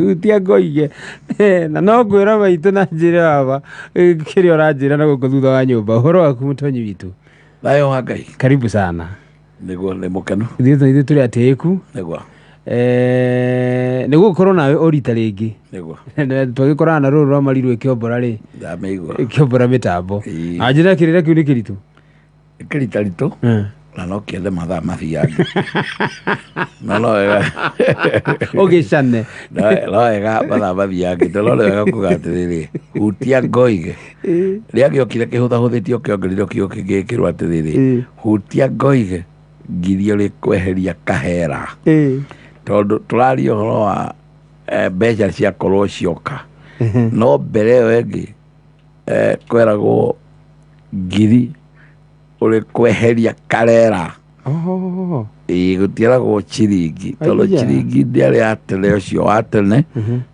Hutia ngoige na no ngwĩra maitũ na njĩre baba kĩrĩa ũranjĩra na gũkũ thutha wa nyũmba. Ũhoro waku mũtonyi witũ? Thayũ wa Ngai. Karibu sana. Nĩguo, nĩ mũkenu. Ithuĩ tũrĩ atĩĩku. Nĩguo. Nĩ gũgũkorwo nawe o rita rĩngĩ. Nĩguo. Twagĩkorana na rũrũ rwa Mariru ĩkĩombora rĩ. Ndamĩigua. Ĩkĩombora mĩtambo. Ĩĩ. Anjĩra kĩrĩra kĩu nĩ kĩritũ. Kĩritaritũ na no kĩende mathaa mathiange no no wega. Ũgĩcane. No wega mathaa mathiange to no nĩ wega kuga atĩrĩrĩ, hutia ngoige rĩagĩokire kĩhũthahũthĩtio kĩongereirwo kiugo kĩngĩkĩrwo atĩrĩrĩ, hutia ngoige ngirio rĩkweheria kahera, tondũ tũraria ũhoro wa mbeca ciakorwo cioka, no mbere ĩyo ĩngĩ kweragwo ngiri ũrĩ kweheria karera. Oh. Ĩĩ, gũtiaragwo ciringi tondũ Aya. ciringi ndĩarĩ ya tene, ũcio wa tene,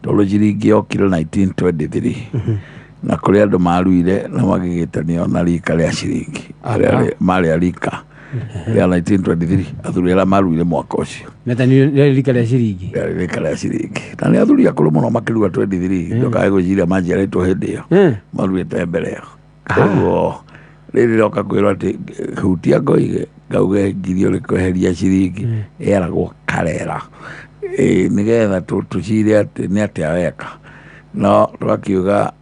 tondũ ciringi yokire 1923 na kũrĩ andũ maruire na magĩgĩtanio na rika rĩa ciringi. Arĩa marĩ a rika rĩa 1923, athuri arĩa maruire mwaka ũcio. Metanio rĩarĩ rika rĩa ciringi. Rĩarĩ rika rĩa ciringi na nĩ athuri akũrũ mũno makĩrua 23, ndũkae gwĩciria maciarĩtwo hĩndĩ ĩyo. Maruĩte mbere ĩyo. Koguo rĩrĩ roka kwĩrwo atĩ hutia ngoige ngauge ngiri ũrĩ kweheria ciringi ĩaragwo karera. Ĩ, nĩgetha tũcire atĩ nĩ atĩa weka, no tũgakiuga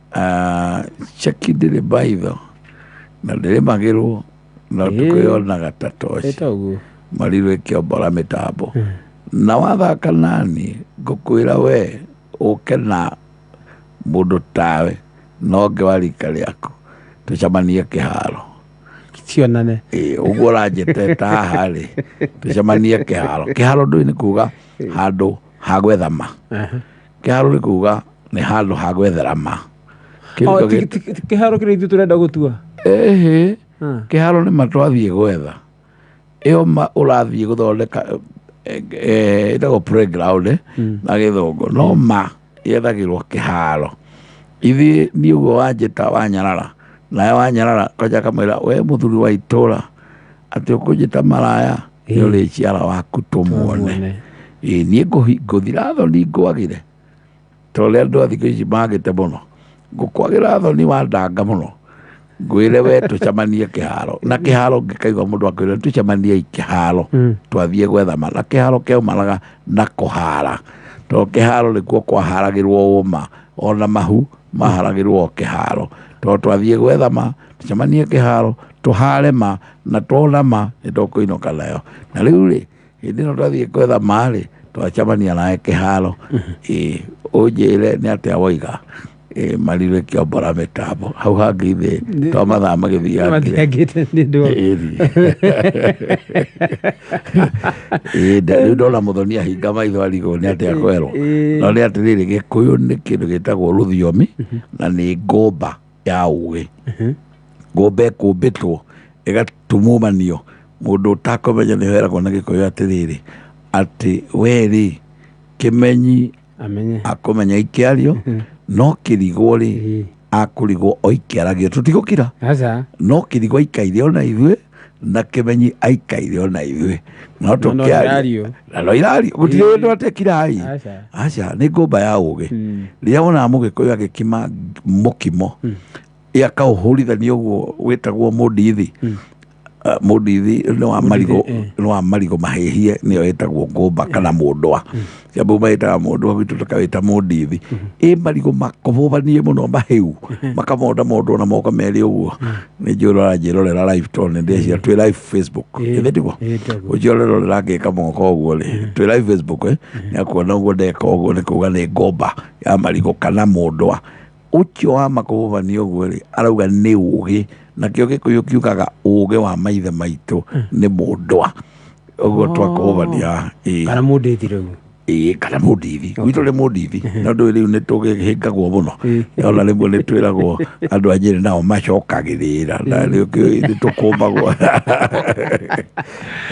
ceki ndĩrĩ maitho na ndĩrĩmagĩrwo no tũkwĩyonaga ta toci. Ĩta ũguo. Mariru ĩkĩombora mĩtambo na wathaka nani ngũkwĩra we ũke na mũndũ tawe no ngĩ wa rika rĩaku tũcemanie kĩharo. Cionane. Ĩĩ, ũguo ũranjĩte haha rĩ, tũcemanie kĩharo. Kĩharo ndũĩ nĩ kuga handũ ha gwetha ma. Kĩharo nĩ kuga nĩ handũ ha gwethera ma. Kĩu Oh, nĩkĩo kĩharo kĩrĩa ithuĩ tũrenda gũtua. Ĩhĩ, kĩharo nĩ ma twathiĩ gwetha ĩyo ma ũrathiĩ gũthondeka ĩtagwo playground na gĩthũngũ, no ma yethagĩrwo kĩharo. Ithuĩ niĩ ũguo wanjĩta wanyarara nawe wanyarara kwanja kamwĩra we mũthuri wa itũra atĩ ũkũnjĩta maraya nĩ ũrĩciara waku tũmuone. Ĩĩ, niĩ ngũthira thoni ngwagĩre ta ũrĩa andũ a thikũ ici magĩte mũno ngũkwagĩra thoni wandanga mũno ngwĩre we tũcemanie kĩharo, na kĩharo ngĩkaigua mũndũ akwĩra tũcemanie kĩharo twathiĩ gwetha ma, na kĩharo kĩaumanaga na kũhara, tondũ kĩharo nĩkuo kwaharagĩrwo ũma, ona mahu maharagĩrwo o kĩharo, tondũ twathiĩ gwetha ma tũcemanie kĩharo tũhare ma, na tuona ma nĩ tũkũinũka nayo. Na rĩu rĩ, hĩndĩ ĩno twathiĩ gwetha ma rĩ, twacemania nawe kĩharo, ĩĩ, ũnjĩre nĩ atĩa woiga. Ĩĩ, Mariru ĩkĩombora mĩtambo hau hangĩ ithĩ to mathaa magĩthiangire. Mathiangĩte nĩ ũndũ wa- Ĩĩ, rĩu ndona mũthoni ahinga maitho arigwo nĩ atĩa kwerwo. No nĩ atĩrĩrĩ, gĩkũyũ nĩ kĩndũ gĩtagwo rũthiomi na nĩ ngũmba ya ũgĩ. Ngũmba ĩkũmbĩtwo ĩgatumumanio, mũndũ ũtakũmenya nĩ weragwo na gĩkũyũ atĩrĩrĩ, atĩ we rĩ kĩmenyi amenye akũmenya ikĩario, no kĩrigwo rĩ akũrigwo o ikĩaragio, tũtigũkira. Aca. No kĩrigwo aikaire ona ithuĩ na kĩmenyi aikaire ona ithuĩ no no tũkĩaria irario. Na no irario gũtirĩ ũndũ atekirai. Aca. Aca, nĩ ngũmba ya ũgĩ. Rĩrĩa wonaga mũgĩkũyũ agĩkima mũkimo akaũhũrithania ũguo wĩtagwo mũndithi. Mũndithi nĩ wa marigũ, nĩ wa marigũ mahĩhie, nĩyo ĩtagwo ngũmba kana mũndwa. Kiambu maĩtaga mũndwa, gwitũ tũkawĩta mũndithi. Ĩ marigũ makũbũbanie mũno mahĩu makamonda mondwo na moko merĩ ũguo. Nĩ njũĩ ũranjĩrorera live tondũ nĩ ndĩreciria twĩ live Facebook. Githĩ tiguo? Ĩĩ, tiguo. Ũcio ũrerorera ngĩka moko ũguo rĩ, twĩ live Facebook, nĩ akuona ũguo ndeka ũguo nĩ kuga nĩ ngũmba ya marigũ kana mũndwa ũcio wa makũbũbania ũguo rĩ, arauga nĩ ũgĩ. Nakĩo gĩkũyũ kiugaga ũgĩ wa maithe maitũ nĩ mũndwa ũguo twakũbũbania. Ĩĩ. Kana mũndĩthi rĩu. Ĩĩ, kana mũndithi. Gwitũ nĩ mũndithi, no ndũĩ rĩu nĩ tũgĩhĩngagwo mũno, ona rĩmwe nĩ twĩragwo andũ a Nyĩrĩ nao macokagĩrĩra na rĩu nĩ tũkũmbagwo.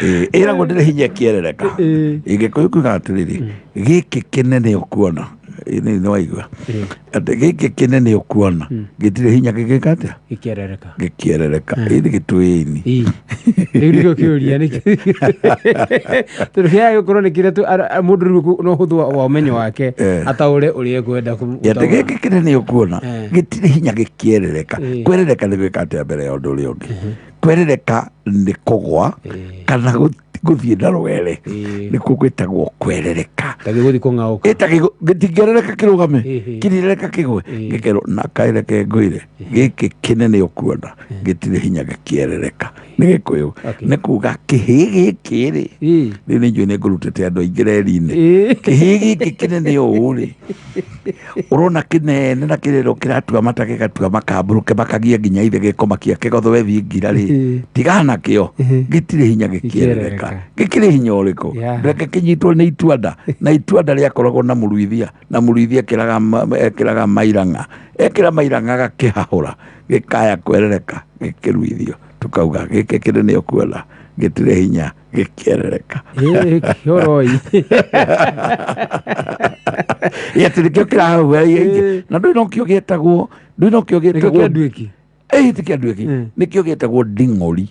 Ĩĩ, ĩragwo ndĩrĩ hinya ĩkĩerereka. Ĩĩ, gĩkũyũ kiugaga atĩrĩrĩ, gĩkĩ kĩnene ũkuona Nĩ waigua Ĩĩ. atĩ gĩkĩ kĩnene ũkuona gĩtirĩ hinya gĩgĩka atĩa? Gĩkĩerereka. Gĩkĩerereka, ĩĩ nĩ gĩtwĩini. Ĩĩ. Rĩu nĩkĩo kĩũria nĩkĩ tondũ kĩaya gĩkorwo nĩ kĩrĩa mũndũ rĩu no ũhũthũ wa ũmenyo wake ataũre ũrĩa ekwenda atĩ gũtaũra. Gĩkĩ kĩnene ũkuona gĩtirĩ hinya gĩkĩerereka. Kwerereka nĩ gwĩka atĩa mbere ya ũndũ ũrĩa ũngĩ? Kwerereka nĩ kũgwa kana gũthiĩ na rwere. Nĩkuo gwĩtagwo kwerereka. Ta gĩgũthiĩ kũng'aũka. Ĩta gĩtingĩerereka kĩrũgame. Kĩrĩreka kĩgwe gĩkerwo na kaĩreke ngwĩre gĩkĩ kĩnene ũkuona gĩtirĩ hinya gĩkĩerereka nĩ Gĩkũyũ. Nĩ kuga kĩhĩ gĩkĩ rĩ, rĩu nĩ njũĩ nĩ ngũrutĩte andũ aingĩ reri-inĩ. Kĩhĩ gĩkĩ kĩnene ũũ rĩ, ũrona kĩnene na kĩrĩro kĩratua mata gĩgatua makambũrũke makagia nginya ithe gĩkũmakia kĩgothwe thiĩ ngira rĩ, tigana nakĩo, gĩtirĩ hinya gĩkĩerereka. Gĩkĩerereka. Gĩkĩrĩ hinya ũrĩkũ? Reke kĩnyitwo nĩ ituanda, na ituanda rĩakoragwo na mũruithia, na mũruithia ekĩraga ekĩraga mairang'a, ekĩra mairang'a gakĩhahũra gĩkaya kwerereka gĩkĩruithio, tukauga gĩkĩ kĩnene ũkuona gĩtirĩ hinya gĩkĩerereka. Ĩĩ, kĩoroi. Atĩ nĩkĩo kĩrahũra ingĩ na ndũĩ nokĩo gĩtagwo, ndũĩ nokĩo Nĩkĩo gĩtagwo kĩa nduĩki. Ĩĩ, ti kĩa nduĩki. Nĩkĩo gĩtagwo nding'ori.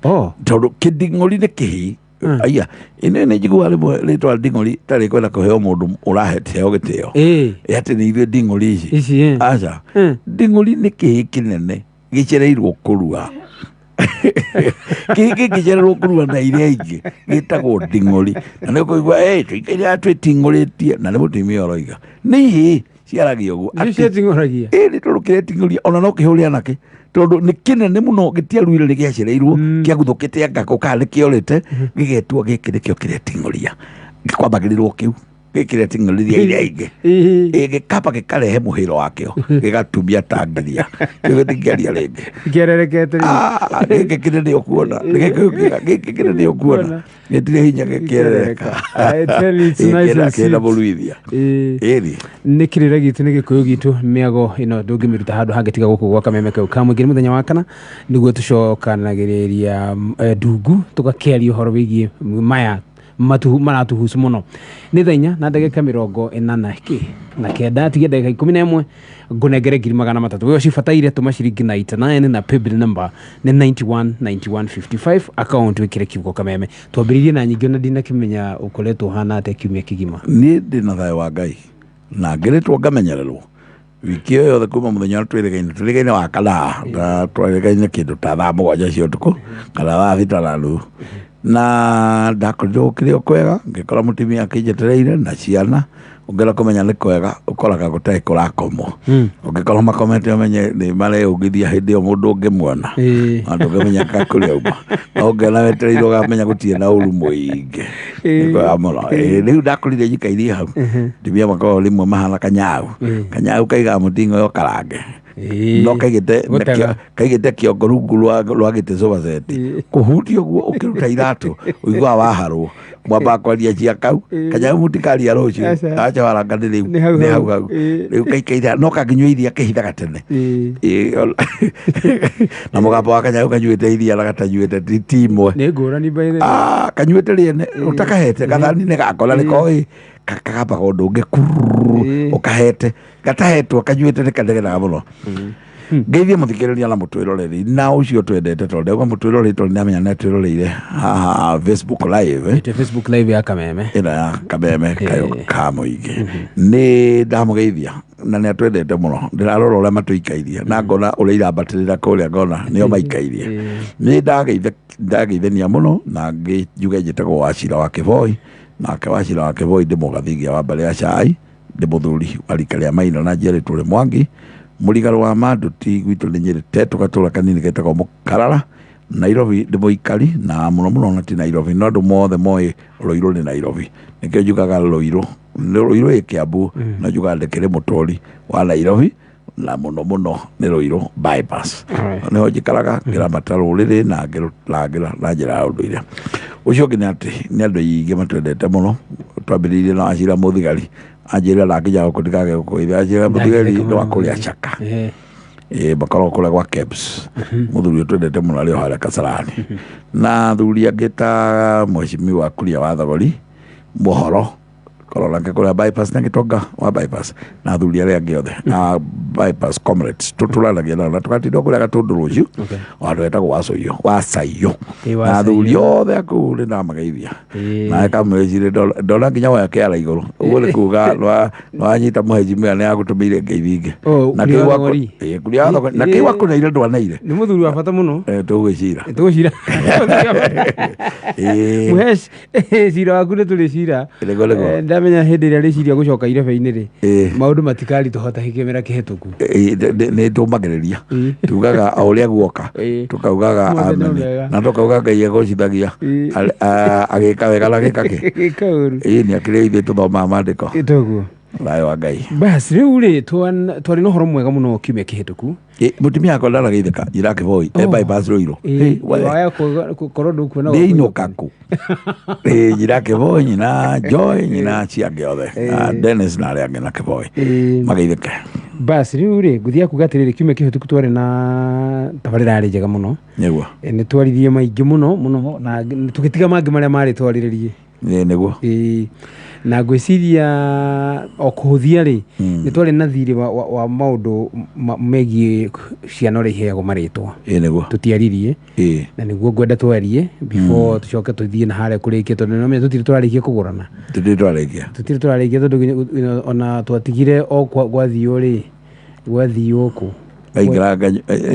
Oh. Tondũ kĩnding'ori nĩ kĩhĩ. Aya ĩno nĩ njiguaga rĩmwe rĩtwa nding'ori tarĩ kwenda kũheo mũndũ ũraheo gĩtĩo. Atĩ nĩ ithuĩ nding'ori ici. Ici Aca, nding'ori nĩ kĩhĩ kĩnene gĩcereirwo kũrua. Kĩhĩ kĩngĩcererwo kũrua na iria ingĩ gĩtagwo nding'ori, na nĩ ũkũigua "Ĩ, tũikaire twĩting'ũrĩtie," na nĩ mũtumia ũroiga nĩ ihĩ ciaragia ũguo. Nĩcio ciating'oragia. Ĩ, nĩ tondũ kĩreting'ũria ona no kĩhũre anake tondũ nĩ kĩnene mũno, gĩtiaruire, nĩ gĩacereirwo, kĩaguthũkĩte anga kana nĩ kĩorĩte, gĩgetwo gĩkĩ nĩkĩo kĩreting'ũria, kwambagĩrĩrwo kĩu gĩkĩ kĩreting'ũrĩria iria ingĩ. Ĩ, gĩkamba gĩkarehe mũhĩro wakĩo gĩgatumia tangiria kĩu gĩtingĩaria rĩngĩ. Kĩererekete rĩu. Ah, gĩkĩ kĩnene ũkuona nĩ gĩkũyũ kĩega, gĩkĩ kĩnene ũkuona gĩtirĩ hinya gĩkĩerereka. I tell you, it's nice and kĩna sweet. mũruithia. Ĩri. Nĩ kĩrĩra gitũ, nĩ Gĩkũyũ gitũ. Mĩago ĩno ndũngĩmĩruta handũ hangĩ tiga gũkũ gwa Kameme kau ka mũingĩ. Nĩ mũthenya wa kana nĩguo tũcokanagĩrĩria ndungu tũgakĩaria ũhoro wĩgiĩ maya maratuhusu mũno. Nĩ thaa 4 na ndagĩka 49, tigia ndagĩka 11 ngũnengere 300,000. We ũcibataire tũma ciringi 99 na paybill number nĩ 91 91 55, account wĩkĩre kiugo Kameme. Twambĩrĩirie na nyingĩ ona ndinakĩmenya ũkoretwo ũhana atĩa kiumia kĩgima. Niĩ ndĩ na thayũ wa Ngai na ngĩrĩtwo ngamenyererwo wiki ĩyo yothe kuma mũthenya ũrĩa twĩrĩgaine wa kana na twĩrĩgaine kĩndũ ta thaa 7 cia ũtukũ kana thaa 6 na nuthu, na ndakorirwo gũkĩrĩ o kwega, ngĩkora mũtumia akĩnjetereire na ciana. Ũngĩenda kũmenya nĩ kwega, ũkoraga gũtarĩ kũrakomwo. Ũngĩkorwo makomete, ũmenye nĩ mareũngithia hĩndĩ ĩyo mũndũ ũngĩmuona na ndũngĩmenya kakũrĩa auma, no ũngĩona wetereirwo ũkamenya gũtirĩ na ũru mũingĩ. Nĩ kwega mũno. Ĩĩ, rĩu ndakorire njikairie hau ndimia makoragwo rĩmwe mahana kanyau, kanyau kaigaga mũting'oe ũkarange no kaigĩte Gũtega. Kaigĩte kĩongo rungu rwa gĩtĩ sofa set, kũhutia ũguo ũkĩruta iratũ ũiguaga waharwo, mwambaga kwaria cia kau kanyau, mũtikaria rũciũ. Aca. Aca waranga nĩ rĩu. Nĩ hau nĩ hau. hau hau. Rĩu kaikaire no kangĩnyua iria kĩhithaga tene. Ĩĩ, na mũgambo wa kanyau kanyuĩte iria na gatanyuĩte ti imwe. Nĩ ngũrani by the way. Ah, kanyuĩte rĩene ũtakahete gathani-inĩ gako na nĩkoĩ kagambaga ũndũ ũngĩ kururu. Ũkahete gatahetwo kanyuĩte nĩ kanegenaga mũno. Ngeithie mũthikĩrĩria na mũtwĩroreri na ũcio twendete tondũ ndauga mũtwĩroreri tondũ nĩamenya nĩ atwĩroreire haha Facebook live. Ĩte Facebook live ya Kameme. Ĩno ya Kameme kayo ka mũingĩ, nĩ ndamũgeithia na nĩ atwendete mũno. Ndĩrarora ũrĩa matũikairie na ngona ũrĩa irambatĩrĩra kũrĩa, ngona nĩo maikairie. Nĩ ndageithania mũno na njuge njĩtagwo Wacira wa Kĩboi, nake Wacira wa Kĩboi ndĩ mũgathigia wa mbarĩ ya cai, ndĩ mũthuri wa rika rĩa Maina na njiarĩtwo rĩ Mwangi mũrigarũ wa Manduti. Gwitũ nĩ Nyĩrĩ Tetũ, gatũra kanini getagwo Mũkarara, Nairobi ndĩ mũikari na mũno mũno na ti Nairobi, no andũ mothe moĩ Rũirũ nĩ Nairobi, nĩkĩo njugaga Rũirũ nĩ Rũirũ ĩ Kĩambu, no njugaga ndĩkĩrĩ mũtũri wa Nairobi na mũno mũno nĩ Rũirũ bypass. Nĩho njikaraga ngĩramata rũrĩrĩ na ngĩrũrangĩra na njĩra ya ũndũire. Ũcio ũngĩ nĩ atĩ nĩ andũ aingĩ matwendete mũno. Twambĩrĩirie na Wacira mũthigari anjĩra ndakinya gũkũ ndikage gũkũgeithia. Wacira mũthigari nĩ wa kũrĩa Caka. Ĩ, makoragwo kũrĩa gwa Kebs, mũthuri ũyũ twendete mũno arĩ o harĩa Kasarani, na athuri angĩ ta mheshimiwa Kuria wa Thogori mohoro. Korwo nake kũrĩa bypass na gĩtonga wa bypass na athuri arĩa angĩ othe na bypass comrades tũtũranagia nao na tũgatinda kũrĩa Gatũndũ rũciũ. O handũ hetagwo Wacoiyo, Wacaiyo. Ĩ, Na athuri Wacaiyo. othe akũu nĩ ndamageithia. Ĩ. Na kamwĩcirĩ ndona nginya woya kĩara igũrũ ũguo nĩ kuga nĩwanyita mũhejimia nĩ agũtũmĩire ngeithi ingĩ. Oh, Na Kuria kĩu wa wakũ- Thogori. Ĩ, Kuria wa Thogori. Na Ĩ. kĩu wakũneire ndwaneire. Nĩ mũthuri wa bata mũno. Tũgwĩcira. Tũgũcira. Ĩ. Mũhesh, cira waku nĩ tũrĩ cira. Nĩguo, nĩguo. Ndamenya hĩndĩ ĩrĩa rĩciria gũcoka irebe-inĩ rĩ, Ĩ. maũndũ matikaritũha ta kĩmera kĩhetũku. Nĩ tũmagĩrĩria. Ĩ. Tugaga o ũrĩa guoka. Ĩ. Tukaugaga Mothe no amen. mega. Na tukauga Ngai egocithagia. Ĩ. Agĩka wega na agĩka kĩ. Gĩka ũru. Ĩ nĩ akĩrĩ ithuĩ tũthomaga maandĩko. Toguo. Thayũ wa Ngai. Bas rĩu rĩ, twarĩ na ũhoro mwega mũno kiumia kĩhetũku. Ĩ, mũtumia wakwa ndarageithĩka njĩra kĩboi e Oh. bypass Ruiru. Ĩ, Ĩ, we. waya gũkorwo ndũkuona Nĩ inũka kũ. Ĩ, njĩra kĩboi nyina Joy nyina acio angĩ othe. Na Dennis na arĩa angĩ na kĩboi. Ĩ. Mageithĩke. Bas rĩu rĩ, ngũthiaga kuga atĩrĩrĩ, kiumia kĩhetũku twarĩ na tabarĩra yarĩ njega mũno. Nĩguo. Nĩ twaririe maingĩ mũno mũno na tũgĩtiga mangĩ marĩa marĩ twarĩrĩrie. Ĩ, nĩguo. Ĩ, na ngwĩciria o kũhũthia rĩ, nĩ twarĩ na thirĩ wa maũndũ megiĩ ciana ũrĩa iheagwo marĩtwa. Ĩ, nĩguo. Tũtiaririe. Ĩ. Na nĩguo ngwenda twarie before tũcoke tũthiĩ na harĩa kũrĩkia, tondũ nĩũramenya tũtirĩ tũrarĩkia kũgũrana. Tũtirĩ twarĩkia. Tũtirĩ tũrarĩkia tondũ ona twatigire o gwathiũ rĩ, gwathiũ kũ. Aingĩra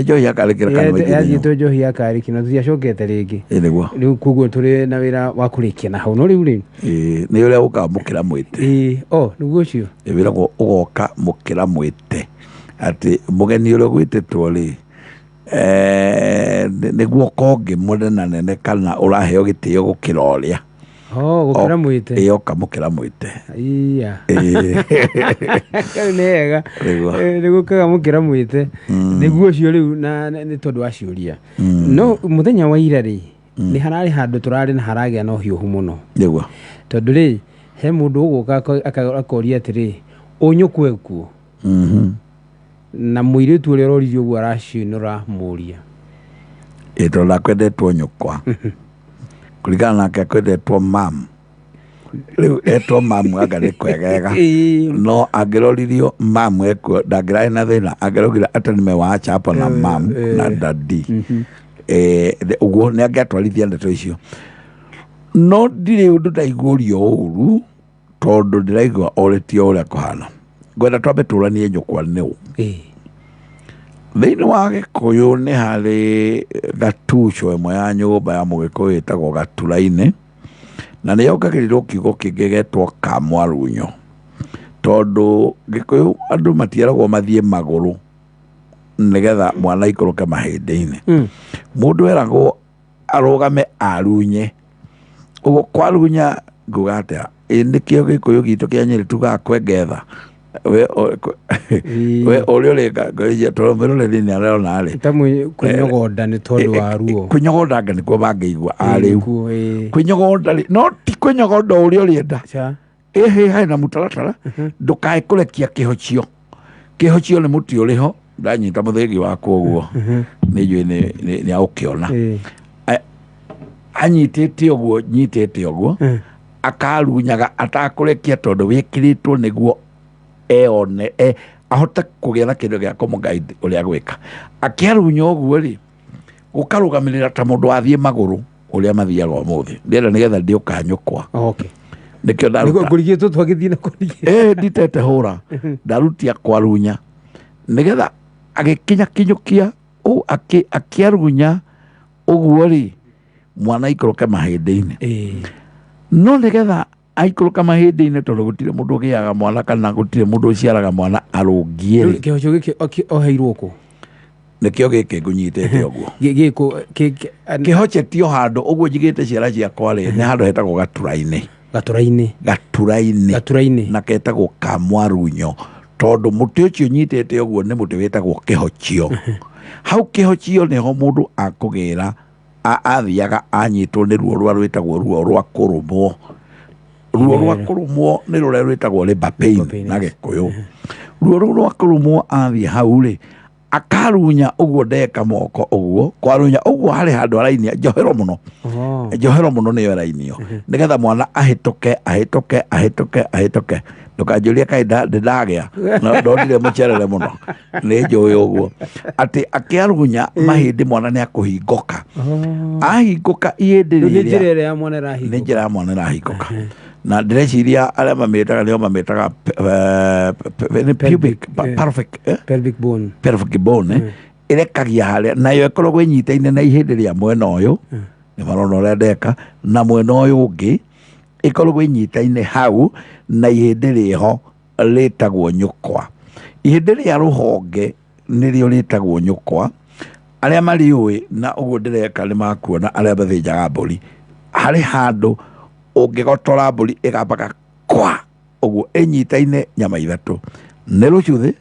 njohi akarĩkĩra kanua ingĩ. Yathiĩtwo njohi ya karĩki na tũtiacokete rĩngĩ. Ĩ, nĩguo. Rĩu koguo tũrĩ na wĩra wa kũrĩkia na hau, no rĩu rĩ, Ĩ, nĩ ũrĩa ũkaga mũkĩra mwĩte. Ĩ, o nĩguo ũcio. Ĩ, wĩragwo ũgoka mũkĩra mwĩte atĩ mũgeni ũrĩa ũgwĩtĩtwo rĩ, nĩguo kongĩ mũnenanene kana ũraheo gĩtĩo gũkĩra ũrĩa. O gũkĩra mwĩte. Ĩ, oka mũkĩra mwĩte. Iya. Ĩ. Kau nĩ hega. Nĩguo. Nĩ gũkaga mũkĩra mwĩte nĩguo ũcio rĩu na nĩ tondũ wa ciũria. No mũthenya wa ira rĩ, nĩ hararĩ handũ tũrarĩ na haragĩa na ũhiũhu mũno. Nĩguo. Tondũ rĩ, he mũndũ ũgũka akoria atĩrĩ, ũnyũkwe kuo? Na mũirĩtu ũrĩa ũroririe ũguo aracinũra mũria. Ĩ, tondũ ndakwendetwo nyũkwa kũringana nake akwendetwo mam, rĩu etwo mamu anga nĩ kwegega. Ĩ. No angĩroririo mamu ekuo ndangĩrarĩ na thĩna, angĩraugire ata nimewaacha hapo na mam na dadi. Ũguo nĩ angĩatwarithia ndeto icio, no ndirĩ ũndũ ndaiguũrio ũru tondũ ndĩraigua orĩtio ũrĩa kũhana. Ngwenda twambe tũranie nyũkwa nĩũ. Ĩ. Thĩinĩ wa Gĩkũyũ nĩ harĩ gatuco ĩmwe ya nyũmba ya Mũgĩkũyũ ĩtagwo Gaturainĩ, na nĩ yongagĩrĩrwo kiugo kĩngĩ getwo Kamwarunyo, tondũ Gĩkũyũ andũ matieragwo mathiĩ magũrũ nĩgetha mwana aikũrũke mahĩndĩ-inĩ. Mũndũ eragwo arũgame arunye. Ũguo kwarunya nguga atĩa? Ĩ, nĩkĩo Gĩkũyũ gitũ kĩa Nyĩrĩ tugaga kwengetha. We we ũrĩa ũrĩka ngwĩciria tondũ mwĩroreri nĩ arona rĩ. Ta kwĩnyogonda nĩ tondũ wa ruo. Kwĩnyogonda nĩkuo mangĩigua arĩu. Nĩkuo, ĩ. Kwĩnyogonda rĩ, no ti kwĩnyogonda ũrĩa ũrĩenda. Ca. Ĩhĩ, harĩ na mũtaratara, ndũkae kũrekia kĩhocio. Kĩhocio nĩ mũtĩ ũrĩ ho, ndanyita mũthĩgi wakwa ũguo nĩ njũĩ nĩ agũkĩona. Ĩ. Anyitĩte ũguo, nyitĩte ũguo, akarunyaga atakũrekia tondũ wĩkĩrĩtwo nĩguo eone, ahote kũgĩa na kĩndũ gĩa kũmũguide ũrĩa gwĩka. Akĩarunya ũguo rĩ, gũkarũgamĩrĩra ta mũndũ wathiĩ magũrũ ũrĩa mathiaga ũmũthĩ. Ndĩrenda nĩgetha ndĩũka nyũkwa. Okay. Nĩkĩo Nĩguo ndaruta. ngũrigĩtwo twagĩthiĩ na kũrigia. Ĩ, nditete hũra ndarutia kwarunya nĩgetha agĩkinya kinyũkia ũ akĩarunya ũguo rĩ, mwana aikũrũke mahĩndĩ-inĩ. Ĩ. No nĩgetha aikũrũka mahĩndĩ-inĩ, tondũ gũtirĩ mũndũ ũgĩaga mwana kana gũtirĩ mũndũ ũciaraga mwana arũngiĩ rĩ. Kĩhocio gĩkĩ oheirwo kũ? Nĩkĩo gĩkĩ ngũnyitĩte ũguo. Gĩkũ Kĩhocetio handũ ũguo njigĩte ciara ciakwa rĩ, nĩ handũ hetagwo Gaturainĩ. Gatũra-inĩ. Gaturainĩ. Gatũra-inĩ. Na ketagwo Kamwarunyo tondũ mũtĩ ũcio nyitĩte ũguo nĩ mũtĩ wĩtagwo kĩhocio. Hau kĩhocio nĩho mũndũ akũgĩra athiaga anyitwo nĩ ruo rwa rwĩtagwo ruo rwa kũrũmwo. Ruo rwa kũrũmwo nĩ rũrĩa rwĩtagwo labor pain Labor pain, na yes. Gĩkũyũ. Ruo rũu rwa kũrũmwo athiĩ hau rĩ, Akarunya ũguo, ndeka moko ũguo, kwarunya ũguo harĩ handũ arainia njohero mũno. Oh. Njohero mũno nĩyo ĩrainio nĩgetha mwana ahĩtũke, ahĩtũke, ahĩtũke, ahĩtũke. Ndũkanjũrie kaĩ ndĩndagĩa no ndonire mũcerere mũno, nĩ njũĩ ũguo atĩ akĩarunya mahĩndĩ mwana nĩ akũhingũka. Oh. Ahingũka ihĩndĩ Rĩu nĩ rĩrĩa njĩra ĩrĩa ya mwana nĩ ĩrahingũka. Njĩra ya mwana ĩrahingũka, na ndĩreciria arĩa mamĩtaga nĩo mamĩtaga nĩ pubic pelvic, eh? Pelvic bone. Pelvic bone ĩrekagia harĩa, nayo ĩkoragwo ĩnyitaine na ihĩndĩ rĩa mwena ũyũ, nĩ marona ũrĩa ndeka, na mwena ũyũ ũngĩ ĩkoragwo ĩnyitaine hau na ihĩndĩ rĩho rĩtagwo nyũkwa. Ihĩndĩ rĩa rũhonge nĩrĩo rĩtagwo nyũkwa. Arĩa marĩũĩ na ũguo ndĩreka nĩ makuona arĩa mathĩnjaga mbũri, harĩ handũ ũngĩgotora mbũri ĩgambaga kwa ũguo, ĩnyitaine nyama ithatũ, nĩ rũcuthĩ,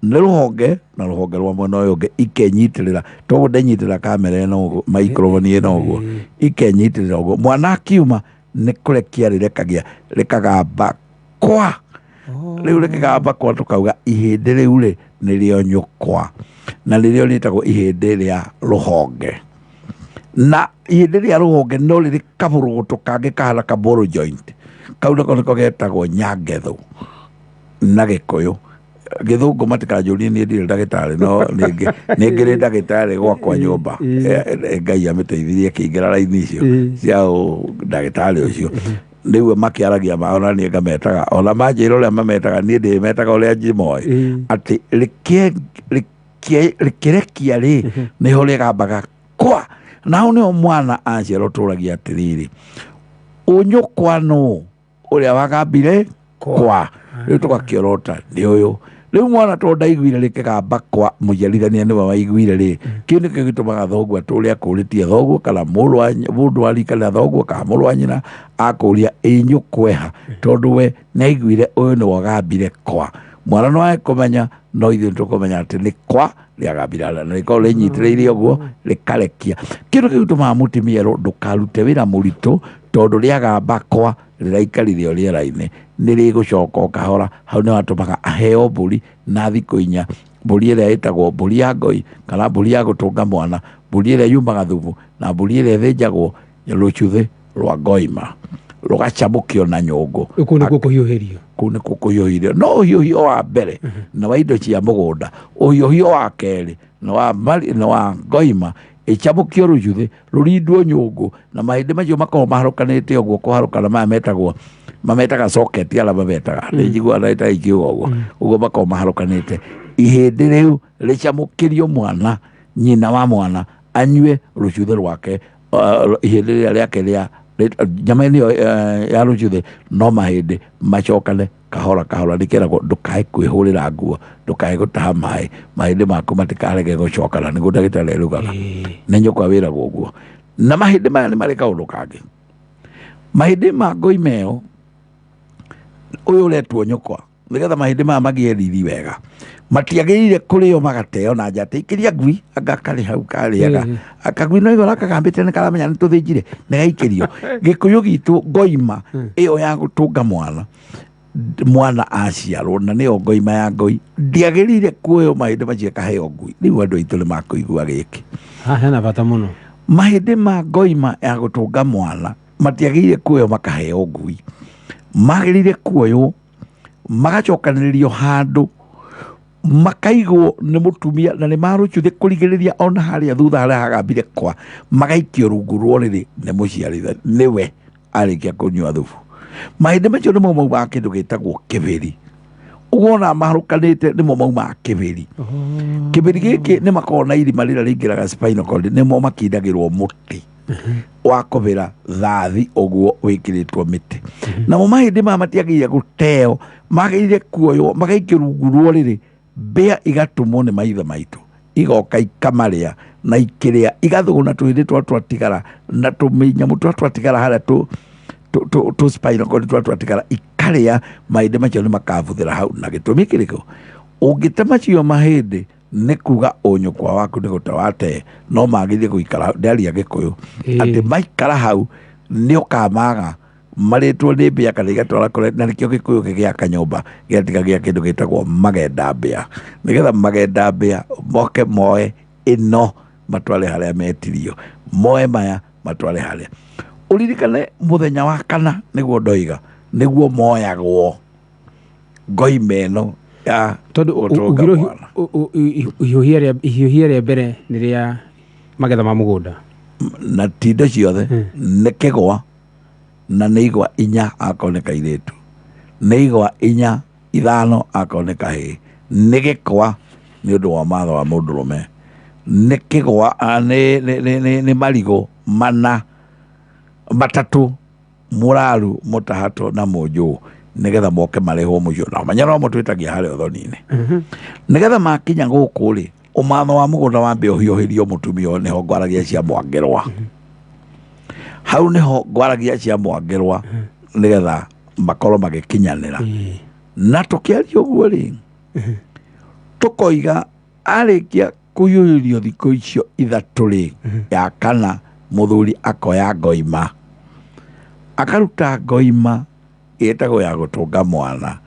nĩ rũhonge na rũhonge rwa mwena ũyũ ũngĩ, ikenyitĩrĩra toguo ndenyitĩrĩra kamera ĩno ũguo, microphone ĩno ũguo, ikenyitĩrĩra ũguo. Mwana akiuma nĩ kũrekia rĩrekagia rĩkagamba kwa. Rĩu rĩkĩgamba kwa, tũkauga ihĩndĩ rĩu rĩ nĩrĩo nyũkwa, na nĩrĩo rĩtagwo ihĩndĩ rĩa rũhonge. Na ihĩndĩ rĩa rũhonge no rĩrĩ kabũrũgũtũ kangĩ kahana ka ball joint, kau nako nĩko getagwo nyangetho na Gĩkũyũ. Gĩthũngũ matikanjũrie, niĩ ndirĩ ndagĩtarĩ, no nĩ ngĩrĩ ndagĩtarĩ gwakwa nyũmba. Ngai amĩteithirie akĩingĩra raini icio cia ndagĩtarĩ ũcio, nĩguo makĩaragia ma ona niĩ ngametaga, ona manjĩra ũrĩa mametaga, niĩ ndĩmetaga ũrĩa njimoĩ. Atĩ rĩkĩrekia rĩ, nĩho rĩgambaga kwa, na hau nĩho mwana aciarwo tũragia atĩrĩrĩ, ũnyũkwa nũ ũrĩa wagambire kwa? Rĩu tũgakĩorota nĩ ũyũ. Rĩu mwana tondũ ndaiguire rĩkĩgamba kwa, mũciarithania nĩwe waiguire rĩ, kĩu nĩkĩo gĩtũmaga thoguo atũre akũrĩtie thoguo kana mũndũ wa rika rĩa thoguo kana mũrũ wa nyina akũria ĩnyũkweha, tondũ we nĩaiguire ũyũ nĩwe wagambire kwa. Mwana no age kũmenya, no ithuĩ nĩtũkũmenya atĩ nĩ kwa rĩagambire harĩa, na rĩkorwo rĩnyitĩrĩire ũguo rĩkarekia. Kĩndũ kĩu gĩtũmaga mũtumia erwo ndũkarute wĩra mũritũ, tondũ rĩagamba kwa rĩraikarire o rĩera-inĩ, nĩ rĩgũcoka o kahora. Hau nĩ hatũmaga aheo mbũri na thikũ 4, mbũri ĩrĩa ĩtagwo mbũri ya ngoi kana mbũri ya gũtũnga mwana, mbũri ĩrĩa yumaga thumu, na mbũri ĩrĩa ĩthĩnjagwo rũcuthĩ rwa ngoima rũgacamũkio na nyũngũ. Kũu nĩkuo kũhiũhĩrio. Kũu nĩkuo kũhiũhĩrio. No ũhiũhio wa mbere nĩ wa indo cia mũgũnda, ũhiũhio wa kerĩ nĩ wa nĩ wa ngoima ĩcamũkio rũcuthĩ rũrindwo nyũngũ, na mahĩndĩ macio makorwo maharũkanĩte ũguo kũharũkana, maya metagwo, mametaga socket, arĩa mametaga nĩ njiguaga ndagĩtarĩ ikiuga ũguo, ũguo makorwo maharũkanĩte. Ihĩndĩ rĩu rĩcamũkĩrio mwana, nyina wa mwana anyue rũcuthĩ rwake, ihĩndĩ rĩrĩa rĩake rĩa nyama ĩno ya rũcuthĩ, no mahĩndĩ macokane kahora kahora. Nĩkĩragwo ndũkae kwĩhũrĩra nguo, ndũkae gũtaha maĩ, mahĩndĩ maku matikarege gũcokana, nĩguo ndagĩtarĩ arugaga. Nĩ nyũkwa wĩragwo ũguo. Na mahĩndĩ maya nĩ marĩ kaũndũ kangĩ. Mahĩndĩ ma ngoima ĩyo, ũyũ ũretwo nyũkwa, nĩgetha mahĩndĩ maya magĩe riri wega, matiagĩrĩire kũrĩo magateo na nja atĩ ikĩria ngui, anga karĩ hau karĩaga kagui, no igora kagambĩte nĩ karamenya nĩ tũthĩnjire nĩ gaikĩrio. Gĩkũyũ gitũ ngoima ĩyo ya gũtũnga mwana, mwana aciarwo, na nĩyo ngoima ya ngoi, ndĩagĩrĩire kuoywo mahĩndĩ macio ĩkaheo ngui. Rĩu andũ aitũ nĩ makũigua gĩkĩ. Haha hena bata mũno. Mahĩndĩ ma ngoima ya gũtũnga mwana matiagĩrĩire kuoywo makaheo ngui, magĩrĩire kuoywo magacokanĩrĩrio handũ makaigwo nĩ mũtumia, na nĩ marũcuthĩ kũrigĩrĩria ona harĩa thutha harĩa hagambire kwa, magaikio rungu rwa ũrĩrĩ nĩ mũciarithania, nĩwe arĩkia kũnyua thubu. Mahĩndĩ macio nĩmo maumaga kĩndũ gĩtagwo kĩbĩri. Ũguo ona maharũkanĩte nĩmo maumaga kĩbĩri. Kĩbĩri gĩkĩ nĩ makoragwo na irima rĩrĩa rĩingĩraga spinal cord, nĩmo makindagĩrwo mũtĩ wa kũbĩra thathi ũguo wĩkĩrĩtwo mĩtĩ. Namo mahĩndĩ maya matiagĩrĩire gũteo, magĩrĩire kuoywo magaikio rungu rwa ũrĩrĩ, mbĩa igatũmwo nĩ maithe maitũ igoka ikamarĩa, na ikĩrĩa igathũgũna tũhĩndĩ twa twatigara na tũmĩnyamũ twa twatigara harĩa tũ spinal cord twa twatigara, ikarĩa mahĩndĩ macio, nĩ makabuthĩra hau. Na gĩtũmi kĩrĩkũ? Ũngĩte macio mahĩndĩ nĩ kuga ũnyũkwa waku nĩ gũte wate, no magĩrĩire gũikara hau. Ndaria Gĩkũyũ atĩ maikara hau nĩ ũkamaga. Marĩtwo nĩ mbĩa kana igatwara kũrĩa, na nĩkĩo Gĩkũyũ gĩgĩaka nyũmba gĩatigagia kĩndũ gĩtagwo magenda mbĩa, nĩgetha magenda mbĩa moke moe ĩno matware harĩa metirio, moe maya matware harĩa. Ũririkane mũthenya wa kana nĩguo ndoiga nĩguo moyagwo ngoima ĩno ya Tondũ gũtũnga ugire mwana. Ihiũhia rĩa mbere nĩ rĩa magetha ma mũgũnda. Na ti indo ciothe, nĩ kĩgwa na nĩ igwa 4 akorwo nĩ kairĩtu, nĩ igwa 4 5 akorwo nĩ kahĩĩ, nĩ gĩkwa nĩ ũndũ wa matho wa mũndũrũme, nĩ kĩgwa, nĩ marigũ 4 3 mũraru mũtahatũ na mũnjũ, nĩgetha moke marehwo mũciĩ na menya no mũtwĩtagia harĩa ũthoni-inĩ, nĩgetha makinya gũkũ rĩ, ũmatho wa mũgũnda wambe ũhiũhĩrio mũtumia ũyũ. Nĩho ngwaragia cia mwangĩrwa, hau nĩho ngwaragia cia mwangĩrwa, nĩgetha makorwo magĩkinyanĩra. Na tũkĩaria ũguo rĩ, tũkoiga arĩkia kũhiũhĩrio thikũ icio 3 rĩ, ya kana mũthuri akoya ngoima, akaruta ngoima ĩtagwo ya gũtũnga mwana,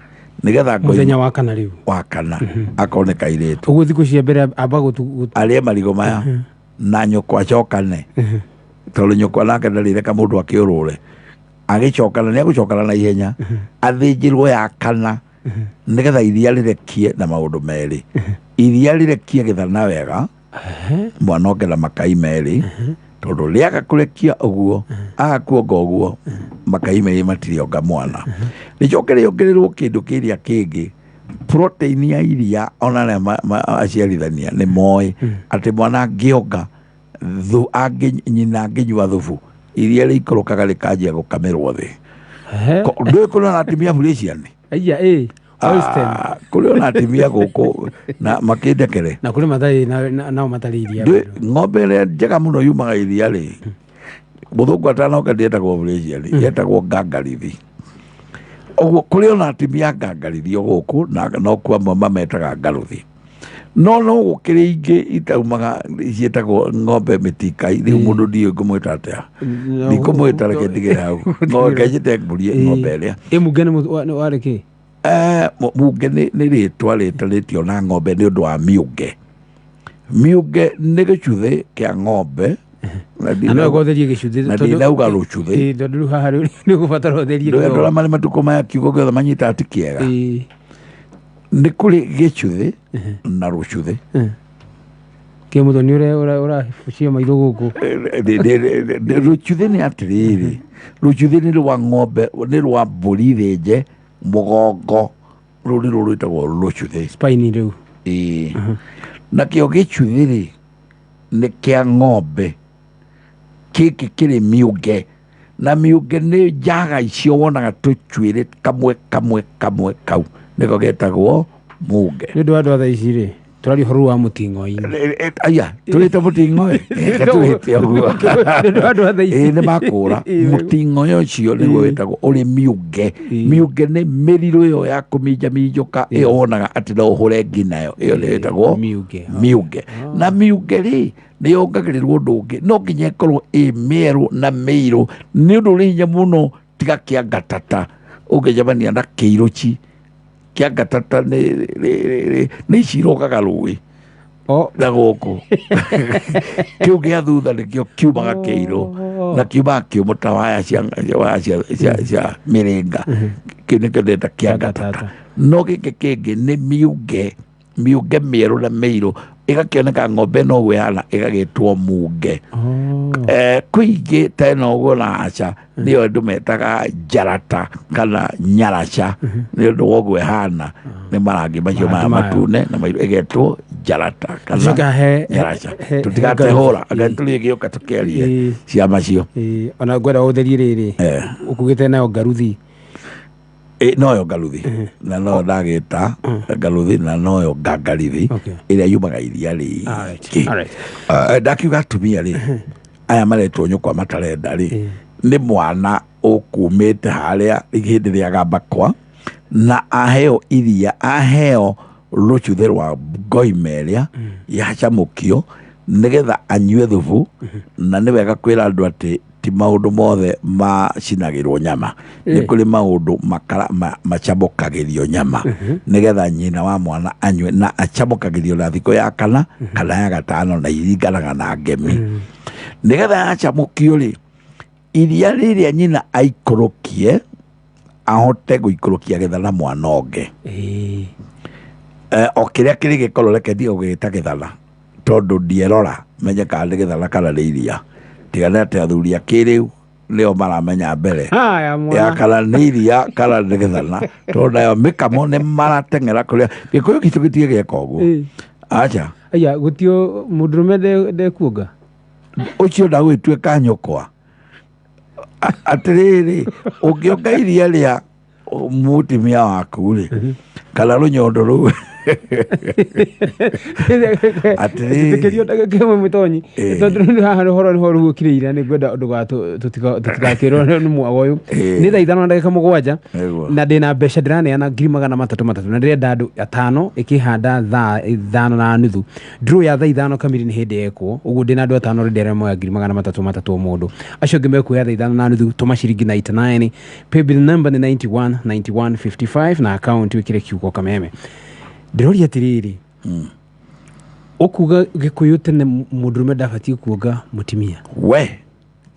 nĩgetha ngoima Mũthenya wa kana rĩu. Wa kana akorwo nĩ kairĩtu. Ũguo thikũ cia mbere amba arĩe marigũ maya na nyũkwa acokane, tondũ nyũkwa nake ndarĩreka mũndũ akĩũrũre. Agĩcokana nĩ agũcokana na ihenya, athĩnjĩrwo ya kana, nĩgetha iria rĩrekie na maũndũ merĩ, iria rĩrekie gĩthana wega, mwana oke na makai merĩ, tondũ rĩaga kũrekia ũguo, aga kuonga ũguo, makai merĩ matirionga mwana. Rĩcoke rĩongererwo kĩndũ kĩrĩa kĩngĩ, protein ya iria. Ona arĩa aciarithania nĩ moĩ atĩ mwana angĩonga thu angĩ nyina angĩnyua thubu, iria rĩikũrũkaga rĩkanjia gũkamĩrwo thĩ. Ndũĩ kũrĩ ona atumia Fresian? Aya, ĩ Holstein. Ah, kũrĩ ona atumia gũkũ na makĩndekere. Na kũrĩ matarĩ nao matarĩ iria. Ndũĩ ng'ombe ĩrĩa njega mũno yumaga iria rĩ, mũthũngũ atanoka ndĩetagwo Fresian, yetagwo ngangarithi. Ũguo kũrĩ ona atumia ngangarithi o gũkũ, na no kuo amwe mametaga ngaruthi, no gũkĩrĩ ingĩ itaumaga ciĩtagwo ng'ombe mĩtikai. Rĩu mũndũ ndiũĩ ngũmwĩta atĩa, ndikũmwĩta, reke ndigĩre hau, no reke njĩte mbũri ng'ombe ĩrĩa. Ĩ munge nĩ warĩ kĩ? Munge nĩ rĩtwa rĩtanĩtio na ng'ombe nĩ ũndũ wa miũnge. Miũnge nĩ gĩcuthĩ kĩa ng'ombe. Na no ũtherie gĩcuthĩ. Na ndinauga rũcuthĩ. Ĩ, tondũ rĩu haha rĩu nĩ ũgũbatara ũtherie. Ndũĩ andũ arĩa marĩ matukũ maya kiugo gĩothe manyitaga ti kĩega. Nĩ kũrĩ gĩcuthĩ na rũcuthĩ. Kĩmũthoni ũrĩa ũrabucia maitho gũkũ. Rũcuthĩ nĩ atĩrĩrĩ, rũcuthĩ nĩ rwa ng'ombe, nĩ rwa mbũri thĩnje mũgongo, rũu nĩ rũu rwĩtagwo rũcuthĩ. Spine rĩu. Ĩĩ, nakĩo gĩcuthĩ rĩ, nĩ kĩa ng'ombe gĩkĩ kĩrĩ miũnge, na miũnge nĩ njaga icio wonaga tũcuĩrĩ kamwe kamwe kamwe, kau nĩko getagwo munge. Nĩ ũndũ wa andũ a thaa ici rĩ, tũraria ũhoro wa mũting'oi. Aya tũrĩte mũting'oe, tũrĩte ũguo. Nĩ ũndũ wa andũ a thaa ici. Ĩĩ, nĩ makũra. Mũting'oe ũcio nĩguo wĩtagwo ũrĩ miũnge. Miũnge nĩ mĩrirũ ĩyo ya kũminjaminjũka, ĩyo wonaga atĩ no ũhũre ngi nayo, ĩyo nĩ ĩtagwo miũnge. Miũnge. Na miũnge rĩ, nĩ yongagĩrĩrwo ũndũ ũngĩ, no nginya ĩkorwo ĩ mĩerũ na mĩirũ, nĩ ũndũ ũrĩ hinya mũno tiga kĩangatata ũngĩcemania na kĩirũci. Kĩangatata nĩ ici irogaga rũĩ na gũkũ, kĩu gĩa thutha nĩkĩo kiumaga kĩirũ na kiumaga kĩũmũ ta waya cia mĩrĩnga. Kĩu nĩkĩo ndĩreta kĩangatata. No gĩkĩ kĩngĩ nĩ miunge, miunge mĩerũ na mĩirũ, ĩgakĩoneka ng'ombe no ũguo ĩhana, ĩgagĩtwo munge. Kwĩ ingĩ ta ĩno ũguo na aca nĩyo andũ metaga njarata kana nyaraca, nĩ ũndũ wa ũguo ĩhana, nĩ marangi macio maya Marangi mayo. matune na mairũ, ĩgetwo njarata kana Coka nyaraca. Tũtigatehũra anga tũrĩgĩũka tũkĩarie cia macio. Ĩ, ona ngwenda ũtherie rĩrĩ, ũkugĩte nayo ngaruthi. Ĩ, noyo ngaruthi na noyo ndagĩta ngaruthi na noyo ngangarithi ĩrĩa yumaga iria rĩingĩ. Ndakiuga atumia rĩ, aya maretwo nyũkwa matarenda rĩ, nĩ mwana ũkumĩte harĩa hĩndĩ rĩa gambakwa na aheo iria, aheo rũcuthĩ rwa ngoima ĩrĩa yacamũkio nĩgetha anyue thubu. Na nĩ wega kwĩra andũ atĩ Ti maũndũ mothe macinagĩrwo nyama, nĩ kũrĩ maũndũ macamũkagĩrio nyama nĩgetha nyina wa mwana anyue, na acamũkagĩrio na thikũ ya kana kana ya gatano, na iringanaga na ngemi. Nĩgetha yacamũkio rĩ, iria rĩrĩa nyina aikũrũkie ahote gũikũrũkia gĩthana mwana ũngĩ. O kĩrĩa kĩrĩ gĩkorwo, reke ndige gũgĩta gĩthana tondũ ndierora menye kana nĩ gĩthana kana nĩ iria, tigane atĩ athuri a kĩrĩu nĩo maramenya mbere Ha, ya ya mwana. Kana nĩ iria kana nĩ gĩthana, tondũ nayo mĩkamo nĩ marateng'era kũrĩa Gĩkũyũ gitũ gĩtige gĩeka ũguo. Aca. Aya gũtio mũndũrũme ndekuonga. Ũcio ndagũgĩtuĩka nyũkwa. Atĩrĩrĩ, ũngĩonga iria rĩa mũtumia waku rĩ, kana rũnyondo rũu. Atĩrĩrĩ. Tĩkĩrio ndagĩka ĩmwe, mũtonyi, tondũ rĩu haha ũhoro nĩho rĩu ũkirĩire, nĩ ngwenda tũtigakĩrwo nĩ mwago ũyũ. Nĩ thaa 5:07. Nĩguo. Na ndĩna mbeca ndĩraneana 300,000 300, na ndĩrenda andũ atano ĩkĩhanda thaa 5:30. Draw ya thaa 5 kamiri nĩ hĩndĩ yekwo ũguo. Ndĩna andũ atano rĩndĩ arĩa moya 300,000 300 o mũndũ. Acio angĩ mekuoya thaa 5:30. Tũma ciringi 99, paybill number nĩ 91 91 55, na account wĩkĩre kiugo Kameme. Ndĩroria atĩrĩrĩ, ũkuga Gĩkũyũ tene mũndũrũme ndabatiĩ kuonga mũtumia? We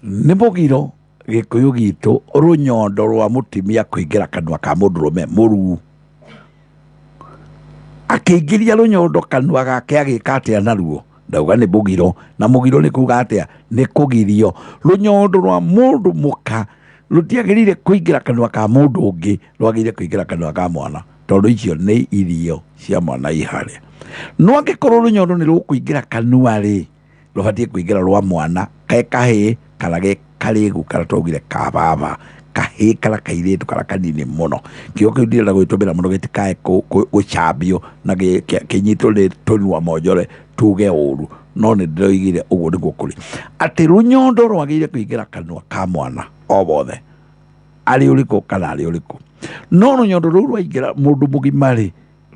nĩ mũgiro Gĩkũyũ gitũ rũnyondo rwa mũtumia kũingĩra kanua ka mũndũrũme mũruu. Akĩingĩria rũnyondo kanua gake agĩka atĩa naruo? Ndauga nĩ mũgiro, na mũgiro nĩ kuga atĩa? Nĩ kũgirio. Rũnyondo rwa mũndũ mũka rũtiagĩrĩire kũingĩra kanua ka mũndũ ũngĩ, rwagĩrĩire kũingĩra kanua ka mwana, tondũ icio nĩ irio cia mwana iharĩa. No angĩkorwo rũnyondo nĩ rũkũingĩra kanua rĩ, rũbatiĩ kũingĩra rwa mwana ke kahĩĩ kana ge karĩgu, kana twaugire ka baba, kahĩĩ kana kairĩtu kana kanini mũno. Kiugo kĩu ndirenda gũgĩtũmĩra mũno gĩtikae gũcambio na kĩnyitwo nĩ tũnua monjore tuge ũru, no nĩ ndĩroigire ũguo nĩguo kũrĩ, atĩ rũnyondo rwagĩrĩire kũingĩra kanua ka mwana o wothe, arĩ ũrĩkũ kana arĩ ũrĩkũ. No rũnyondo rũu rwaingĩra mũndũ mũgima rĩ,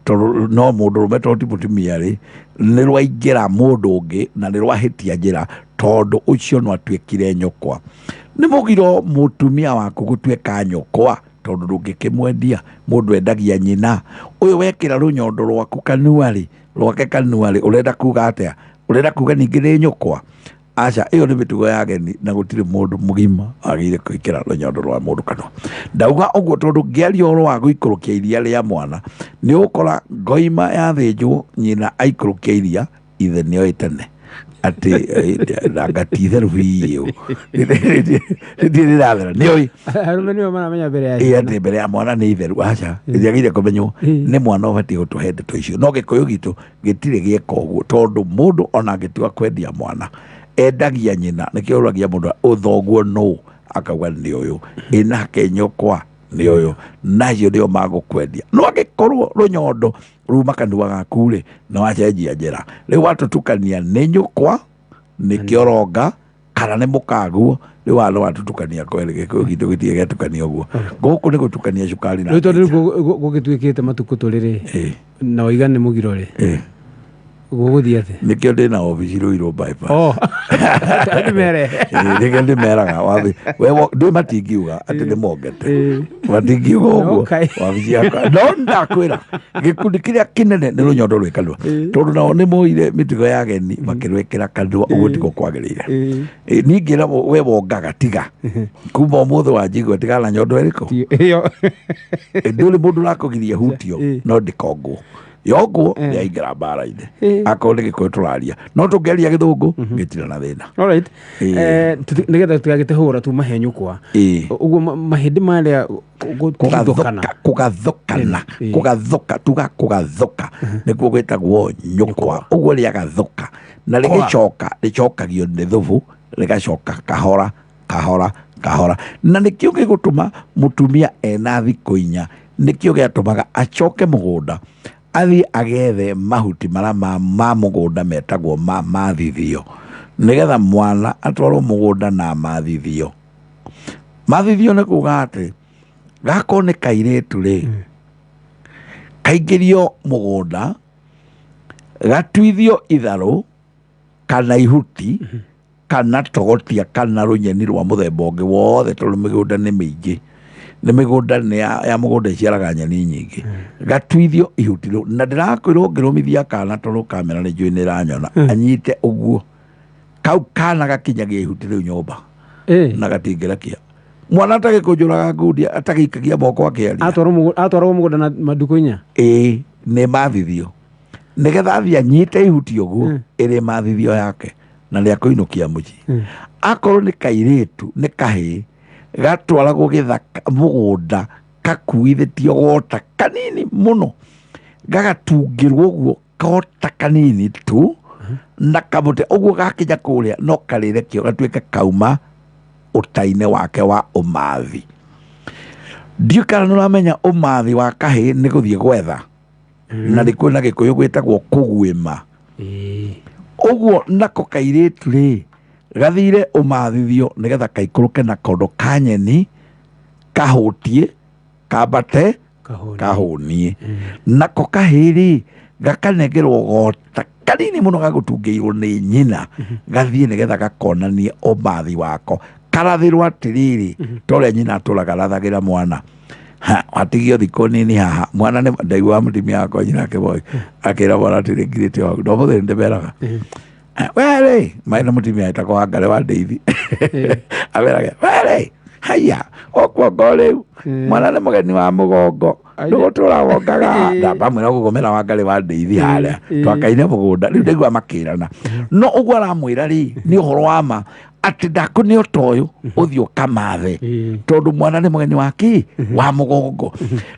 tondũ no mũndũrũme, tondũ ti mũtumia rĩ, nĩ rwaingĩra mũndũ ũngĩ na nĩ rwahĩtia njĩra, tondũ ũcio no atuĩkire nyũkwa. Nĩ mũgiro mũtumia waku gũtuĩka nyũkwa, tondũ ndũngĩkĩmwendia. Mũndũ endagia nyina. Ũyũ wekĩra rũnyondo rwaku kanua rĩ, rwake kanua rĩ, ũrenda kuga atĩa? Ũrenda kuga ningĩ nĩ nyũkwa? Aca, ĩyo nĩ mĩtugo ya ageni, na gũtirĩ mũndũ mũgima wagĩrĩire gwĩkĩra rũnyondo rwa mũndũ kanua. Ndauga ũguo tondũ ngĩaria ũhoro wa gũikũrũkia iria rĩa mwana, nĩ ũgũkora ngoima yathĩnjwo, nyina aikũrũkia iria, ithe nĩoĩ tene atĩ nanga ti itheru biũ, rĩtirĩ rĩrathera, nĩoĩ. Arũme nĩo maramenya mbere ya Ĩ, ciana. Atĩ mbere ya mwana nĩ itheru? Aca, rĩagĩrĩire kũmenywo nĩ mwana. Ũbatiĩ gũtũhe ndeto icio, no Gĩkũyũ gitũ gĩtirĩ gĩeka ũguo, tondũ mũndũ ona angĩtua kwendia mwana endagia nyina. Nĩkĩo ũragia mũndũ, ũthoguo nũ? Akauga nĩ ũyũ, ĩnake nyũkwa nĩ ũyũ, nacio nĩo magũkwendia. No angĩkorwo rũnyondo ruma kanua gaku rĩ, nĩ wacenjia njĩra. Rĩu watũtukania nĩ nyũkwa, nĩ kĩoronga, kana nĩ mũkaguo, rĩu wa no watũtukania kweri. Gĩkũyũ gitũ gĩtirĩ gĩatukania ũguo. Gũkũ nĩ gũtukania cukari na Rĩu tondũ mbeca. rĩu gũgĩtuĩkĩte matukũ tũrĩ rĩ, na waiga nĩ mũgiro rĩ, gũgũthiĩ atĩ? Nĩkĩo ndĩna obici Ruiru Bypass. Oh, ndĩmere. Nĩkĩo ndĩmeraga wabi we ndĩ matingiuga atĩ nĩ mongete, matingiuga ũguo. Wabici yakwa, no ndakwĩra gĩkundi kĩrĩa kĩnene nĩ rũnyondo rwĩ kanua, tondũ nao nĩ moire mĩtugo ya ageni makĩrwĩkĩra kanua. Ũguo tiguo kwagĩrĩire. Ningĩ na we wongaga, tiga kuma ũmũthĩ wanjigua, tiga na nyondo ĩrĩkũ. Ĩyo. Ndũrĩ mũndũ ũrakũgiria hutio. No ndĩkongwo, yongwo nĩaingĩra mbara-inĩ. Akorwo nĩ Gĩkũyũ tũraria, no tũngĩaria Gĩthũngũ gĩtirĩ na thĩna. Alright. Nĩgetha tũtigagĩte hũra tu mahenyũkwa ũguo mahĩndĩ marĩa gũtigithũkana. Kũgathũkana. Kũgathũka, tuga kũgathũka nĩkuo gwĩtagwo nyũkwa. Ũguo rĩagathũka na rĩgĩcoka rĩcokagio nĩ thubu, rĩgacoka kahora kahora kahora, na nĩkĩo gĩgũtũma mũtumia ena thikũ 4. Nĩkĩo gĩatũmaga acoke mũgũnda, athiĩ agethe mahuti marĩa ma mũgũnda metagwo ma mathithio, nĩgetha mwana atwarwo mũgũnda na mathithio. Mathithio nĩ kuga atĩ gakorwo nĩ kairĩtu rĩ, kaingĩrio mũgũnda, gatuithio itharũ kana ihuti. Kana togotia kana rũnyeni rwa mũthemba ũngĩ wothe tondũ mĩgũnda nĩ mĩingĩ nĩ mĩgũnda nĩ ya mũgũnda ĩciaraga nyeni nyingĩ gatuithio ihuti rĩu na ndĩrakwĩrwo ũngĩrũmithia kana tondũ kamera nĩ njũĩ nĩ ĩranyona anyite ũguo kau kana gakinyagia ihuti rĩu nyũmba na gatingĩrekia mwana atagĩkũnjũraga ngundi atagĩikagia moko akĩaria atwarwo mũgũnda na matukũ inya ĩĩ nĩ mathithio nĩgetha athiĩ anyite ihuti ũguo ĩrĩ mathithio yake na rĩa kũinũkia mũciĩ akorwo nĩ kairĩtu nĩ kahĩĩ gatwaragwo gĩthaka mũgũnda kakuithĩtio gota kanini mũno gagatungĩrwo ũguo gota kanini tu na kamũtĩ ũguo gakinya kũrĩa no karĩrekio gatuĩke kauma ũta-inĩ wake wa ũmathi ndiũĩ kana nĩ ũramenya ũmathi wa kahĩĩ nĩ gũthiĩ gwetha na nĩ kwĩna gĩkũyũ gwĩtagwo kũguĩma ũguo nako kairĩtu rĩ gathire ũmathithio nĩgetha kaikũrũke na kondo ka nyeni kahũtie kambate kahũnie nako kahĩĩ rĩ gakanengerwo gota kanini mũno gagũtungĩirwo nĩ nyina gathiĩ nĩgetha gakonanie ũmathi wako karathĩrwo atĩrĩrĩ ta ũrĩa nyina atũraga arathagĩra mwana hatigio thikũ nini haha mwana nĩ ndaiguaga mũtumia wakwa nyina akĩmoi akĩra mwana atĩrĩ ngirĩte hau no mũthĩ nĩndĩmeraga werĩ maĩ na mũtumia etagwo Wangarĩ wa Ndeithi amerage werĩ haiya ũkuongo rĩu mwana nĩ mũgeni wa mũgongo ndũgũtũra wongaga ndambamwĩra gũgomera Wangarĩ wa Ndeithi harĩa twakaine mũgũnda rĩu ndaigua makĩrana no ũguo aramwĩra rĩ nĩ ũhoro wa ma atĩ ndakũnĩ ũta ũyũ ũthiĩ ũkamathe tondũ mwana nĩ mũgeni wa kĩ wa mũgongo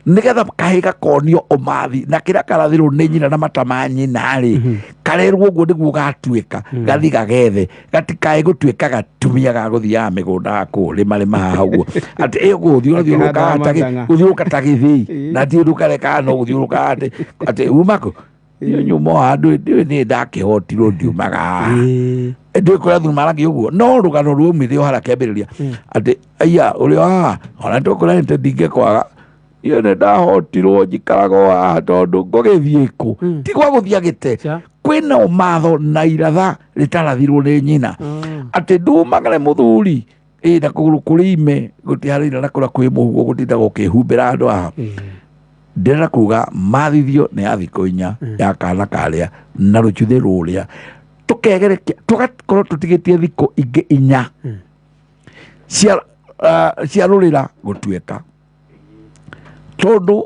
nĩgetha kahĩ gakonio ũmathi na kĩrĩa karathĩrwo nĩ nyina na mata ma nyina rĩ karerwo ũguo nĩguo gatuĩka gathi gagethe gatikae gũtuĩka gatumia ga gũthiaga mĩgũnda kũrĩma rĩma haha ũguo atĩ ĩ gũthiũrũrũka ta gĩthĩi na ti ũndũ kareka no gũthiũrũrũka atĩ atĩ uma kũ niĩ nyuma o handũ ndiũĩ nĩ ndakĩhotirwo ndiumaga haha ndä kå rä a thurumaragia å guo no rå gano ruaumire o harĩa kĩambĩrĩria atĩ aya ũrĩa haha ona tũkũra nĩ ndingĩkwaga niĩ nĩ ndahotirwo njikaraga o haha tondũ ngũgĩthiĩ kũ ti gwa gũthiĩ agĩte kwĩna ũmatho na iratha rĩtarathirwo nĩ nyina atĩ ndumagare mũthuri ĩ na kũgũrũ kũrĩ ime gũtiharĩire na kũrĩa kwĩ mũhuko gũtindaga ũkĩhumbĩra andũ haha ndĩrenda kuga mathithio nĩ ya thikũ inya ya kana karĩa na rũcuthĩ rũrĩa tukegerekia tugakorwo tũtigĩtie thikũ ingĩ inya cia rũrĩra gũtuĩka tondũ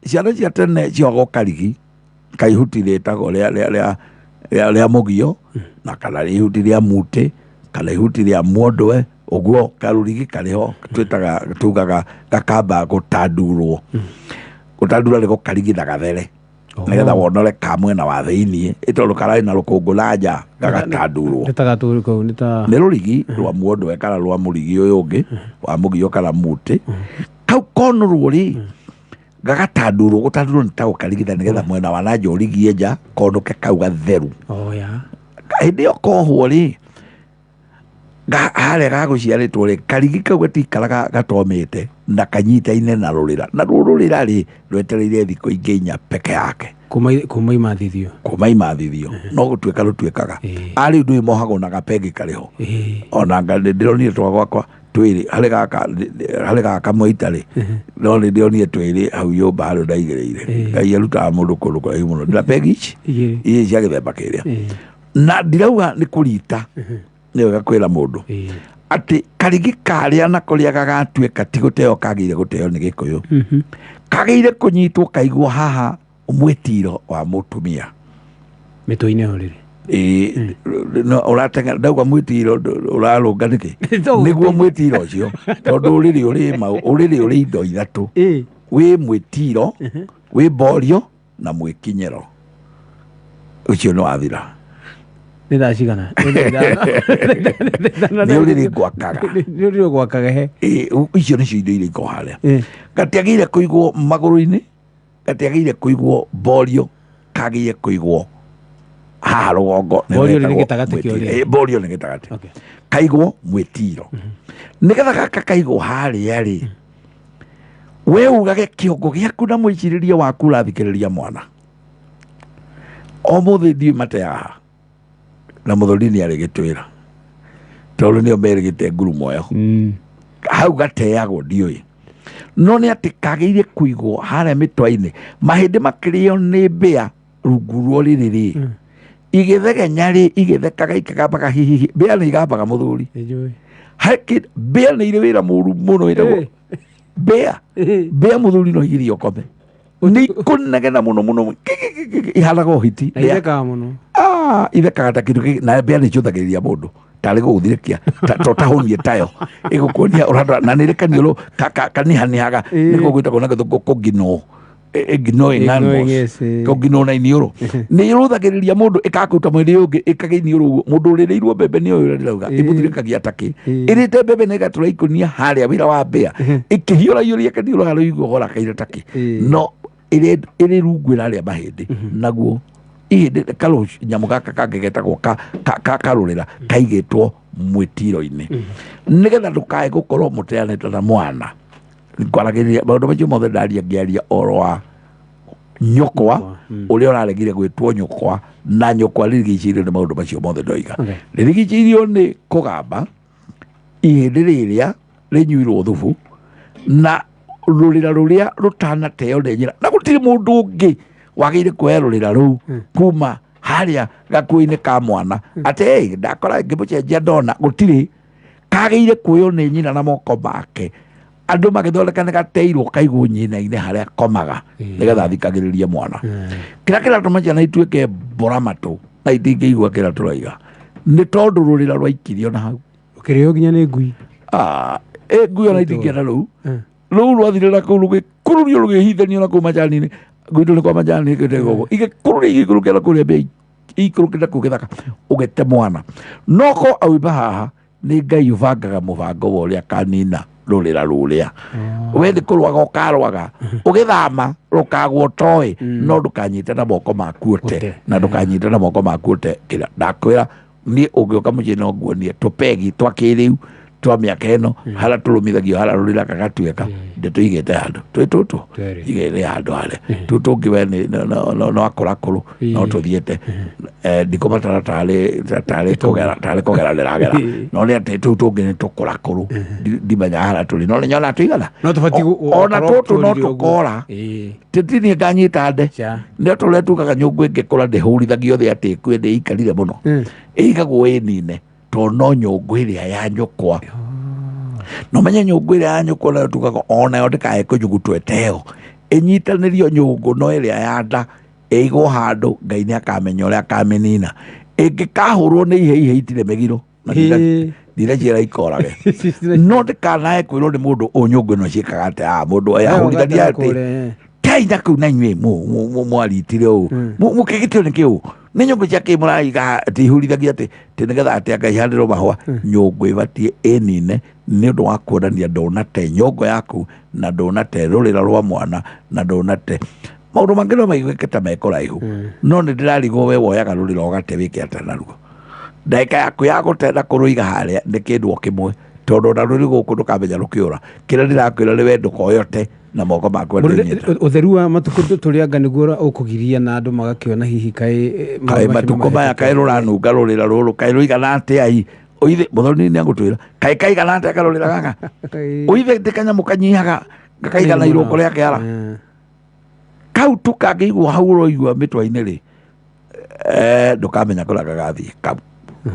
ciana cia tene ciohagwo karigi kaihuti rĩtagwo rĩa mũgio na kana ihuti rĩa mutĩ kana ihuti rĩa mwondwe ũguo karũrigi karĩho twĩtaga tugaga gakamba gũtandurwo gũtandura nĩ gũkarigitha gathere nĩgetha wonore ka mwena wa thĩiniĩ ĩtondũ kararĩ na rũkũngũ na nja gagatandurwo nĩ rũrigi rwa mwondwe kana rwa mũrigi ũyũ ũngĩ wa mũgio kana mũtĩ kau konũrwo rĩ gagatandurwo gũtandurwo nĩ ta gũkarigitha nĩgetha mwena wa na nja ũrigie nja konũke kau gatheru hĩndĩ ĩyo kohwo rĩ harĩa gagũciarĩtwo rĩ karigi kau gatikaraga gatomĩte na kanyitaine na rũrĩra na ruo rũrĩra rĩ rwetereire thikũ ingĩ inya peke yake kuma imathithio kuma imathithio no gũtuĩka rũtuĩkaga arĩ ndũĩ mohagwo na gapengĩ karĩho ona ndĩronire twa gwakwa twĩrĩ harĩ gaka mwaita rĩ no nĩ ndĩronire twĩrĩ hau nyũmba harĩa ndaigĩrĩire Ngai arutaga mũndũ kũndũ kũraihu mũno ndĩra pegi ici ici cia gĩthemba kĩrĩa na ndirauga nĩ kũrita nĩ wega kwĩra mũndũ atĩ karigi karĩa na kũrĩa gagatuĩka ti gũteo kagĩire gũteo nĩ gĩkũyũ kagĩire kũnyitwo kaigwo haha mwĩtiro wa mũtumia mĩtwe-inĩ o rĩrĩ ũrateng'era ndauga mwĩtiro ũrarũnga nĩkĩ nĩguo mwĩtiro ũcio tondũ ũrĩrĩ ũrĩ ũrĩ indo ithatũ wĩ mwĩtiro wĩ mborio na mwĩkinyĩro ũcio nĩ wathira nĩ thaa cigana nĩ ũrĩrĩ ngwakaga nĩ ũrĩrĩ gwakaga he icio nĩcio indo iria ikoragwo harĩa gatiagĩrĩire kũigwo magũrũ-inĩ gatiagĩrĩire kũigwo mborio kagĩrĩire kũigwo haha rũgongo mborio nĩ gĩtagatĩ kĩa ũrĩrĩ mborio nĩ gĩtagatĩ kaigwo mwĩtiro nĩgetha gaka kaigwo harĩa rĩ we ugage kĩongo gĩaku na mwĩcirĩrie waku ũrathikĩrĩria mwana o mũthĩ ndiũĩ mate haha na mũthoni nĩ arĩ gĩtwĩra Tondũ nĩo merĩgĩte ngurumo ĩyo. Hau gateagwo ndiũĩ, no nĩ atĩ kagĩire kũigwo harĩa mĩtwa-inĩ, mahĩndĩ makĩrĩo nĩ mbĩa rungu rwa rĩrĩ rĩ, igĩthegenya rĩ, igĩthekaga, ikagambaga hihihi. Mbĩa nĩ igambaga, mũthuri. Nĩnjũĩ. Harĩ mbĩa nĩ irĩ wĩra mũru mũno wĩtagwo mbĩa. Mbĩa, mũthuri, no igirie ũkome, nĩ ikũnegena mũno mũno. Kĩ- ihanaga ũhiti. Na ithekaga mũno. Ah, ithekaga ta kĩndũ na mbĩa nĩ icũthagĩrĩria mũndũ tarĩ gũgũthirĩkia to tahũnie tayo ĩgũkuonia ũrandora, na nĩ ĩrĩ kaniũrũ kanihanihaga. Nĩguo gwĩtagwo na gĩthũngũ kũnginwo. Gnawing Gnawing, animals. Yes. Kũnginwo na iniũrũ, nĩ ĩrũthagĩrĩria mũndũ ĩkakũruta mwĩrĩ ũngĩ ĩkagĩa iniũrũ ũguo. Mũndũ ũrĩrĩirwo mbembe nĩ ũyũ ũrĩa ndĩrauga. Ĩmũthirĩkagia takĩ ĩrĩte mbembe na ĩgatũra ikũnia harĩa. Wĩra wa mbĩa ĩkĩhiũrahiũria kaniũrũ harĩa ũigua gorakaire takĩ. No ĩrĩ rungu ĩrarĩa mahĩndĩ, naguo ihĩndĩ karũ nyamũ gaka kangĩ getagwo karũrĩra kaigĩtwo mwĩtiro-inĩ nĩgetha ndũkae gũkorwo mũteanĩte na mwana. Ngwaragĩrĩria maũndũ macio mothe, ndaria ngĩaria oro wa nyũkwa ũrĩa ũraregire gwĩtwo nyũkwa, na nyũkwa rĩrigicĩirio nĩ maũndũ macio mothe ndoiga. Rĩrigicĩirio nĩ kũgamba ihĩndĩ rĩrĩa rĩnyuirwo thubu na rũrĩra rũrĩa rũtanateo nĩ nyina, na gũtirĩ mũndũ ũngĩ wagĩrĩire kuoya rũrĩra rũu kuma harĩa gakuo-inĩ ka mwana atĩ, "Hey, ndakora ngĩmũcenjia ndona." Gũtirĩ, kagĩire kuoywo nĩ nyina na moko make. Andũ magĩthondeka nĩ gateirwo kaigwo nyina-inĩ harĩa komaga nĩgetha athikagĩrĩrie mwana. Kĩrĩa kĩratũma ciana ituĩke mbora matũ na itingĩigua kĩrĩa tũroiga nĩ tondũ rũrĩra rwaikirio na hau. Ũkĩrĩo nginya nĩ ngui. Ah, ĩ ngui ona itingĩenda rũu. Rũu rwathire na kũu rũgĩkururio, rũgĩhithanio na kũu majani-inĩ. Gwitũ nĩ kwa majani gĩtegwo, igĩkururio, igĩikũrũkĩra na kũrĩa mbĩa, ikũrũkĩte kũu gĩthaka ũgĩte mwana no ko auma haha. Nĩ Ngai ũbangaga mũbango wa ũrĩa kanina rũrĩra rũrĩa. We nĩ kũrwaga ũkarwaga, ũgĩthama rũkagwo toĩ, no ndũkanyite na moko maku ũte. Ũte. Na ndũkanyite na moko maku ũte. Kĩrĩa ndakwĩra niĩ, ũngĩũka mũciĩ no nguonie tũpegi twa kĩrĩu twa mĩaka ĩno, harĩa tũrũmithagio, harĩa rũrĩra gagatuĩka ndĩtũigĩte handũ twĩ tũtũ. Twĩrĩ. Igĩrĩ handũ harĩa tũ tũngĩ we nĩ no akũrakũrũ no tũthiĩte. Ndikũbatara tarĩ kũgera ndĩragera, no nĩ atĩ tũu tũngĩ nĩ tũkũrakũrũ. Ndimenyaga harĩa tũrĩ, no nĩ nyona tũigana. No tũbatiĩ Ona gũkorwo tũtũ no tũrire ũguo. tũkora. Titini nganyita nde. Ca. Nĩ tũrĩa tugaga nyũngũ ĩngĩkũra ndĩhũrithagio thĩ atĩ ĩkue, ndĩikarire mũno. Ĩigagwo ĩnine tondũ no nyũngũ ĩrĩa ya nyũkwa, no menye nyũngũ ĩrĩa ya nyũkwa nayo tugaga onayo ndĩkae kũnyugutwo, ĩteo ĩnyitanĩrio nyũngũ, no ĩrĩa ya nda ĩigwo handũ. Ngai nĩ akamenya ũrĩa akamĩnina. Ĩngĩkahũrwo nĩ ihe ihe itirĩ mĩgiro na ndiraciĩra ikorage, no ndĩkanae kwĩrwo nĩ mũndũ ũ nyũngũ ĩno ciĩkaga atĩ mũndũ ahũrithania atĩ tei na kũu na inyuĩ mwaritire ũũ mũkĩgĩtio nĩ kĩũ nĩ nyũngũ cia kĩ mũraiga atĩ ihurithagia atĩ nĩgetha atĩ anga ihandĩrwo mahũa. Nyũngũ ĩbatiĩ ĩnine nĩ ũndũ wa kuonania ndũnate nyũngũ yaku na ndũnate rũrĩra rwa mwana na ndũnate maũndũ mangĩ no maiguĩke ta mekũraihu, no nĩ ndĩrarigwo we woyaga rũrĩra ũgate wĩke atĩa naruo. Ndagĩka yaku ya gũte na kũrũiga harĩa nĩ kĩndũ o kĩmwe, tondũ ona rũrĩ gũkũ ndũkamenya rũkĩũra. Kĩrĩa ndĩrakwĩra nĩ we ndũkoyote na moko maku atĩ nyita. Ũtheru wa matukũ tũrĩ anga nĩguo ũkũgiria na andũ magakĩona hihi kaĩ kaĩ maũndũ macio matukũ maya kaĩ rũranunga rũrĩra rũrũ kaĩ rũigana atĩa i ũithe mũthoni nĩ agũtwĩra kaĩ kaigana atĩa karũrĩra gaka. Ũithe ndĩ kanyamũ kanyihaga gakaigana irũko rĩa kĩara. Kau tu kangĩigwo hau ũroigua mĩtwe-inĩ rĩ, ndũkamenya kũrĩa gagathiĩ kau.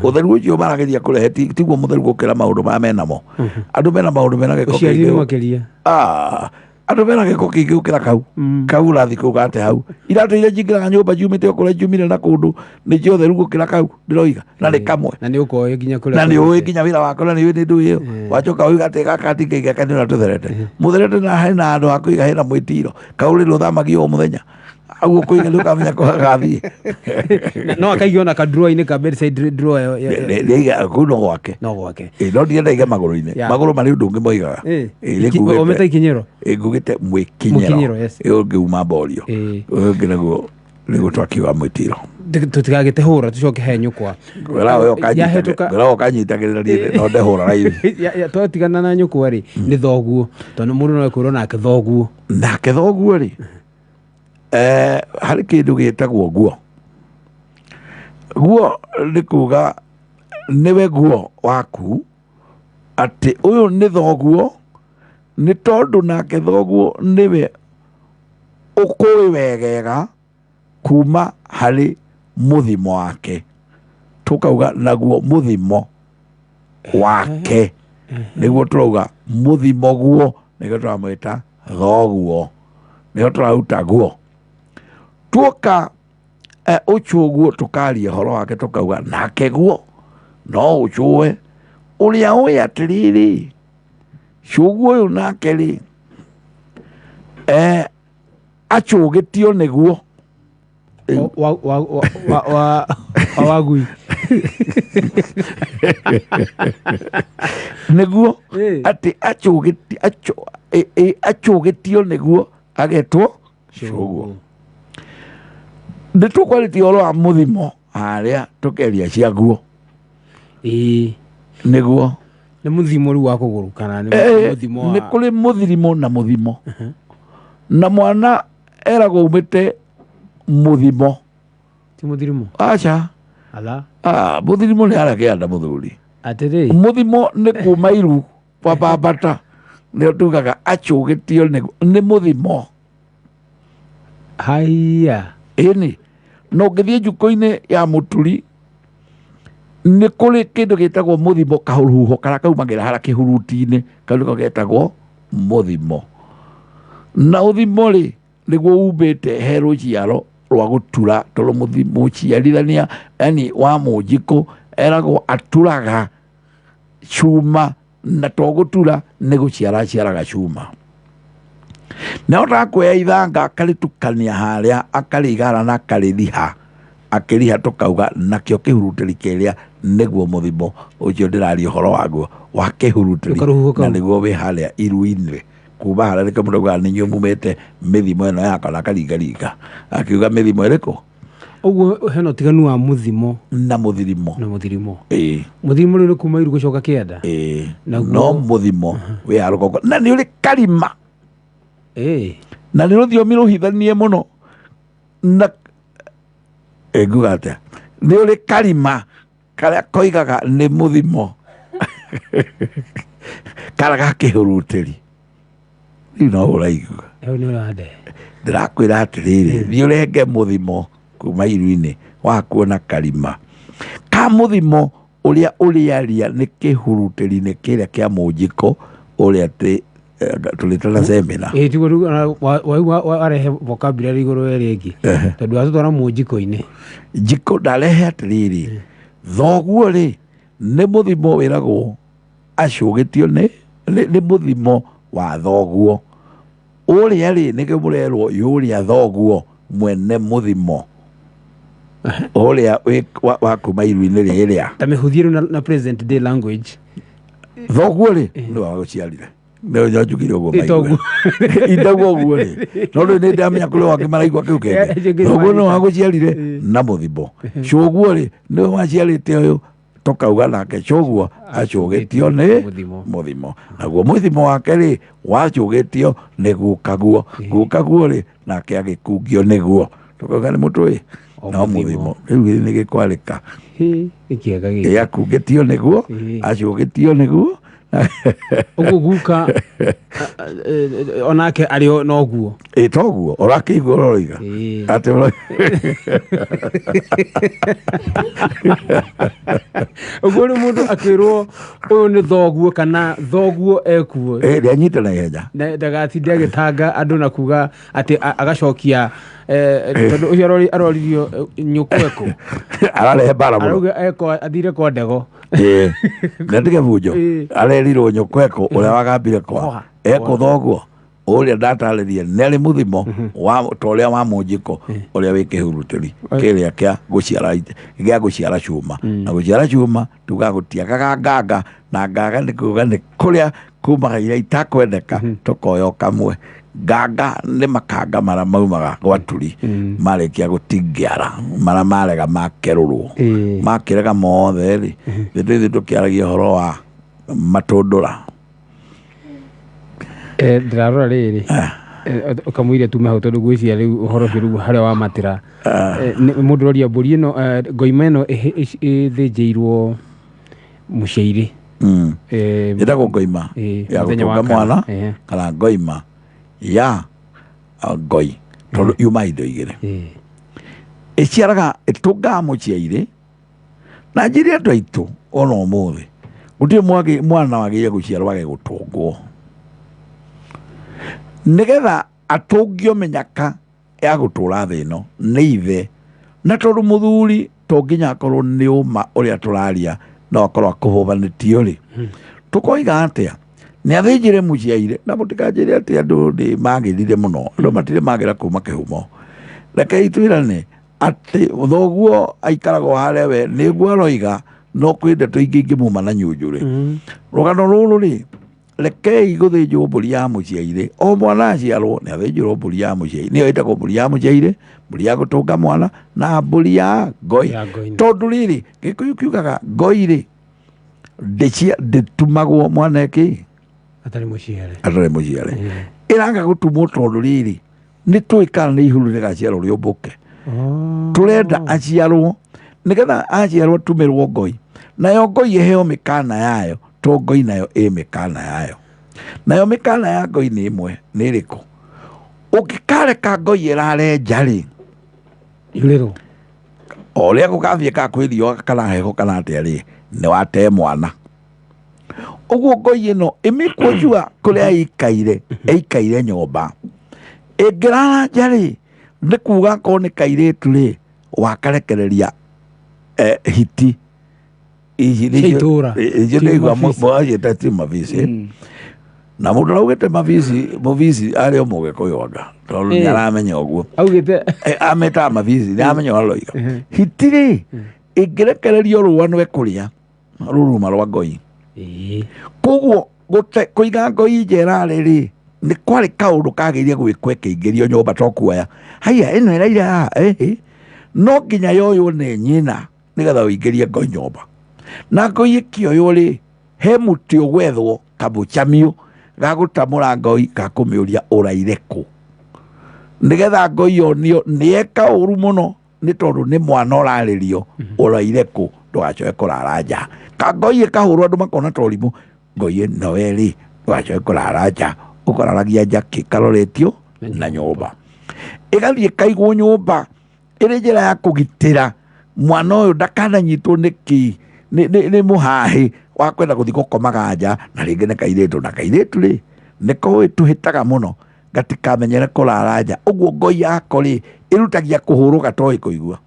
Ũtheru ũcio marageria kũrehe tiguo mũtheru gũkĩra maũndũ maya menamo. Andũ mena maũndũ mena gĩko ũciari kĩingĩ. makĩria. Ah, andũ mena gĩko kĩingĩ gũkĩra kau. Kau ũrathiĩ kũu gate hau iratũ iria njingĩraga nyũmba njiumĩte o kũrĩa njiumire na kũndũ nĩ ciothe rĩu gũkĩra kau ndĩroiga na nĩ kamwe. Na nĩ ũkoĩ nginya kũrĩa Na nĩ ũĩ kũrĩ. Nginya wĩra wako na nĩ ũĩ nĩ ndũ ĩyo wacoka ũiga atĩ gaka ndingĩiga kanĩ ũrĩa tũtherete mũtherete na hena handũ ha kũiga hena mwĩtiro kau rĩrĩ ũthamagio o mũthenya au ũkũiga nĩ ũkamenya kũrĩa gathiĩ. No akaigio na ka drawer-inĩ ka bedside drawer Nĩaiga kũu no gwake. No gwake. Ĩ, no ndienda aige magũrũ-inĩ. Magũrũ marĩ ũndũ ũngĩ moigaga. Ĩ, nĩ Ometa ikinyĩro. Ĩ, ngugĩte mwĩkinyĩro. Mũkinyĩro, yes. Ĩ, ũngĩuma mborio. Ũyũ ũngĩ nĩguo twakiuga mwĩtiro. Tũtigagĩte hũra tũcoke he nyũkwa. Yahĩtũka- Ngwĩra ũkanyitagĩrĩra niĩ no ndehũra raithi. Twatigana na nyũkwa rĩ, nĩ thoguo, tondũ mũndũ no ekwĩrwo nake thoguo. Nake thoguo rĩ, harĩ kĩndũ gĩtagwo guo. Guo nĩ kuga Nĩwe guo waku atĩ ũyũ nĩ thoguo, nĩ tondũ nake thoguo nĩwe ũkũĩ wegega kuma harĩ mũthimo wake. Tũkauga naguo mũthimo wake nĩguo tũrauga mũthimo guo, nĩguo tũramwĩta thoguo, nĩho tũraruta guo. Tuoka ũcũguo tũkaria ũhoro wake tũkauga nake guo no ũcũe ũrĩa ũĩ atĩrĩrĩ, cũguo ũyũ nake rĩ, acũgĩtio nĩguo. Wa wa wa wa wa wa wagui. Nĩguo atĩ acũgĩtio nĩguo agetwo cũguo. Nĩ tũkwarĩtie ũhoro wa mũthimo harĩa tũkeria ciaguo. Nĩguo. Nĩ mũthimo rĩu wa kũgũrũ kana nĩ mũthimo wa Nĩ kũrĩ mũthirimo na mũthimo. Na mwana eragwo umĩte mũthimo. Ti mũthirimo? Aca. Ala. Mũthirimo nĩ harĩa kĩanda mũthuri. Atĩrĩ. Mũthimo nĩ kuma iru kwambambata. Nĩo tugaga acũgĩtio nĩ mũthimo. Haiya. Ĩni. Na ũngĩthiĩ njukũ-inĩ ya mũturi nĩ kũrĩ kĩndũ gĩtagwo mũthimo, kahuho karĩa kaumagĩra harĩa kĩhuruti-inĩ, kau nĩko getagwo mũthimo. Na ũthimo rĩ nĩguo umbĩte he rũciaro rwa gũtura, tondũ mũciarithania yani wa mũnjikũ eragwo aturaga cuma, na to gũtura nĩ gũciara aciaraga cuma. Na ahotaga kuoya ithanga akarĩtukania harĩa akarĩigara na akarĩriha, akĩriha tũkauga nakĩo kĩhurutĩri kĩrĩa nĩguo mũthimo ũcio ndĩraria ũhoro waguo wa kĩhurutĩri, Karuhuho kau. na nĩguo wĩ harĩa iru-inĩ. Kuma harĩa nĩkĩo mũndũ augaga nĩ inyuĩ mumĩte mĩthimo ĩno yakwa, na akaringaringa akiuga mĩthimo ĩrĩkũ. Ũguo hena ũtiganu wa mũthimo na mũthirimo. Na mũthirimo. Ĩĩ. Mũthirimo rĩu nĩ kuma iru gũcoka kĩanda. Ĩĩ. Naguo No mũthimo wĩ ha rũgongo na nĩ ũrĩ karima. Ĩĩ. Na nĩ rũthiomi rũhithanie mũno. Na nguga atĩa? Nĩ ũrĩ karima karĩa koigaga nĩ mũthimo karĩa ga kĩhurutĩri. Rĩu no ũraigua. Hau nĩ ũrande. Ndĩrakwĩra atĩrĩrĩ, thiĩ ũrenge mũthimo kuma iru-inĩ wakuona karima ka mũthimo ũrĩa ũrĩaria nĩ kĩhurutĩri-inĩ kĩrĩa kĩa mũnjiko ũrĩa tũrĩta na semina. Ĩĩ, tiguo rĩu ona warehe vocabulary igũrũ ĩrĩa ĩngĩ. Tondũ watũtwara mũnjiko-inĩ. Njiko ndarehe atĩrĩrĩ, thoguo rĩ nĩ mũthimo wĩragwo acũgĩtio nĩ mũthimo wa thoguo. Ũrĩa rĩ nĩkĩo mũrerwo yũrĩa thoguo mwene mũthimo ũrĩa wa kuma iru-inĩ rĩrĩa. Ta mĩhũthie rĩu na present day language. Thoguo rĩ nĩwe wagũciarire. Nĩwe njugire ũguo Ĩ, toguo. maigue. Indauga ũguo rĩ, no rĩu nĩ ndamenya kũrĩ wangĩ maraigua kĩu kĩngĩ. Kĩngĩ Thoguo nĩwe nĩmanyita. wagũciarire na mũthimo. Cũguo rĩ nĩwe waciarĩte ũyũ, tũkauga nake cũguo acũgĩtio nĩ Mũthimo. mũthimo. Naguo mũthimo wake rĩ wacũgĩtio nĩ gukaguo. Gukaguo rĩ nake agĩkungio nĩguo. Tũkauga nĩ mũtũĩ O no mũthimo. mũthimo. Rĩu nĩ gĩkwarĩka. Hĩ, nĩ kĩega gĩkĩ. Ĩ, akungĩtio nĩguo, acũgĩtio nĩguo. Ũguo guka onake arĩ o noguo. Ĩ, toguo ũrakĩigua ũroiga. Ĩĩ. Atĩ Ũguo rĩu mũndũ akĩrwo ũyũ nĩ thoguo kana thoguo ekuo. Ĩ, nĩanyite na ihenya. Na ndagatinde agĩtanga andũ na kuga atĩ agacokia tondũ ũcio aroririo nyũkwa ekũ. Ararehe mbara mũno. Arauga eko athire kwa ndego. Ĩ, na tige bunjo. Ĩ. Arerirwo nyũkwa ekũ ũrĩa wagambire kwa. Kwa. Ekũ thoguo. Ũrĩa ndatarĩria nĩ arĩ mũthimo wa ta ũrĩa wa mũnjiko ũrĩa wĩ kĩhurutĩri kĩrĩa kĩa gũciara gĩa gũciara cuma. Na gũciara cuma tugaga gũtiagaga nganga, na nganga nĩ kuga nĩ kũrĩa kumaga iria itakwendeka tũkoya o kamwe. Nganga nĩ makanga marĩa maumaga gwa turi marĩkia gũtingiara marĩa marega makerũrwo. Makĩrega mothe rĩ, ithuĩ tũkĩaragia ũhoro wa matũndũra. Ndĩrarora rĩrĩ. Ũkamũiria tume hau tondũ ngwĩciria rĩu ũhoro ũcio rĩu harĩa wamatĩra. Mũndũ ũroria mbũri ĩno, ngoima ĩno ĩthĩnjĩirwo Mũciairĩ. Ĩtagwo ngoima ya Mũthenya wa gũtũnga kana. mwana kana ngoima ya ngoi, tondũ yuma indo igĩrĩ. Ĩciaraga, ĩtũngaga mũciairĩ. Na njĩre andũ aitũ, ona ũmũthĩ gũtirĩ mwana wagĩrĩire gũciarwo age gũtũngwo, nĩgetha atũngio mĩnyaka ya gũtũra thĩ ĩno nĩ ithe. Na tondũ mũthuri to nginya akorwo nĩ ũma ũrĩa tũraria, no akorwo akũhũbanĩtio rĩ, tũkoiga atĩa? Nĩ athĩnjĩre mũciaire. Na mũtikanjĩre atĩ andũ nĩ magĩrire mũno, andũ matirĩ magĩra kuma kĩhumo. Rekei twĩrane atĩ thoguo aikaraga o harĩa we nĩguo aroiga, no kwĩ ndeto ingĩ ingĩmuma na nyunjurĩ. Rũgano rũrũ rĩ, rekei gũthĩnjwo mbũri ya mũciairĩ. O mwana aciarwo nĩ athĩnjĩrwo mbũri ya mũciairĩ, nĩyo ĩtagwo mbũri ya mũciairĩ, mbũri ya gũtũnga mwana na mbũri ya ngoi. Ya ngoi. Tondũ rĩrĩ, Gĩkũyũ kiugaga ngoi rĩ ndĩtumagwo mwana ĩkĩ atarĩ mũciare. Atarĩ mũciare. Ĩraga gũtumwo tondũ rĩrĩ, nĩ tũĩ kana nĩ ihuru rĩgaciarwo rĩũmbũke. Tũrenda aciarwo, nĩgetha aciarwo atumĩrwo ngoi, nayo ngoi ĩheo mĩkana yayo, to ngoi nayo ĩ mĩkana yayo. Nayo mĩkana ya ngoi nĩ ĩmwe. Nĩ ĩrĩkũ? Ũngĩkareka ngoi ĩrare nja rĩ, Yurĩrwo. O ũrĩa gũgathiĩ, ka kwĩ riũa kana heho kana atĩa rĩ, nĩ watee mwana. Ũguo ngoi ĩno ĩmĩkũnjua kũrĩa ĩikaire, ĩikaire nyũmba. Ĩngĩrara nja rĩ, nĩ kuga korwo nĩ kairĩtu rĩ, wakarekereria hiti ici. Cia itũũra. Icio Ti ndĩigua mabici. mwaciĩta ti mabici. Na mũndũ araugĩte mabici, mũbici arĩ o Mũgĩkũyũ anga, tondũ nĩ aramenya ũguo. Augĩte. Ametaga mabici, nĩ aramenya ũrĩa aroiga. Hiti rĩ, ĩngĩrekererio rũa no ĩkũrĩa rũruma rwa ngoi. Koguo kũiga ngoi njera rĩ, nĩ kwarĩ kaũndũ kagĩrĩire gwĩkwo ĩkĩingĩrio nyũmba, to kuoya haiya ĩno ĩraira haha, no nginya yoywo nĩ nyina nĩgetha ũingĩrie ngoi nyũmba. Na ngoi ĩkĩoywo rĩ, he mũtĩ ũgwethwo kamũcamio ga gũtamũra ngoi, ga kũmĩũria ũraire kũ, nĩgetha ngoi yonio nĩ eka ũru mũno, nĩ tondũ nĩ mwana ũrarĩrio ũraire kũ, ndũgacoke kũrara nja. Ka ngoi ĩkahũrwo, andũ makona ta ũrimũ. Ngoi ĩno we rĩ, ndũgacoke kũrara nja, ũkũraragia nja kĩ karoretio na nyũmba. Ĩgathiĩ ĩkaigwo nyũmba ĩrĩ njĩra ya kũgitĩra mwana ũyũ ndakananyitwo nĩ kĩ nĩ mũhahĩ wa kwenda gũthiĩ gũkomaga nja, na rĩngĩ nĩ kairĩtu, na kairĩtu rĩ, nĩ koĩ tũhĩtaga mũno gatikamenyere kũrara nja. Ũguo ngoi yako rĩ, ĩrutagia kũhũrwo gatoĩ kũigua.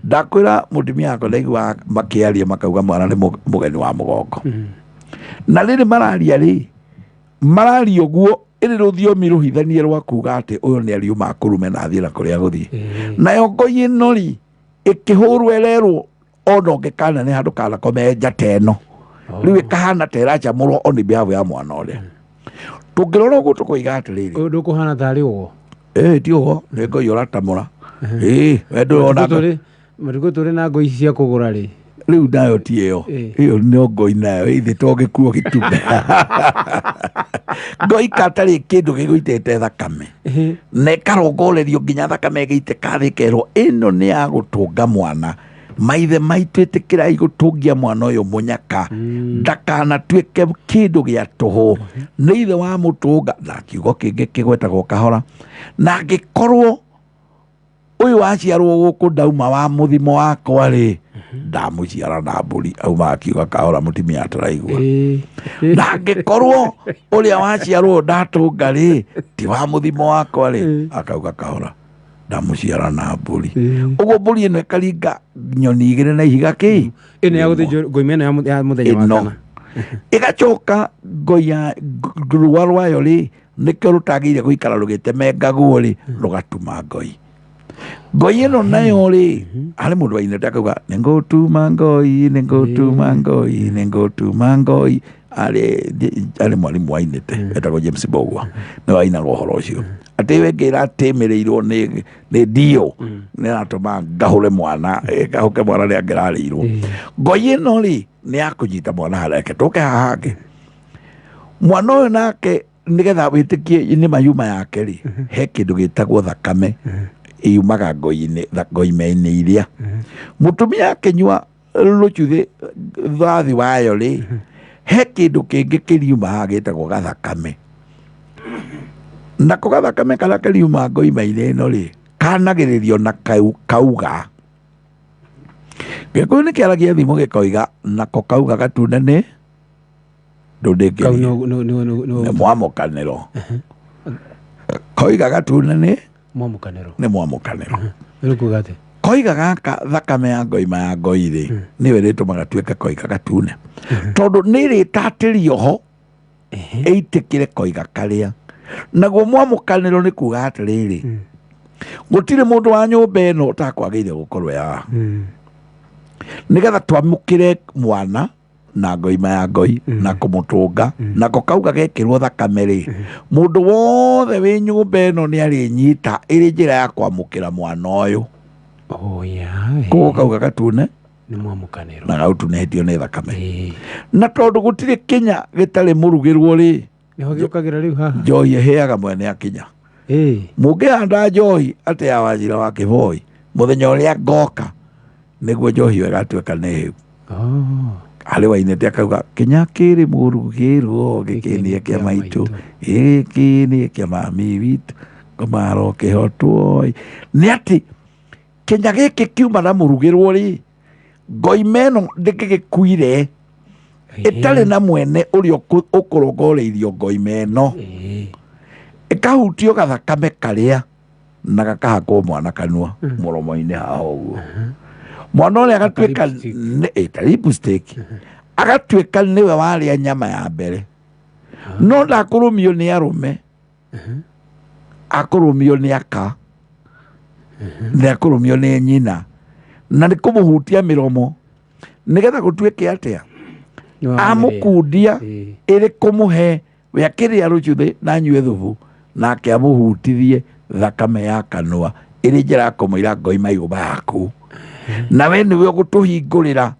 Ndakwĩra mũtumia wakwa ndaigua makĩaria makauga mwana nĩ mũgeni wa mũgongo. Na rĩrĩ mararia rĩ, mararia ũguo ĩrĩ rũthiomi rũhithanie rwa kuga atĩ ũyũ nĩ ariuma kũrume na athiĩ na kũrĩa gũthiĩ. Nayo ngoi ĩno rĩ, ĩkĩhũrwo ĩrerwo ona ũngĩkaneneha ndũkanakome njata ĩno. Rĩu ĩkahana ta ĩracamũrwo on behalf ya mwana ũrĩa. Tũngĩrora ũguo tũkoiga atĩrĩrĩ, Ũyũ ndũkũhana tarĩ ũgo. Ĩ ti ũgo, nĩ ngoi ũratamũra. Ĩ we ndũrona. Matukũ tũrĩ na ngoi ici cia kũgũra rĩ. Rĩu nayo ti ĩyo. Ĩyo no ngoi nayo ĩthĩ to gĩkuo gĩtume ngoi katarĩ kĩndũ gĩgũitĩte thakame na ĩkarongorerio nginya thakame ĩgĩitĩka thĩ, ĩkerwo ĩno nĩ ya gũtũnga mwana. Maithe maitũ, ĩtĩkĩrai gũtũngia mwana ũyũ mũnyaka ndakanatuĩke kĩndũ gĩa tũhũ. Nĩ ithe wa mũtũnga na kiugo kĩngĩ kĩgwetagwo kahora. Na angĩkorwo ũyũ waciarwo gũkũ ndauma wa mũthimo wakwa rĩ, ndamũciara na mbũri, auma akiuga kahora, mũtumia ataraigua. Na angĩkorwo ũrĩa waciarwo ndatũnga rĩ, ti wa mũthimo wakwa rĩ, akauga kahora, ndamũciara na mbũri. Ũguo mbũri ĩno ĩkaringa nyoni igĩrĩ na ihiga kĩ. Ĩno ya gũthĩnjwo ngoi mĩena ya mũthenya wa Ĩno kana. Ĩgacoka ngoi ya rũa rwayo rĩ, nĩkĩo rũtagĩire gũikara rũgĩtemengagwo rĩ, rũgatuma ngoi. Ngoi ĩno nayo rĩ, harĩ mũndũ wainĩte akauga, "Nĩngũtuma ngoi, nĩngũtuma ngoi, nĩngũtuma ngoi." Arĩ mwarimũ wainĩte etagwo James Mbogua, nĩwe wainaga ũhoro ũcio atĩ ĩyo ĩngĩ ĩratĩmĩrĩirwo nĩ ndio nĩ ĩratũma ngahũre mwana, ngahũke mwana rĩa ngĩrarĩirwo. Ngoi ĩno rĩ, nĩ ya kũnyita mwana harĩa. Reke tũke haha hangĩ. Mwana ũyũ nake, nĩgetha wĩtĩkie nĩ mayuma yake rĩ, he kĩndũ gĩtagwo thakame yumaga ngoi-inĩ, ngoime-inĩ iria mũtumia akĩnyua. Rũcuthĩ thathi wayo rĩ, he kĩndũ kĩngĩ kĩriuma haha gĩtagwo gathakame. Nako gathakame karĩa kariuma ngoima-inĩ ĩno rĩ, kanagĩrĩrio na kauga. Gĩkũyũ nĩ kĩaragia thimo gĩkoiga nako kauga gatune nĩ Kau ndũndĩkĩrie no nĩ mwamũkanĩro. Koiga gatune nĩ mwamũkanĩro. Nĩ mwamũkanĩro. Nĩ kuga atĩ Koiga gaka, thakame ya ngoima ya ngoi rĩ, nĩyo ĩrĩtũmaga tuĩke koiga gatune, tondũ nĩ ĩrĩtatĩrio ho ĩitĩkĩre koiga karĩa. Naguo mwamũkanĩro nĩ kuga atĩrĩrĩ, gũtirĩ mũndũ wa nyũmba ĩno ũtakwagĩire gũkorwo ya nĩgetha twamũkĩre mwana na ngoima ya ngoi na kũmũtũnga. Nako kauga gekĩrwo thakame rĩ, mũndũ wothe wĩ nyũmba ĩno nĩ arĩnyita ĩrĩ njĩra ya kwamũkĩra mwana ũyũ. Oh ya. Koguo kauga gatune Nĩ mwamũkanĩro. Na gautunĩtio nĩ thakame. Na tondũ gũtirĩ kĩnya gĩtarĩ mũrugĩrwo rĩ, Nĩho gĩũkagĩra rĩu haha. Njohi ĩhĩaga mwene akinya. Mũngĩhanda njohi atĩ ya Wajira wa Kĩboi, mũthenya ũrĩa ngoka nĩguo njohi ĩyo ĩgatuĩka nĩ hĩu. Harĩ wainĩte akauga kĩnya kĩrĩ mũrugĩrwo gĩkĩ nĩ kĩa maitũ, gĩkĩ nĩ kĩa mami witũ, ngomaro kĩhotwo. Nĩ atĩ kĩnya gĩkĩ kiuma na mũrugĩrwo rĩ, ngoima ĩno ndĩngĩgĩkuire ĩtarĩ na mwene ũrĩa ũkũrongoreirio ngoima ĩno. Ĩkahutio gathakame karĩa na gakahakwo mwana kanua mũromo-inĩ haha ũguo, mwana ũrĩa agatuĩka lipstick. Ta lipstick, agatuĩka nĩwe warĩa nyama ya mbere. No ndakũrũmio nĩ arũme, akũrũmio nĩ aka, nĩ akũrũmio nĩ nyina, na nĩ kũmũhutia mĩromo nĩgetha gũtuĩke atĩa? Nĩ wamũrĩa. Amũkundia ĩrĩ kũmũhe we akĩrĩa rũcuthĩ na anyue thubu, nake amũhutithie thakame ya kanua ĩrĩ njĩra ya kũmwĩra ngoima yũmba yaku na we nĩwe ũgũtũhingũrĩra.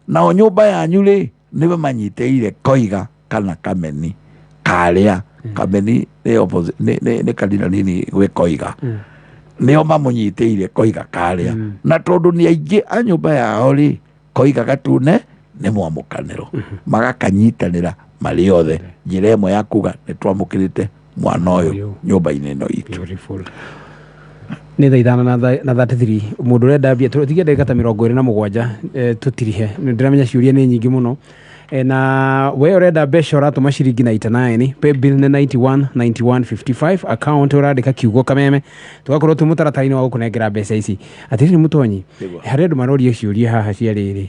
Nao nyũmba yanyu rĩ, nĩwe manyitĩire koiga kana kameni karĩa kameni nĩ nĩ kanina nini gwĩ koiga, nĩo mamũnyitĩire koiga karĩa. Na tondũ nĩ aingĩ a nyũmba yao rĩ, koiga gatune nĩ mwamũkanĩro, magakanyitanĩra marĩ othe, njĩra ĩmwe ya kuga nĩ twamũkĩrĩte mwana ũyũ Ũyũ. nyũmba-inĩ ĩno itũ. Beautiful. Nĩ thaa 5 na 33. Mũndũ ũrenda mbia, tũtigie ndagĩka ta 27, tũtirihe. Nĩ ndĩramenya ciũria nĩ nyingĩ mũno. Na we ũrenda mbeca, ũratũma ciringi 99, paybill nĩ 91 91 55, account ũrandĩka kiugo Kameme. Tũgakorwo twĩ mũtaratara-inĩ wa gũkũnengera mbeca ici. Atĩrĩrĩ mũtonyi, Nĩguo. harĩ andũ maroria ciũria haha cia rĩrĩ,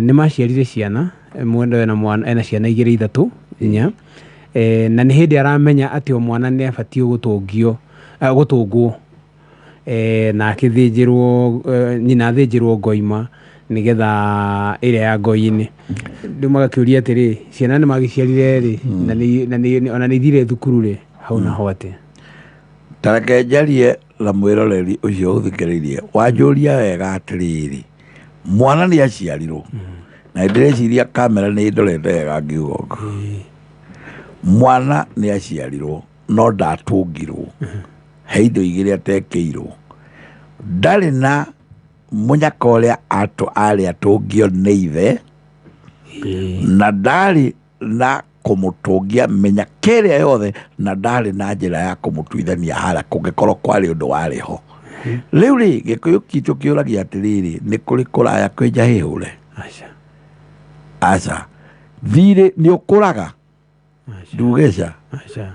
nĩ maciarire ciana, mwendo ena mwana, ena ciana igĩrĩ, ithatũ, inya, na nĩ hĩndĩ aramenya atĩ o mwana nĩ abatiĩ gũtũngio, gũtũngwo, na akĩthĩnjĩrwo, nyina athĩnjĩrwo ngoima nĩgetha ĩrĩa ya ngoi-inĩ. Rĩu magakĩũria atĩrĩ, ciana nĩ magĩciarire rĩ, na nĩ ona nĩ ithire thukuru rĩ, hau naho atĩa? Tareke njarie na mwĩroreri ũcio ũthikĩrĩirie. Wanjũria wega atĩrĩrĩ, mwana nĩ aciarirwo na ndĩreciria kamera nĩ ndorete wega ngiuga ũguo. Mwana nĩ aciarirwo no ndatũngirwo. He indo igĩrĩ atekĩirwo: ndarĩ na mũnyaka ũrĩa arĩ atũngio nĩ ithe, na ndarĩ na kũmũtũngia mĩnyaka ĩrĩa yothe, na ndarĩ na njĩra ya kũmũtuithania harĩa kũngĩkorwo kwarĩ ũndũ warĩ ho. Rĩu rĩ, Gĩkũyũ kitũ kĩũragia atĩrĩrĩ, nĩ kũrĩ kũraya kwĩ njahĩhũre? Aca. Aca, thirĩ nĩ ũkũraga. Aca. Ndugeca. Aca.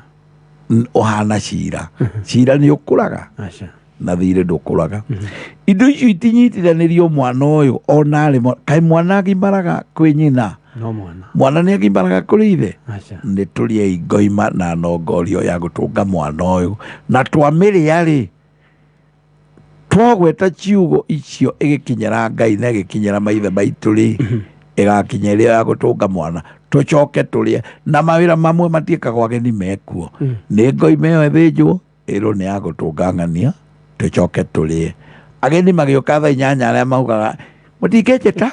Ũhana cira, cira nĩ ũkũraga. Aca. Na thirĩ ndũkũraga. Indo icio itinyitithanĩrio mwana ũyũ ona arĩ kaĩ mwana agimaraga kwĩ nyina? No mwana. Mwana nĩ agimaraga kũrĩ ithe? Aca. Nĩ tũrĩei ngoima na nongorio ya gũtũnga mwana ũyũ, na twamĩrĩa rĩ, twagweta ciugo icio ĩgĩkinyĩra Ngai na ĩgĩkinyĩra maithe maitũ rĩ, ĩgakinya ĩrĩa ya gũtũnga mwana, tũcoke tũrĩe. Na mawĩra mamwe matiĩkagwo ageni mekuo. Nĩ ngoima ĩyo ĩthĩnjwo, ĩrwo nĩ ya gũtũnga ng'ania, tũcoke tũrĩe. Ageni magĩũka thaa 8, arĩa maugaga Mũtingĩnjĩta.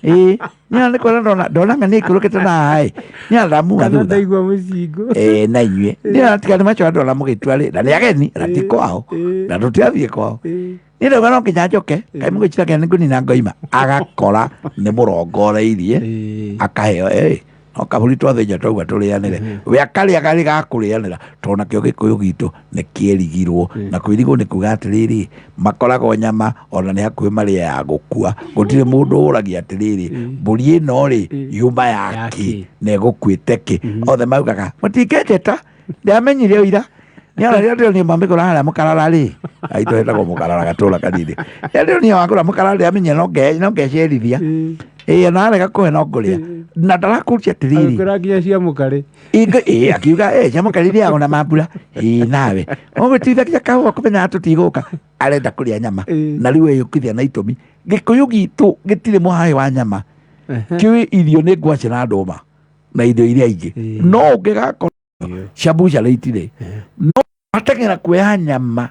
Ĩĩ, niĩ nĩ kuona ndona ng'ania ikũrũkĩte na haha ĩ. Niĩ ndamuma Kana thutha. ndaigua mũcingo. Ĩĩ, na inyuĩ. Niĩ tiga nĩ macho andũ arĩa mũgĩtua rĩ, na nĩ ageni, na ti kwao. Na tũtirathiĩ kwao. Niĩ ndauga no nginya njoke, kaĩ mũgĩciragia nĩ ngũnina ngoima. Agakora nĩ mũrongoreirie, akaheo ĩ no kaburi twathĩnja twauga tũrĩanĩre. We akarĩa karĩ ga kũrĩanĩra, tondũ nakĩo gĩkũyũ gitũ nĩ kĩerigirwo. Na kwĩrigwo nĩ kuga atĩrĩrĩ, makoragwo nyama ona nĩ hakuhĩ marĩe ya gũkua. Gũtirĩ mũndũ ũragia atĩrĩrĩ, mbũri ĩno rĩ, yuma ya kĩ na ĩgũkuĩte kĩ. Othe maugaga mũtingĩnjĩta, ndiamenyire ũira. Nĩona rĩrĩa ndĩronire mamĩgũra harĩa mũkarara rĩ, aitũ hetagwo mũkarara gatũra kanini. Rĩrĩa ndĩronire wagũra mũkarara ndĩamenyire no ngecerithia. Ĩĩ ona arega kũhe no ngũrĩa. Na ndarakũria atĩrĩrĩ. Agĩkwĩra nginya cia mũkarĩ. Ĩĩ akiuga ĩ cia mũkarĩ irĩagwo na mambura. Ĩĩ nawe. Ũgũtuithagia kahũa kũmenya tũtigũka. Arenda kũrĩa nyama. Na rĩu eyũkithia na itũmi. Gĩkũyũ gitũ gĩtirĩ mũhaĩ wa nyama. Kĩũĩ irio nĩ ngwacĩ na ndũma na indo iria ingĩ. No ũngĩgakorwo cia mbucare itirĩ. No wateng'era kuoya nyama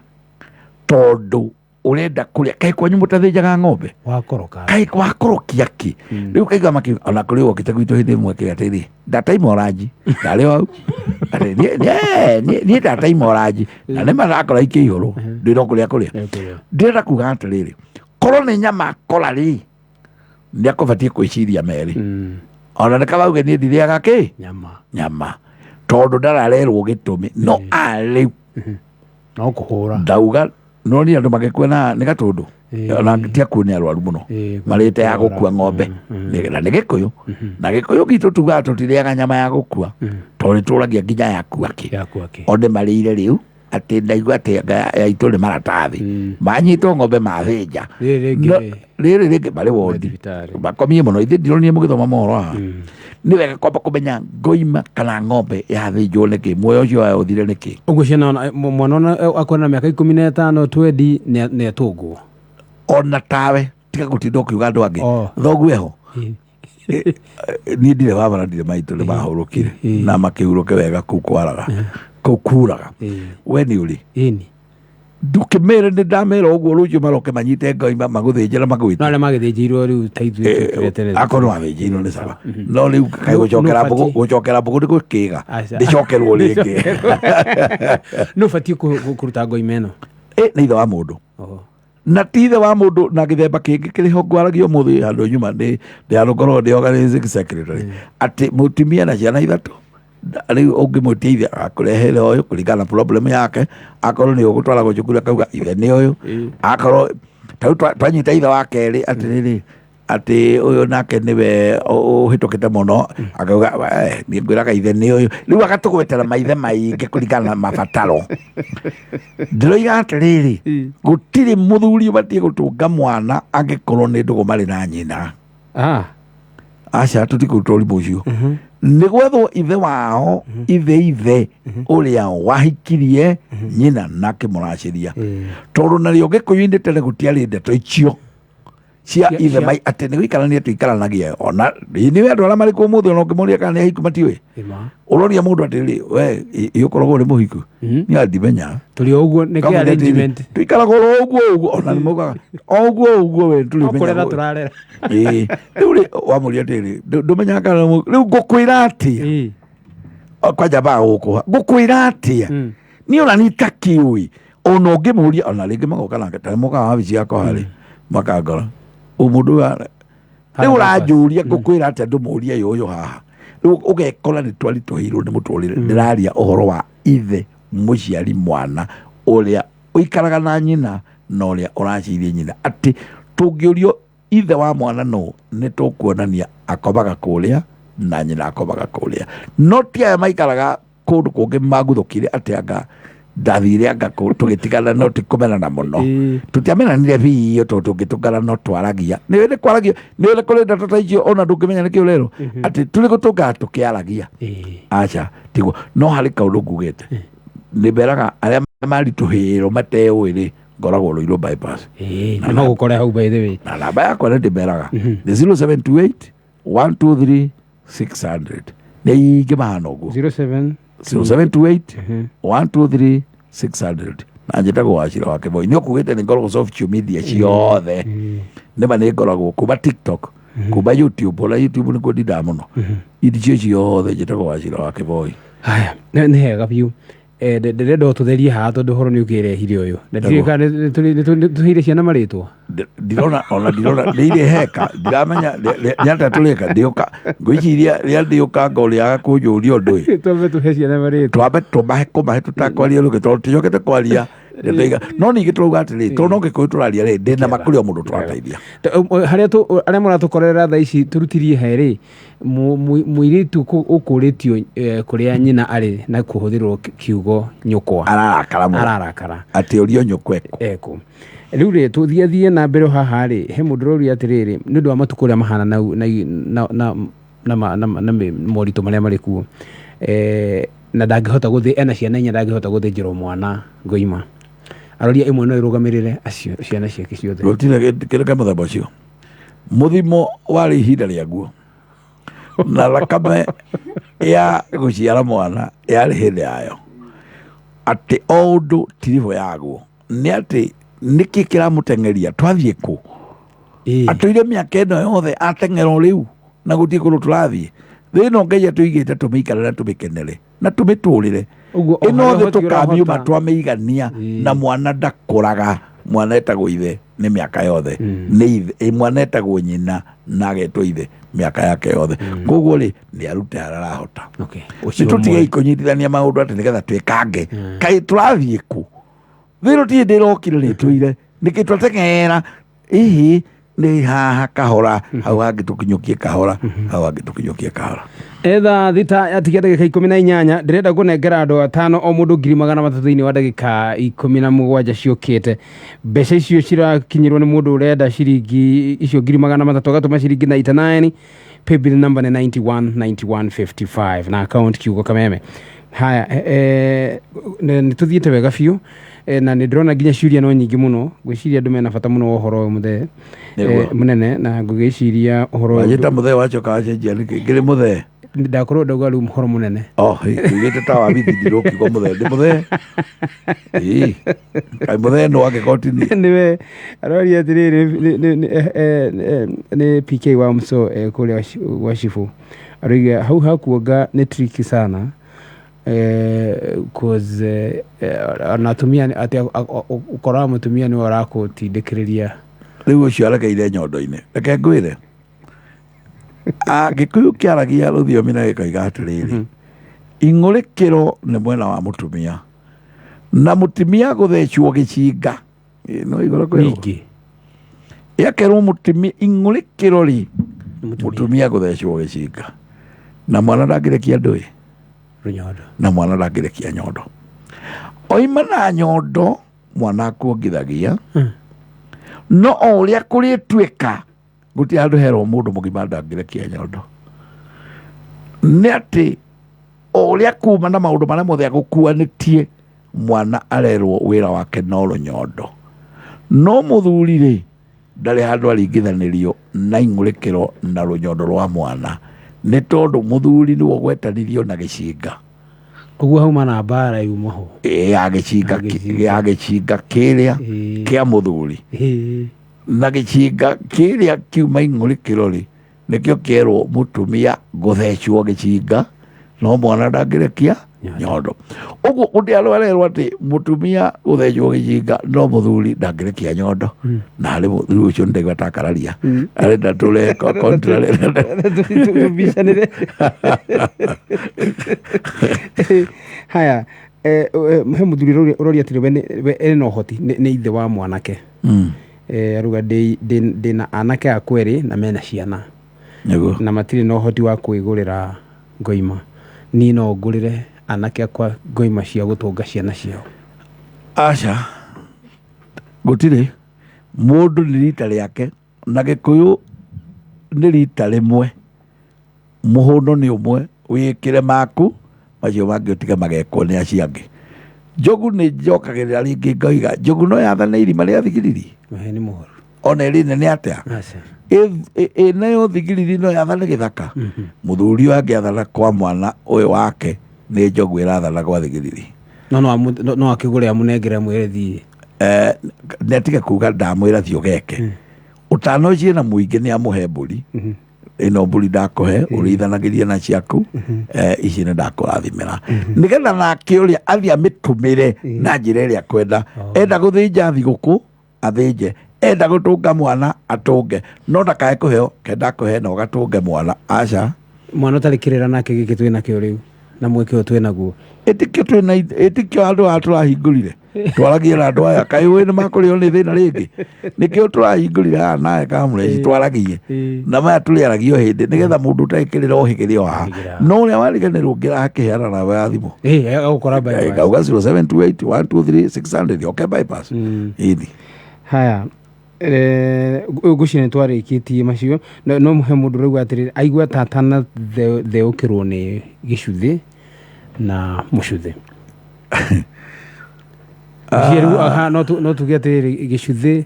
tondũ ũrenda kũrĩa. Kaĩ kwanyu mũtathĩnjaga ng'ombe? Wakoroka. Kaĩ wakorokia kĩ? Rĩu kaigua makiuga ona kũrĩ wokĩte gwitũ hĩndĩ ĩmwe akiuga atĩrĩ, ndataima oranji. Ndarĩ o hau. Atĩ niĩ ndataima oranji. Na nĩ marakora ikĩihũrwo. Ndĩ no kũrĩa kũrĩa. Ndĩrenda kuga atĩrĩrĩ, korwo nĩ nyama akora rĩ, nĩ akũbatiĩ gwĩciria merĩ. Ona nĩ kaba auge niĩ ndirĩaga kĩ? Nyama. Nyama. Tondũ ndararerwo gĩtũmi. No arĩu. No kũhũra. Ndauga no ni andũ magĩkua na nĩ gatũndũ. Ona ti akuũ nĩ arwaru mũno. Marĩte ya gũkua ng'ombe. Na nĩ gĩkũyũ. Na gĩkũyũ gitũ tugaga tũtirĩaga nyama ya gũkua. Tondũ nĩtũragia nginya yakua kĩ. O nĩ marĩire rĩu. Atĩ ndaigua atĩ anga ya itũ nĩ maratathi. Manyitwo ng'ombe mathĩnja. Rĩrĩ rĩngĩ. Rĩrĩ rĩngĩ marĩ wondi. Makomie mũno. Ithuĩ ndironire mũgĩthoma mohoro haha. Nĩ wega kwamba kũmenya ngoima kana ng'ombe yathĩnjwo nĩkĩ, muoyo ũcio wayo ũthire nĩkĩ. Ũguo ciana mwana ona akorwo na mĩaka 15 twendi nĩ atũngwo. Ona tawe tiga gũtinda ũkiuga andũ angĩ. Thoguo eho. Niĩ ndirĩ baba na ndirĩ maitũ nĩ mahũrũkire na makĩhurũke wega kũu kwaraga kũu kuraga. We nĩ ũrĩ? Ndũkĩmere nĩ ndamera ũguo rũciũ maroke manyite ngoima magũthĩnje na magwĩte. No arĩa magĩthĩnjĩirwo rĩu ta ithuĩ tũreterete. Akorwo wathĩnjĩirwo nĩ sawa. No rĩu kaĩ gũcokera mbũgũ, gũcokera mbũgũ nĩ gũkĩga. Ndĩcokerwo rĩngĩ. Nĩ ũbatiĩ kũruta ngoima ĩno? Nĩ ithe wa mũndũ. Na ti ithe wa mũndũ na gĩthemba kĩngĩ kĩrĩ ho ngwaragia ũmũthĩ handũ nyuma nĩ handũ ngoragwo ndĩ organizing secretary. Atĩ mũtumia na ciana ithatũ rĩu ũngĩmwĩtia ithe akũrehere ũyũ kũringana na problem yake, akorwo nĩ ũgũtwaragwo cukuru akauga ithe nĩ ũyũ, akorwo ta rĩu twanyita ithe wa kerĩ atĩrĩrĩ atĩ ũyũ nake nĩwe ũhĩtũkĩte mũno akauga niĩ ngwĩraga ithe nĩ ũyũ, rĩu agatũgwetera maithe maingĩ kũringana na mabataro. Ndĩroiga atĩrĩrĩ, gũtirĩ mũthuri ũbatiĩ gũtũnga mwana angĩkorwo nĩ ndũgũ marĩ na nyina. Aca, tũtikũruta ũrimũ ũcio. Nĩ gwethwo ithe wao, ithe ithe ũrĩa wahikirie nyina na akĩmũracĩria. Tondũ narĩo Gĩkũyũ-inĩ tene gũtiarĩ ndeto icio cia ithe mai atĩ nĩ gũikarania tũikaranagia. Ona nĩ andũ arĩa marĩ kuo ũmũthĩ ona ũngĩmoria kana nĩ ahiku matiũĩ. Ũroria mũndũ atĩrĩrĩ, we ĩ ũkoragwo ũrĩ mũhiku? Niĩ ndimenya. Tũrĩ o ũguo, nĩ kĩ arrangement? Tũikaraga oro ũguo ũguo, ona nĩ maugaga o ũguo ũguo we tũrĩ No kũrera tũrarera. Ĩĩ. Rĩu rĩ, wamũria atĩrĩrĩ, ndũmenyaga kana nĩ rĩu ngũkwĩra atĩa? Kwanja mbaga gũkũha. Ngũkwĩra atĩa? Niĩ ona niĩ itakĩũĩ. Ona ũngĩmũria, ona rĩngĩ magoka nake, ta mokaga wabici yakwa harĩ, makangora. Ũyũ mũndũ ũyũ rĩu ũranjũria ngũkwĩra atĩa ndũmũrie ũyũ haha. Rĩu ũgekora nĩ twaritũhĩirwo nĩ mũtũrĩre. Ndĩraria ũhoro wa ithe mũciari mwana ũrĩa ũikaraga na nyina na ũrĩa ũracirie nyina. Atĩ tũngĩũrio ithe wa mwana nũ, nĩ tũkuonania akomaga kũrĩa na nyina akomaga kũrĩa. No ti aya maikaraga kũndũ kũngĩ maguthũkire atĩ anga ndathire anga tũgĩtigana no ti kũmenana mũno. Tũtiamenanire biũ tondũ tũngĩtũngana no twaragia. Nĩ nĩ kwaragia, nĩ nĩ kũrĩ ndeto ta icio ona ndũngĩmenya nĩkĩ ũrerwo. Atĩ tũrĩ gũtũngana tũkĩaragia. Aca, tiguo. No harĩ kaũndũ ngugĩte. Nĩ mberaga arĩa maritũhĩirwo mateũĩ rĩ, ngoragwo Ruiru bypass. Nĩ magũkore hau by the way. Na namba yakwa nĩ ndĩmeraga. Nĩ 0728 123 600. Nĩ ingĩ mahana ũguo. 07 0728 123 600. Na njĩtagwo Wachira wa Kĩboi. Nĩ ũkugĩte nĩ ngoragwo social media ciothe. Nĩma nĩ ngoragwo kuma TikTok, kuma YouTube, ona YouTube nĩkuo ndindaga mũno. Icio ciothe njĩtagwo Wachira wa Kĩboi. Haya, nĩ hega biũ. Ndĩrenda o tũtherie haha tondũ ũhoro nĩ ũkĩrehire ũyũ na ndiũĩ kana nĩ tũheire ciana marĩtwa. Ndirona ona ndirona nĩ irĩ heka ndiramenya nĩ atĩa tũrĩka ndĩũka ngwĩciria rĩa ndĩũka ngo rĩaga kũnjũria ũndũ ĩ. Twambe tũhe ciana marĩtwa. Twambe tũmahe kũmahe tũtakwaria rũgĩ tondũ tũcokete kwaria ndĩiga no ningĩ tũrauga atĩrĩ tondũ no gĩkũyũ tũraria rĩ ndĩna ma kũrĩ o mũndũ tũrateithia. Harĩa arĩa mũratũkorerera thaa ici tũrutirie he rĩ mũirĩtu ũkũrĩtio kũrĩa nyina arĩ na kũhũthĩrwo kiugo nyũkwa. Ararakara mũno. Ararakara. Atĩ ũrio nyũkwa eko. Eko rĩu rĩ tũthiathiĩ na mbere haha rĩ he mũndũ ũroria atĩrĩrĩ nĩ ũndũ wa matukũ ũrĩa mahana na moritũ marĩa marĩ kuo na ndangĩhota gũthĩ ena ciana inya ndangĩhota gũthĩnjĩrwo mwana ngoima aroria ĩmwe no ĩrũgamĩrĩre acio ciana ciake ciothe. Gũtirĩ kĩndũ kĩa mũthemba ũcio. Mũthimo warĩ ihinda rĩaguo na thakame ya gũciara mwana yarĩ hĩndĩ yayo atĩ o ũndũ tiribũ yaguo nĩ atĩ nĩkĩ kĩramũteng'eria twathiĩ kũ atũire mĩaka ĩno yothe ateng'erwo rĩu na gũtirĩ kũndũ tũrathiĩ thĩ ĩno Ngai atũigĩte tũmĩikare na tũmĩkenere na tũmĩtũrĩre. Ũguo o ĩno harĩa thĩ ũhoti tũkamiuma ũrahota. twamĩigania na mwana ndakũraga mwana etagwo ithe nĩ mĩaka yothe nĩ ithe mwana etagwo nyina na agetwo ithe mĩaka yake yothe koguo rĩ nĩ arute harĩa arahota. Okay. Nĩ Ũcio tũtigei ũmwe. kũnyitithania maũndũ atĩ nĩgetha twĩkange kaĩ tũrathiĩ kũ thĩ ĩno ti hĩndĩ ĩrokire nĩ ĩtũire nĩkĩ twateng'era ihi nĩ haha kahora hau hangĩ tũkinyũkie kahora hau hangĩ tũkinyũkie kahora. Etha thita yatigia ndagĩka 18 ndĩrenda kũnengera andũ atano o mũndũ 300,000 thĩinĩ wa ndagĩka 17 ciũkĩte. Mbeca icio cirakinyĩrwo nĩ mũndũ ũrenda ciringi icio 300,000 agatũma ciringi 99 paybill number nĩ 919155 na account kiugo Kameme. Haya nĩ tũthiĩte wega biũ na nĩ ndĩrona nginya ciũria no nyingĩ mũno ngwĩciria andũ mena bata mũno wa ũhoro ũyũ mũthee Nĩguo. Mũnene na ngũgĩciria ũhoro ũyũ Wanjĩta mũthee wacoka wacenjia nĩkĩ ngĩrĩ mũthee? Ndakorwo ndauga rĩu ũhoro mũnene. Oh, ugĩte ta wabithi ndirũkiuga mũthee ndĩ mũthee. Ĩĩ. Kaĩ mũthee nũ angĩkorwo ti niĩ? Nĩwe aroria atĩrĩrĩ nĩ PK wa mso kũrĩa gwa cibũ aroiga hau hakuonga nĩ tricky sana cause ona atumia atĩ ũkoraga mũtumia nĩwe ũrakũtindĩkĩrĩria. Rĩu ũcio arekeire nyondo-inĩ reke ngwĩre Gĩkũyũ kĩaragia rũthiomi na gĩkoiga atĩrĩrĩ ing'ũrĩkĩro nĩ mwena wa mũtumia na mũtumia gũthecwo gĩcinga. Ĩ, no igũrũ kwĩrwo ningĩ yakerwo mũtumia ing'ũrĩkĩro rĩ nĩ mũtumia mũtumia gũthecwo gĩcinga na mwana ndangĩrekia ndũĩ rũnyondo na mwana ndangĩrekia nyondo oima na nyondo mwana akuongithagia no o ũrĩa kũrĩtuĩka gũtirĩ handũ herwo mũndũ mũgima ndangĩrekia nyondo nĩ atĩ o ũrĩa kuma na maũndũ marĩa mothe agũkuanĩtie mwana arerwo wĩra wake no rũnyondo no mũthuri rĩ ndarĩ handũ aringithanĩrio na ing'ũrĩkĩro na rũnyondo rwa mwana nĩ tondũ mũthuri nĩwe ũgwetanirio na gĩcinga. Koguo hauma na mbara yuma ho. Ĩ, ya gĩcinga Ya gĩcinga. Ya gĩcinga kĩrĩa Ĩ. kĩa mũthuri Ĩ. Na gĩcinga kĩrĩa kiuma ing'ũrĩkĩro rĩ nĩkĩo kĩerwo mũtumia gũthecwo gĩcinga no mwana ndangĩrekia Nyondo. nyondo ũguo ũndĩ andũ arerwo atĩ mũtumia gũthecwo gĩcinga no mũthuri ndangĩrekia nyondo na harĩ mũthuri ũcio nĩndaigua takararia arenda tũre contrary. Tubicanĩre haya he mũthuri ũroria atĩrĩ we we ena ũhoti nĩ ithe wa mwanake. Aruga ndĩ na anake akwa erĩ na mena ciana Nĩguo. Na matirĩ na ũhoti wa kwĩgũrĩra ngoima niĩ no ngũrĩre anake akwa ngoima cia gũtũnga ciana ciao. Aca gũtirĩ mũndũ nĩ rita rĩake na gĩkũyũ nĩ rita rĩmwe mũhũno nĩ ũmwe wĩkĩre maku macio mangĩ ũtige magekwo nĩ acio angĩ njogu nĩ njokagĩrĩra rĩngĩ ngoiga njogu no yathane irima rĩa thigiriri. Mahe nĩ mũhoru. Ona ĩrĩ nene atĩa. Aca. Ĩnayo thigiriri no yathane gĩthaka mũthuri ũyũ angĩathana kwa mwana ũyũ wake nĩ njogu ĩrathana gwa thigiriri. No akĩgũre amũnengere amwĩre thiĩ. Nĩ atige kuga ndamwĩra thiĩ ũgeke. Ũtana ũcio na mũingĩ nĩ amũhe mbũri. Ĩno mbũri ndakũhe ũrĩithanagirie na ciaku, ici nĩ ndakũrathimĩra nĩgetha nake ũrĩa athiĩ amĩtũmĩre na njĩra ĩrĩa kwenda. Enda gũthĩnja thigũkũ athĩnje, enda gũtũnga mwana atũnge, no ndakae kũheo kenda kũhe na ũgatũnge mwana, aca. Mwana ũtarĩ kĩrĩra nake gĩkĩ twĩ nakĩo rĩu na mweke ũyũ twĩ naguo. Ĩtikio twĩna, ĩtikio andũ aya tũrahingũrire twaragie na andũ aya kaĩ ũĩ nĩ makũrĩo nĩ thĩna rĩngĩ, nĩkĩo tũrahingũrire haha nawe kamũreci twaragie na maya tũrĩaragia o hĩndĩ nĩgetha mũndũ ũtarĩ kĩrĩra ohĩgĩre o haha. Ohĩgĩre. No ũrĩa wariganĩrwo ũngĩrakĩheana namba ya thimũ. Ĩ agũkora bypass. Kauga 0728 123 600 okay, bypass ĩthi. Haya, ngwĩciria nĩ twarĩkĩtie macio. No he mũndũ ũrauga atĩrĩrĩ, aigua ta atanatheũkĩrwo nĩ gĩcuthĩ na mũcuthĩ. Ngwĩciria rĩu, aha, no tuge atĩrĩrĩ, gĩcuthĩ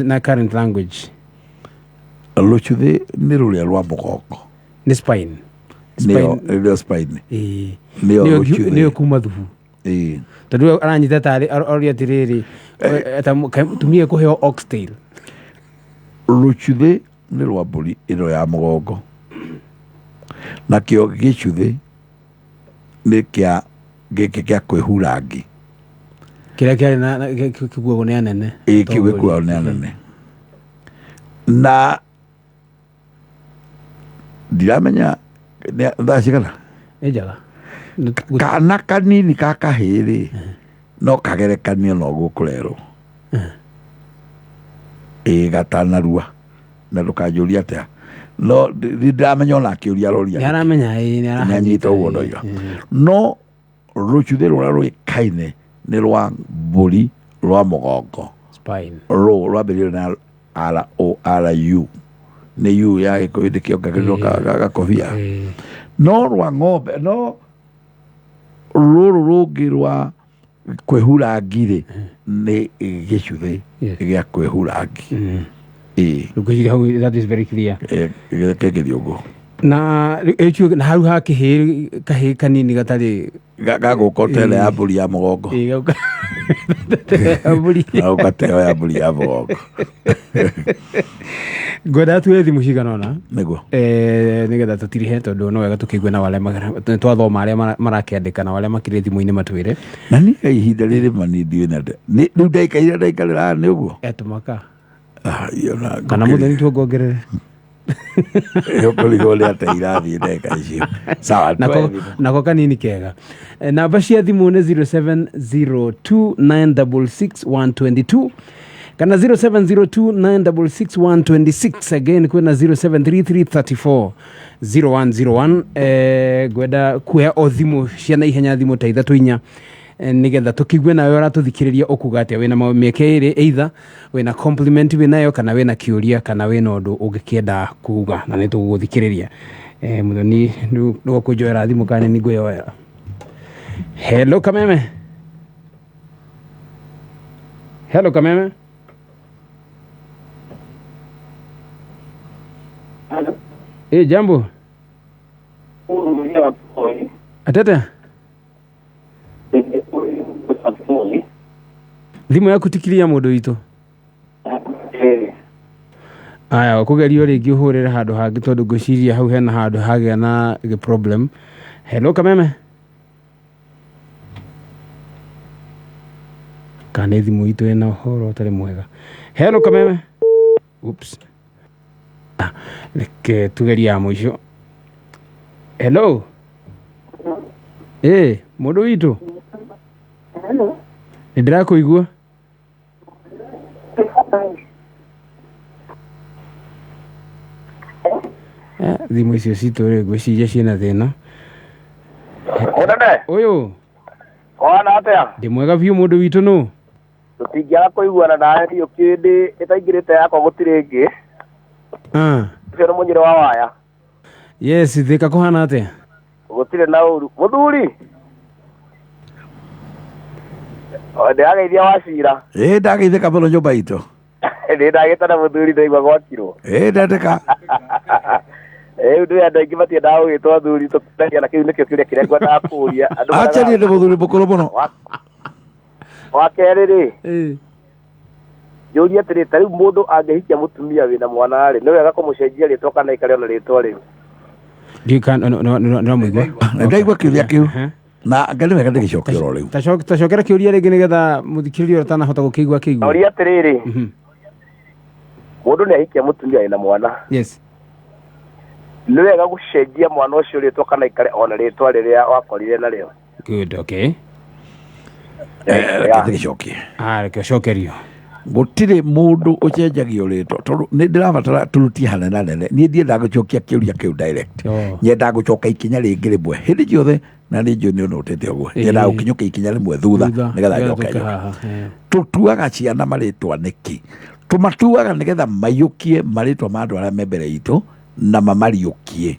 na current language. Rũcuthĩ nĩ rũrĩa rwa mũgongo. Nĩ spine. Nĩyo Spine. nĩyo spine. Ĩĩ. Nĩyo Nĩyo rũcuthĩ. Nĩyo kuma thubu. Ĩĩ. Tondũ aranyita tarĩ aroria atĩrĩrĩ, ta tumia kũheo oxtail. Rũcuthĩ nĩ rwa mbũri ĩno ya mũgongo, nakĩo gĩcuthĩ nĩ kĩa gĩkĩ kĩa kwĩhura ngi. Kĩrĩa kĩarĩ na kĩkuagwo nĩ anene. Ĩ kĩu gĩkuagwo nĩ anene, na ndiramenya nĩ thaa cigana. Nĩ njega. Kana kanini ka kahĩĩ rĩ, no kagerekanio na ũguo kũrerwo ĩ gatanarua, na ndũkanjũrie atĩa, no ndiramenya ona akĩũria aroria. Nĩ aramenya, ĩ nĩ nĩanyita ũguo ndoiga, no rũcuthĩ rũrĩa rũĩkaine nĩ rwa mbũri rwa mũgongo. Spine. Rũ rwambĩrĩirio na R O R U, nĩ U ya gĩkũyũ ndĩkĩongagĩrĩrwo gakobia. No rwa ng'ombe, no rũrũ rũngĩ rwa kwĩhura ngi-rĩ, nĩ gĩcuthĩ gĩa kwĩhura ngi. Ĩ. Ngwĩciria hau that is very clear. Kĩngĩthiĩ ũguo. Na rĩu na hau ha kĩhĩĩ, kahĩĩ kanini gatarĩ Gagũka tele ya mbũri ya mũgongo. Ĩ, mbũri. Gagũka teo ya mbũri ya mũgongo. Ngwendaga tuoe thimũ cigana ũna. Nĩguo. Nĩgetha tũtirihe, tondũ no wega tũkĩigue na arĩa nĩ twathoma arĩa marakĩandĩka na arĩa makĩrĩ thimũ-inĩ matwĩre. Na niĩ ihinda rĩrĩ mani ndiũĩ na rĩu ndagĩka iria ndaikarĩra haha nĩ ũguo. Etũmaka. Ah, iyo na kana mũthoni tuongongerere. Ũkũrigwo nĩ atĩa irathiĩ ndagĩka icio. Sawa. Nako, tuoe thimũ. Nako kanini kega. Namba cia thimũ nĩ 0702966122 kana 0702966126. Again kwĩna 0733340101. Ngwenda kuoya o thimũ cia na ihenya, thimũ ta ithatũ inya, nĩgetha tũkĩigue nawe ũratũthikĩrĩria ũkuga atĩa. Wĩna mĩeke ĩrĩ, either wĩna compliment wĩnayo, kana wĩna kĩũria, kana wĩna ũndũ ũngĩkĩenda kuga, na nĩ tũgũgũthikĩrĩria. Mũthoni nĩgũkũnjoera thimũ kana nĩ ngwĩyoera. Hello Kameme, hello Kameme. Halo. Jambo. Huyu mwenyewe wa Voi. Atete. Huyu wa Voi. Thimũ yaku tikiria mũndũ witũ. Aya, ũkũgerio rĩngĩ ũhũrĩre handũ hangĩ, tondũ ngwĩciria hau hena handũ hagĩa na gĩ problem. Hello Kameme, kana nĩ thimũ itũ ĩna ũhoro ũtarĩ mwega. Hello Kameme. Oops. Ah, reke tugerie ya mũico. Hello, ĩ mũndũ witũ. Hello. Nĩ ndĩrakũigua. Thimũ icio citũ rĩ, ngwĩciria ciĩna thĩna. Mũnene. Ũyũ. Wana atĩa? Ndĩ mwega biũ. Mũndũ witũ nũ? Tũtingĩaga kũiguana nawe niĩ kĩndĩ ĩtaingĩrĩte yakwa gũtirĩ ĩngĩ. Ah. Ũcio nĩ mũnyĩrĩ wa waya. Yes, thĩka kũhana atĩa? Gũtirĩ na ũru. Mũthuri. O, ndĩrageithia Wacira. Ĩ ndageithĩka mũno nyũmba itũ. Nĩ ndagĩtana mũthuri, ndaigua gwakirwo. Ĩ ndendeka. Rĩu ndĩ andũ aingĩ matiendaga gũgĩtwo athuri tũkĩaria, na kĩu nĩkĩo kĩũria kĩrĩa ngwendaga kũũria. Andũ Acha niĩ ndĩ mũthuri mũkũrũ mũno. Wa kerĩ rĩ, Njũrie atĩrĩ, ta rĩu mũndũ angĩhikia mũtumia wĩna mwana rĩ, nĩ wega kũmũcenjia rĩtwa kana aikare ona rĩtwa rĩu? Ndiũĩ kana nĩwamũigua. Ndaigua kĩũria kĩu na anga nĩ wega ndĩgĩcokia oro rĩu. Tacokera kĩũria rĩngĩ nĩgetha mũthikĩrĩria ũrĩa ũtanahota gũkĩigua kĩigue. Noria atĩrĩrĩ, mũndũ nĩ ahikia mũtumia wĩna mwana, Yes. nĩ wega gũcenjia mwana ũcio rĩtwa kana aikare ona rĩtwa rĩrĩa wakorire narĩo? Good, okay. Reke ndĩgĩcokie. Ah, reke ũcokerio. Gũtirĩ mũndũ ũcenjagio rĩtwa, tondũ nĩ ndĩrabatara tũrutie hanene nene. Niĩ ndiendaga gũcokia kĩũria kĩu direct. Nyendaga gũcoka ikinya rĩngĩ rĩmwe hĩndĩ ciothe, na nĩ njũĩ nĩ ũnũtĩte ũguo. Nyendaga gũkinyũkia ikinya rĩmwe thutha nĩgetha njoke tũke njoke. Haha, eh. Tũtuaga ciana marĩtwa nĩkĩ? Tũmatuaga nĩgetha maiyũkie marĩtwa ma andũ arĩa me mbere itũ na mamariũkie.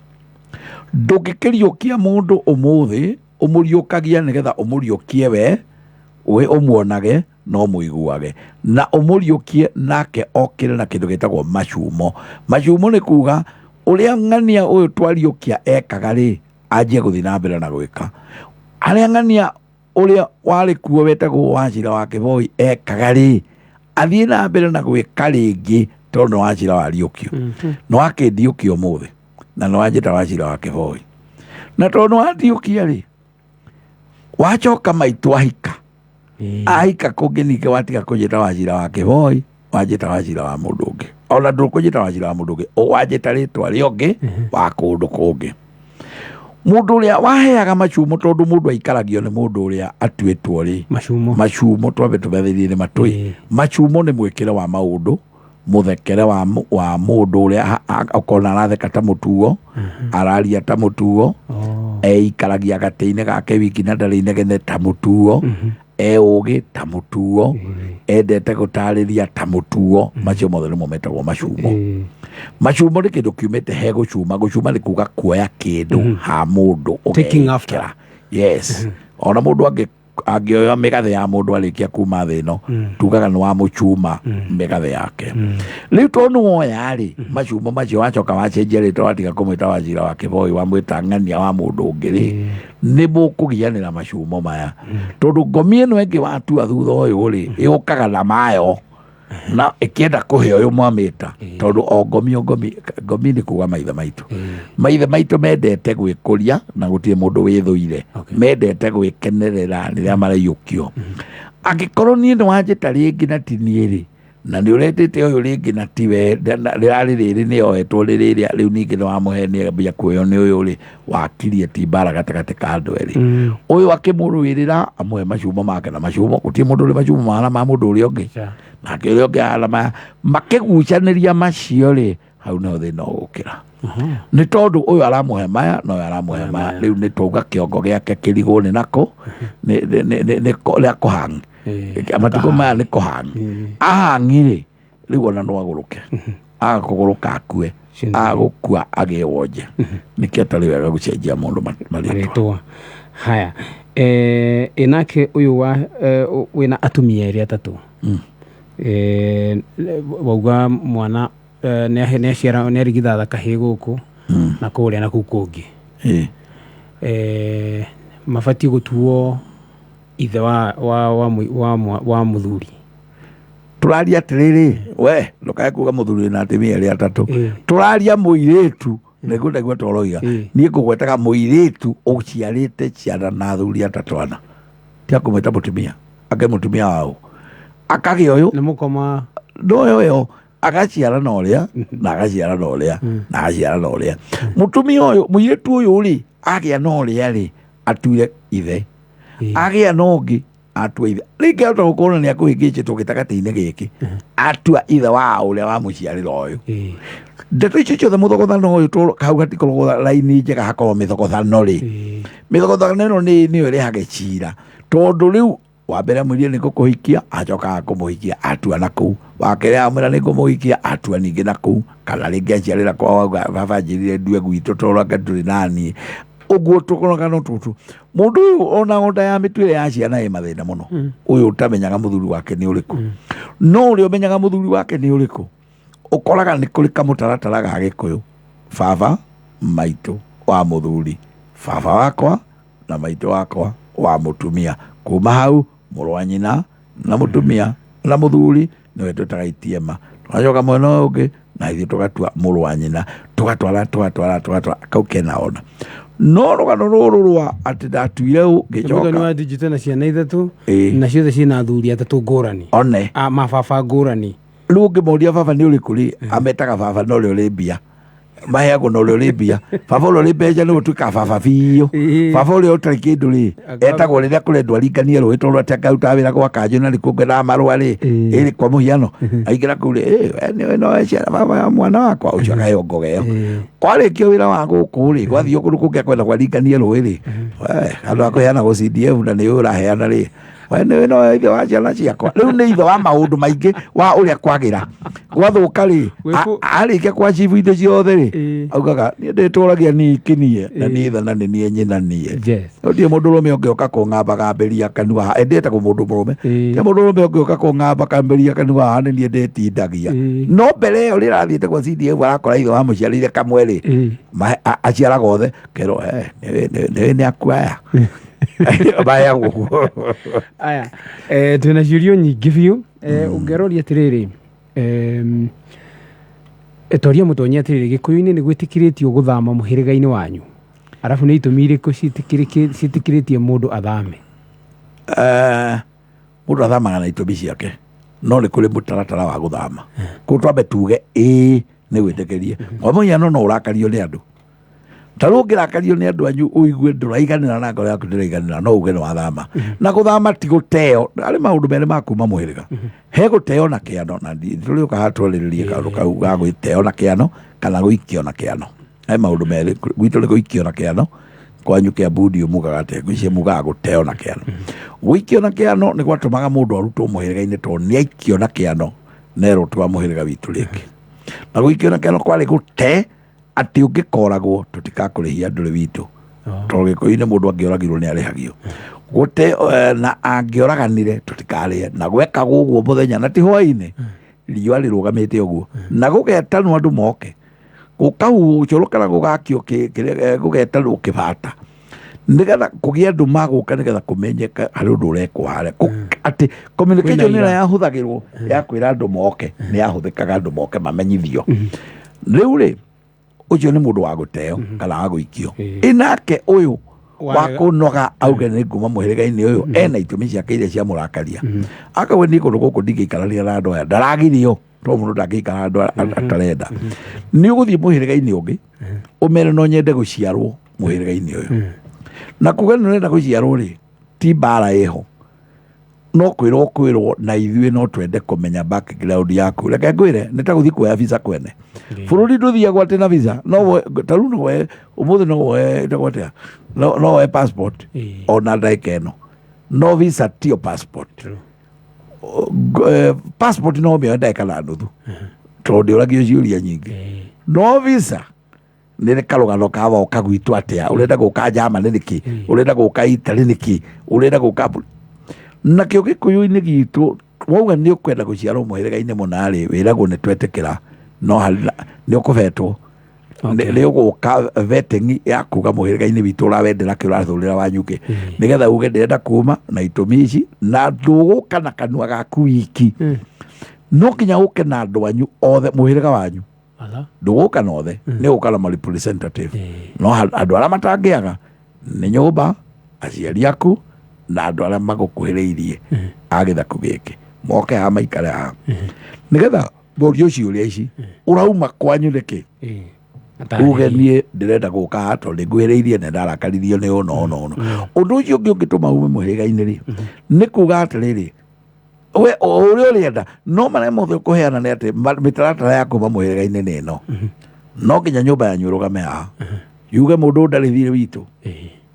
Ndũngĩkĩriũkia mũndũ ũmũthĩ, ũmũriũkagia nĩgetha ũmũriũkie we, we ũmuonage no mũiguage, na ũmũriũkie nake okĩre na kĩndũ gĩtagwo macumo. Macumo nĩ kuga ũrĩa ng'ania ũyũ twariũkia ekaga rĩ, anjie gũthiĩ na mbere na gwĩka. Harĩa ng'ania ũrĩa warĩ kuo wetagwo Wachira wa Kĩboi ekaga rĩ, athiĩ na mbere na gwĩka rĩngĩ, tondũ nĩ Wachira wariũkio. Nĩ wakĩndiũkia ũmũthĩ na nĩ wanjĩta Wachira wa Kĩboi, na tondũ nĩ wandiũkia rĩ, wacoka maitũ ahika. Ahika kũngĩ ningĩ watiga kũnjĩta Wachira wa Kĩboi, wanjĩta Wachira wa mũndũ ũngĩ. Ona ndũkũnjĩta Wachira wa mũndũ ũngĩ, wanjĩta rĩtwa rĩongĩ wa kũndũ kũngĩ. Mũndũ ũrĩa waheaga macumo, tondũ mũndũ aikaragio nĩ mũndũ ũrĩa atuĩtwo rĩ, Macumo. Macumo twambe tũmethĩrie nĩ matũi. Macumo nĩ mwĩkĩre wa maũndũ, mũthekere wa mũndũ ũrĩa ũkona aratheka ta mũtuo, araria ta mũtuo, eikaragia gatĩ-inĩ gake wiki na ndarĩ inegene ta mũtuo, e ũgĩ ta mũtuo, endete gũtarĩria ta mũtuo. Macio mothe nĩmo metagwo macumo. Macumo nĩ kĩndũ kiumĩte he gũcuma. Gũcuma nĩ kuga kuoya kĩndũ ha mũndũ Taking after. ũgekĩra. Yes. Ona mũndũ angĩoya mĩgathe ya mũndũ arĩkia kuma thĩ ĩno, tugaga nĩ wamũcuma mĩgathe yake. Rĩu tondũ nĩ woya rĩ macumo macio, wacoka wacenjia rĩtwa, watiga kũmwĩta Wachira wa Kĩboi, wamwĩta ng'ania wa mũndũ ũngĩ rĩ, nĩ mũkũgianĩra macumo maya, tondũ ngomi ĩno ĩngĩ watua thutha ũyũ rĩ, yũkaga na mayo na ĩkĩenda kũhe ũyũ mwamĩta, tondũ o ngomi o ngomi, ngomi nĩ kuga maithe maitũ. Maithe maitũ mendete gwĩkũria na gũtirĩ mũndũ wĩthũire. Mendete gwĩkenerera rĩrĩa maraiyũkio. Angĩkorwo niĩ nĩ wanjĩta rĩngĩ na ti niĩ rĩ, na nĩ ũretĩte ũyũ rĩngĩ na tiwe, rĩrarĩ rĩrĩ nĩ oetwo rĩrĩa rĩu ningĩ nĩ wamũhenia mbia kuoywo nĩ ũyũ rĩ, wakirie ti mbara gatagatĩ ka andũ erĩ. Ũyũ akĩmũrũĩrĩra amũhe macumo make, na macumo gũtirĩ mũndũ ũrĩ macumo mahana ma mũndũ ũrĩa ũngĩ, nake ũrĩa ũngĩ ahana maya, makĩgucanĩria macio rĩ, hau nĩho thĩna ũgũkĩra. Nĩ tondũ ũyũ aramũhe maya na ũyũ aramũhe maya, rĩu nĩ twauga kĩongo gĩake kĩrigwo nĩ nako nĩ rĩa kũhang. Matukũ maya nĩ kũhang. Ahangi rĩ, rĩu ona no agũrũke, aga kũgũrũka akue, agũkua agĩe wonje. Nĩkĩo atarĩ wega gũcenjia mũndũ marĩtwa. Marĩtwa. Haya, ĩnake ũyũ wa wĩna atumia erĩ atatũ, wauga mwana nĩ aciara, nĩ arigithatha kahĩĩ gũkũ na kũrĩa na kũu kũngĩ, mabatiĩ gũtuo ithe wa mũthuri. Tũraria atĩrĩrĩ, we ndũkae kuga mũthuri wĩna atumia erĩ atatũ. Tũraria mũirĩtu, nĩguo ndaigua toroiga. Niĩ ngũgwetaga mũirĩtu ũciarĩte ciana na athuri atatũ ana, tia kũmwĩta mũtumia, ake mũtumia wao akagĩa ũyũ nĩ mũkoma no ũyũ agaciara na ũrĩa na agaciara na ũrĩa na agaciara na ũrĩa. Mũtumia ũyũ, mũirĩtu ũyũ rĩ, agĩa na ũrĩa rĩ, atuire ithe. Agĩa na ũngĩ, atua ithe. Rĩngĩ ahota gũkorwo nĩ akũhĩngĩcĩtwo gĩtagatĩ-inĩ gĩkĩ, atua ithe wa ũrĩa wamũciarĩra ũyũ. Ndeto icio ciothe, mũthogothano ũyũ, hau hatikoragwo raini njega, hakorwo mĩthogothano rĩ. Mĩthogothano ĩno nĩyo ĩrehage cira, tondũ rĩu wa mbere amwĩrire nĩ ngũkũhikia, acokaga kũmũhikia atua na kũu. Wa kerĩ amwĩra nĩ ngũmũhikia, atua ningĩ na kũu. Kana rĩngĩ aciarĩra kwao, auga baba anjĩrire ndue gwitũ tondũ anga ndũrĩ naniĩ. Ũguo tũkoraga no tũtũ. Mũndũ ũyũ ona onda ya mĩtuĩre ya ciana ĩ mathĩna mũno. Ũyũ ũtamenyaga mũthuri wake nĩ ũrĩkũ, no ũrĩa ũmenyaga mũthuri wake nĩ ũrĩkũ, ũkoraga nĩ kũrĩ kamũtaratara ga Gĩkũyũ. Baba maitũ wa mũthuri, baba wakwa na maitũ wakwa wa mũtumia, kuma hau mũrũ wa nyina na mũtumia Na mũthuri nĩwe twĩtaga itiema, tũgacoka mwena ũyũ ũngĩ na ithuĩ tũgatua mũrũ wa nyina, tũgatwara tũgatwara tũgatwara kau kena ona. No rũgano rũrũ rwa atĩ ndatuire ũ Mũthoni ngĩcoka wa digital na ciana ithatũ Ĩĩ. na ciothe ciĩna athuri atatũ ngũrani, one a mababa ngũrani. Rĩu ũngĩmoria baba nĩ ũrĩkũ rĩ, ametaga baba na ũrĩa ũrĩ mbia, maheagwo na ũrĩa ũrĩ mbia. Baba ũrĩa ũrĩ mbeca nĩwe ũtuĩkaga baba biũ. Ĩĩ. Baba ũrĩa ũtarĩ kĩndũ rĩ, etagwo rĩrĩa kũrendwo aringanie rũĩ, tondũ atĩ angarutaga wĩra gwa kanjũ na nĩkuo ngwendaga marũa rĩ. Ĩĩ. Ĩrĩ kwa mũhiano aingĩra kũu rĩ, "Ĩ, we nĩwe nowe ciana baba ya mwana wakwa ũcio," akaheo ngoga ĩyo. Kwarĩkio wĩra wa gũkũ rĩ, gwathiĩ kũndũ kũngĩ akwenda kwaringanie rũĩ rĩ, we, handũ ha kũheana gũ CDF na nĩwe ũraheana rĩ, we nĩwe nowe ithe wa ciana ciakwa. Rĩu nĩ ithe wa maũndũ maingĩ wa ũrĩa kwagĩra gwathũka rĩ, arĩkia kwa chibu indo ciothe rĩ, augaga niĩ ndĩtũragia nikinie na niĩ ithe na nĩ niĩ nyina niĩ. Gũtirĩ mũndũ ũrũme ũngĩũka kũng'ambagambĩria kanua haha, ndĩtagwo mũndũ mũrũme. Ti mũndũ ũrũme ũngĩũka kũng'ambagambĩria kanua haha, nĩ niĩ ndĩtindagia. No mbere ĩyo rĩrĩa athiĩte gwa CDF arakora ithe wamũciarĩire kamwe rĩ, aciaraga othe kerwo, "Eh, nĩwe nĩ akuaya maheagwo ũguo." Aya, twĩna ciũrio nyingĩ biũ. Ũngĩroria atĩrĩrĩ, twaria mũtonyi atĩrĩrĩ, gĩkũyũ-inĩ nĩ gwĩtĩkĩrĩtio gũthama mũhĩrĩga-inĩ wanyu, arabu nĩ itũmi irĩkũ ciĩtĩkĩrĩtie mũndũ athame? Mũndũ athamaga na itũmi ciake, no nĩ kũrĩ mũtaratara wa gũthama. Kũu twambe tuge ĩĩ nĩ gwĩtĩkĩrie. Kwa mũhiano, no ũrakario nĩ andũ, ta rĩu ũngĩrakario nĩ andũ anyu, ũigue ndũraiganĩra na ngoro yaku ndĩraiganĩra, no uge nĩ wathama. Na gũthama ti gũteo. Arĩ maũndũ merĩ ma kuma mũhĩrĩga, he gũteo na kĩano, na tũrĩũka haha twarĩrĩrie kaũndũ kau ga gwĩteo na kĩano kana gũikio na kĩano. He maũndũ merĩ. Gwitũ nĩ gũikio na kĩano, kwanyu Kĩambu ndiũ mugaga atĩa, ngwĩciria mugaga gũteo na kĩano. Gũikio na kĩano nĩ gwatũmaga mũndũ arutwo mũhĩrĩga-inĩ, tondũ nĩ aikio na kĩano nerwo twa mũhĩrĩga witũ rĩngĩ. Na gũikio na kĩano kwarĩ gũte atĩ ũngĩkoragwo tũtikakũrĩhia ndũrĩ witũ, tondũ gĩkũyũ-inĩ mũndũ angĩoragirwo nĩ arĩhagio gũte, na angĩoraganire tũtikarĩe. Na gwekagwo ũguo mũthenya na ti hwaĩ-inĩ, riũa rĩrũgamĩte ũguo, na gũgetanwo andũ moke gũkahuhwo ũcũrũ kana gũgakio gũgetanwo kĩbata nĩgetha kũgĩe andũ magũka, nĩgetha kũmenyeka harĩ ũndũ ũrekwo harĩa. Atĩ communication Kwĩna ĩrĩa ira. yahũthagĩrwo ya kwĩra andũ moke nĩ yahũthĩkaga andũ moke mamenyithio. Rĩu rĩ, ũcio nĩ mũndũ wa gũteo kana wa gũikio. Ĩnake ũyũ wa kũnoga auge nĩ nguma mũhĩrĩga-inĩ ũyũ, ena itũmi ciake iria ciamũrakaria, akauga niĩ kũndũ gũkũ ndingĩikarania na andũ aya, ndaragirio, tondũ mũndũ ndangĩikara andũ atarenda. Nĩ ũgũthiĩ mũhĩrĩga-inĩ ũngĩ ũmere no nyende gũciarwo mũhĩrĩga-inĩ ũyũ. Na kuga nĩ ũrenda gũciarwo rĩ, ti mbara ĩho, no kwĩrwo kwĩrwo na ithuĩ no twende kũmenya background yaku. Reke ngwĩre, nĩ ta gũthiĩ kuoya visa kwene bũrũri. Ndũthiagwo atĩ na visa, no ta rĩu no woe ũmũthĩ, no woe ĩtagwo atĩa, no woe passport ona ndagĩka ĩno, no visa tio passport. Passport no mĩoe ndagĩka na nuthu tondũ ndĩũragio ciũria nyingĩ, no visa nĩ karũgano ka woka gwitũ atĩa, ũrenda gũka Germany nĩkĩ, ũrenda gũka Italy nĩkĩ, ũrenda gũka. Nakĩo gĩkũyũ-inĩ gitũ wauga nĩ ũkwenda gũciarwo mũhĩrĩga-inĩ mũna rĩ, wĩragwo nĩ twetĩkĩra, no harĩ nĩ ũkũbetwo. Nĩ ũgũka vetting ya kuga mũhĩrĩga-inĩ witũ ũrawendera kĩ, ũrathũrĩra wanyu kĩ, nĩgetha uge ndĩrenda kuma na itũmi ici. Na ndũgũka na kanua gaku wiki, no nginya ũke na andũ anyu othe, mũhĩrĩga wanyu. Ala. Ndũgũka na othe, nĩ ũgũka na ma representative. No andũ arĩa matangĩaga nĩ nyũmba, aciari aku na andũ arĩa magũkuhĩrĩirie a gĩthaku gĩkĩ, moke haha maikare haha nĩgetha borio ciũria ici, ũrauma kwanyu nĩkĩ? Uge niĩ ndĩrenda gũka haha tondũ nĩnguhĩrĩirie na ndarakaririo nĩ ũũ na ũũ na ũũ. Ũndũ ũcio ũngĩ ũngĩtũma ume mũhĩrĩga-inĩ rĩ, nĩ kuga atĩrĩrĩ, we o ũrĩa ũrenda, no marĩa mothe ũkũheana nĩ atĩ mĩtaratara ya kuma mũhĩrĩga-inĩ nĩ ĩno. No nginya nyũmba yanyu ĩrũgame haha yuge mũndũ ũyũ ndarĩ thirĩ witũ.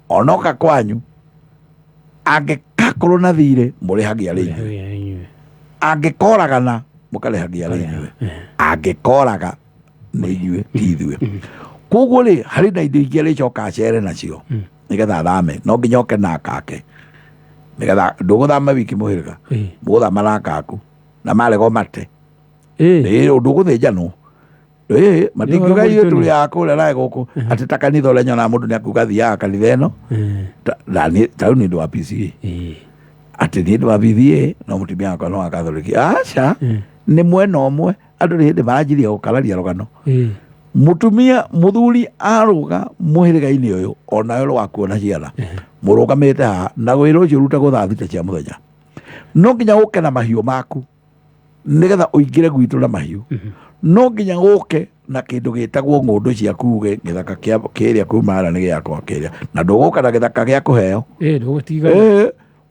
Onoka kwanyu angĩkakorwo na thirĩ, mũrĩhagia rĩ inyuĩ. Angĩkoragana, mũkarĩhagia rĩ inyuĩ. Angĩkoraga nĩ inyuĩ, ti ithuĩ. Koguo rĩ, harĩ na indo ingĩ arĩcoka acere nacio nĩgetha athame. No nginya oke na akake, nĩgetha ndũgũthama wiki mũhĩrĩga, mũgũthama na akaku na marega mate. Ĩĩ, ũndũ ũgũthĩnjanwo. Ĩĩ, matingiuga ũhoro ithuĩ mũritũ. Tũrĩ a kũrĩa nawe gũkũ atĩ ta kanitha ũrĩa nyonaga mũndũ nĩ akuga thiaga kanitha ĩno. Ta rĩu nĩ ũndũ wa PCA. Atĩ niĩ ndĩ wa BBA no mũtumia wakwa no wa Katholiki. Aca, nĩ mwena ũmwe andũ nĩ hĩndĩ maranjirie gũkararia rũgano. Mũtumia mũthuri arũga mũhĩrĩga-inĩ ũyũ onawe rwakuona ciana mũrũgamĩte haha na wĩra ũcio ũrutagwo thaa 6 cia mũthenya, no nginya ũke na mahiũ maku nĩgetha ũingĩre gwitũ na mahiũ, no nginya ũke na kĩndũ gĩtagwo ng'ũndũ ciaku, uge gĩthaka kĩa kĩrĩa kuma haria nĩ gĩakwa kĩrĩa, na ndũgũka na gĩthaka gĩa kũheo. Ndũgũtiga.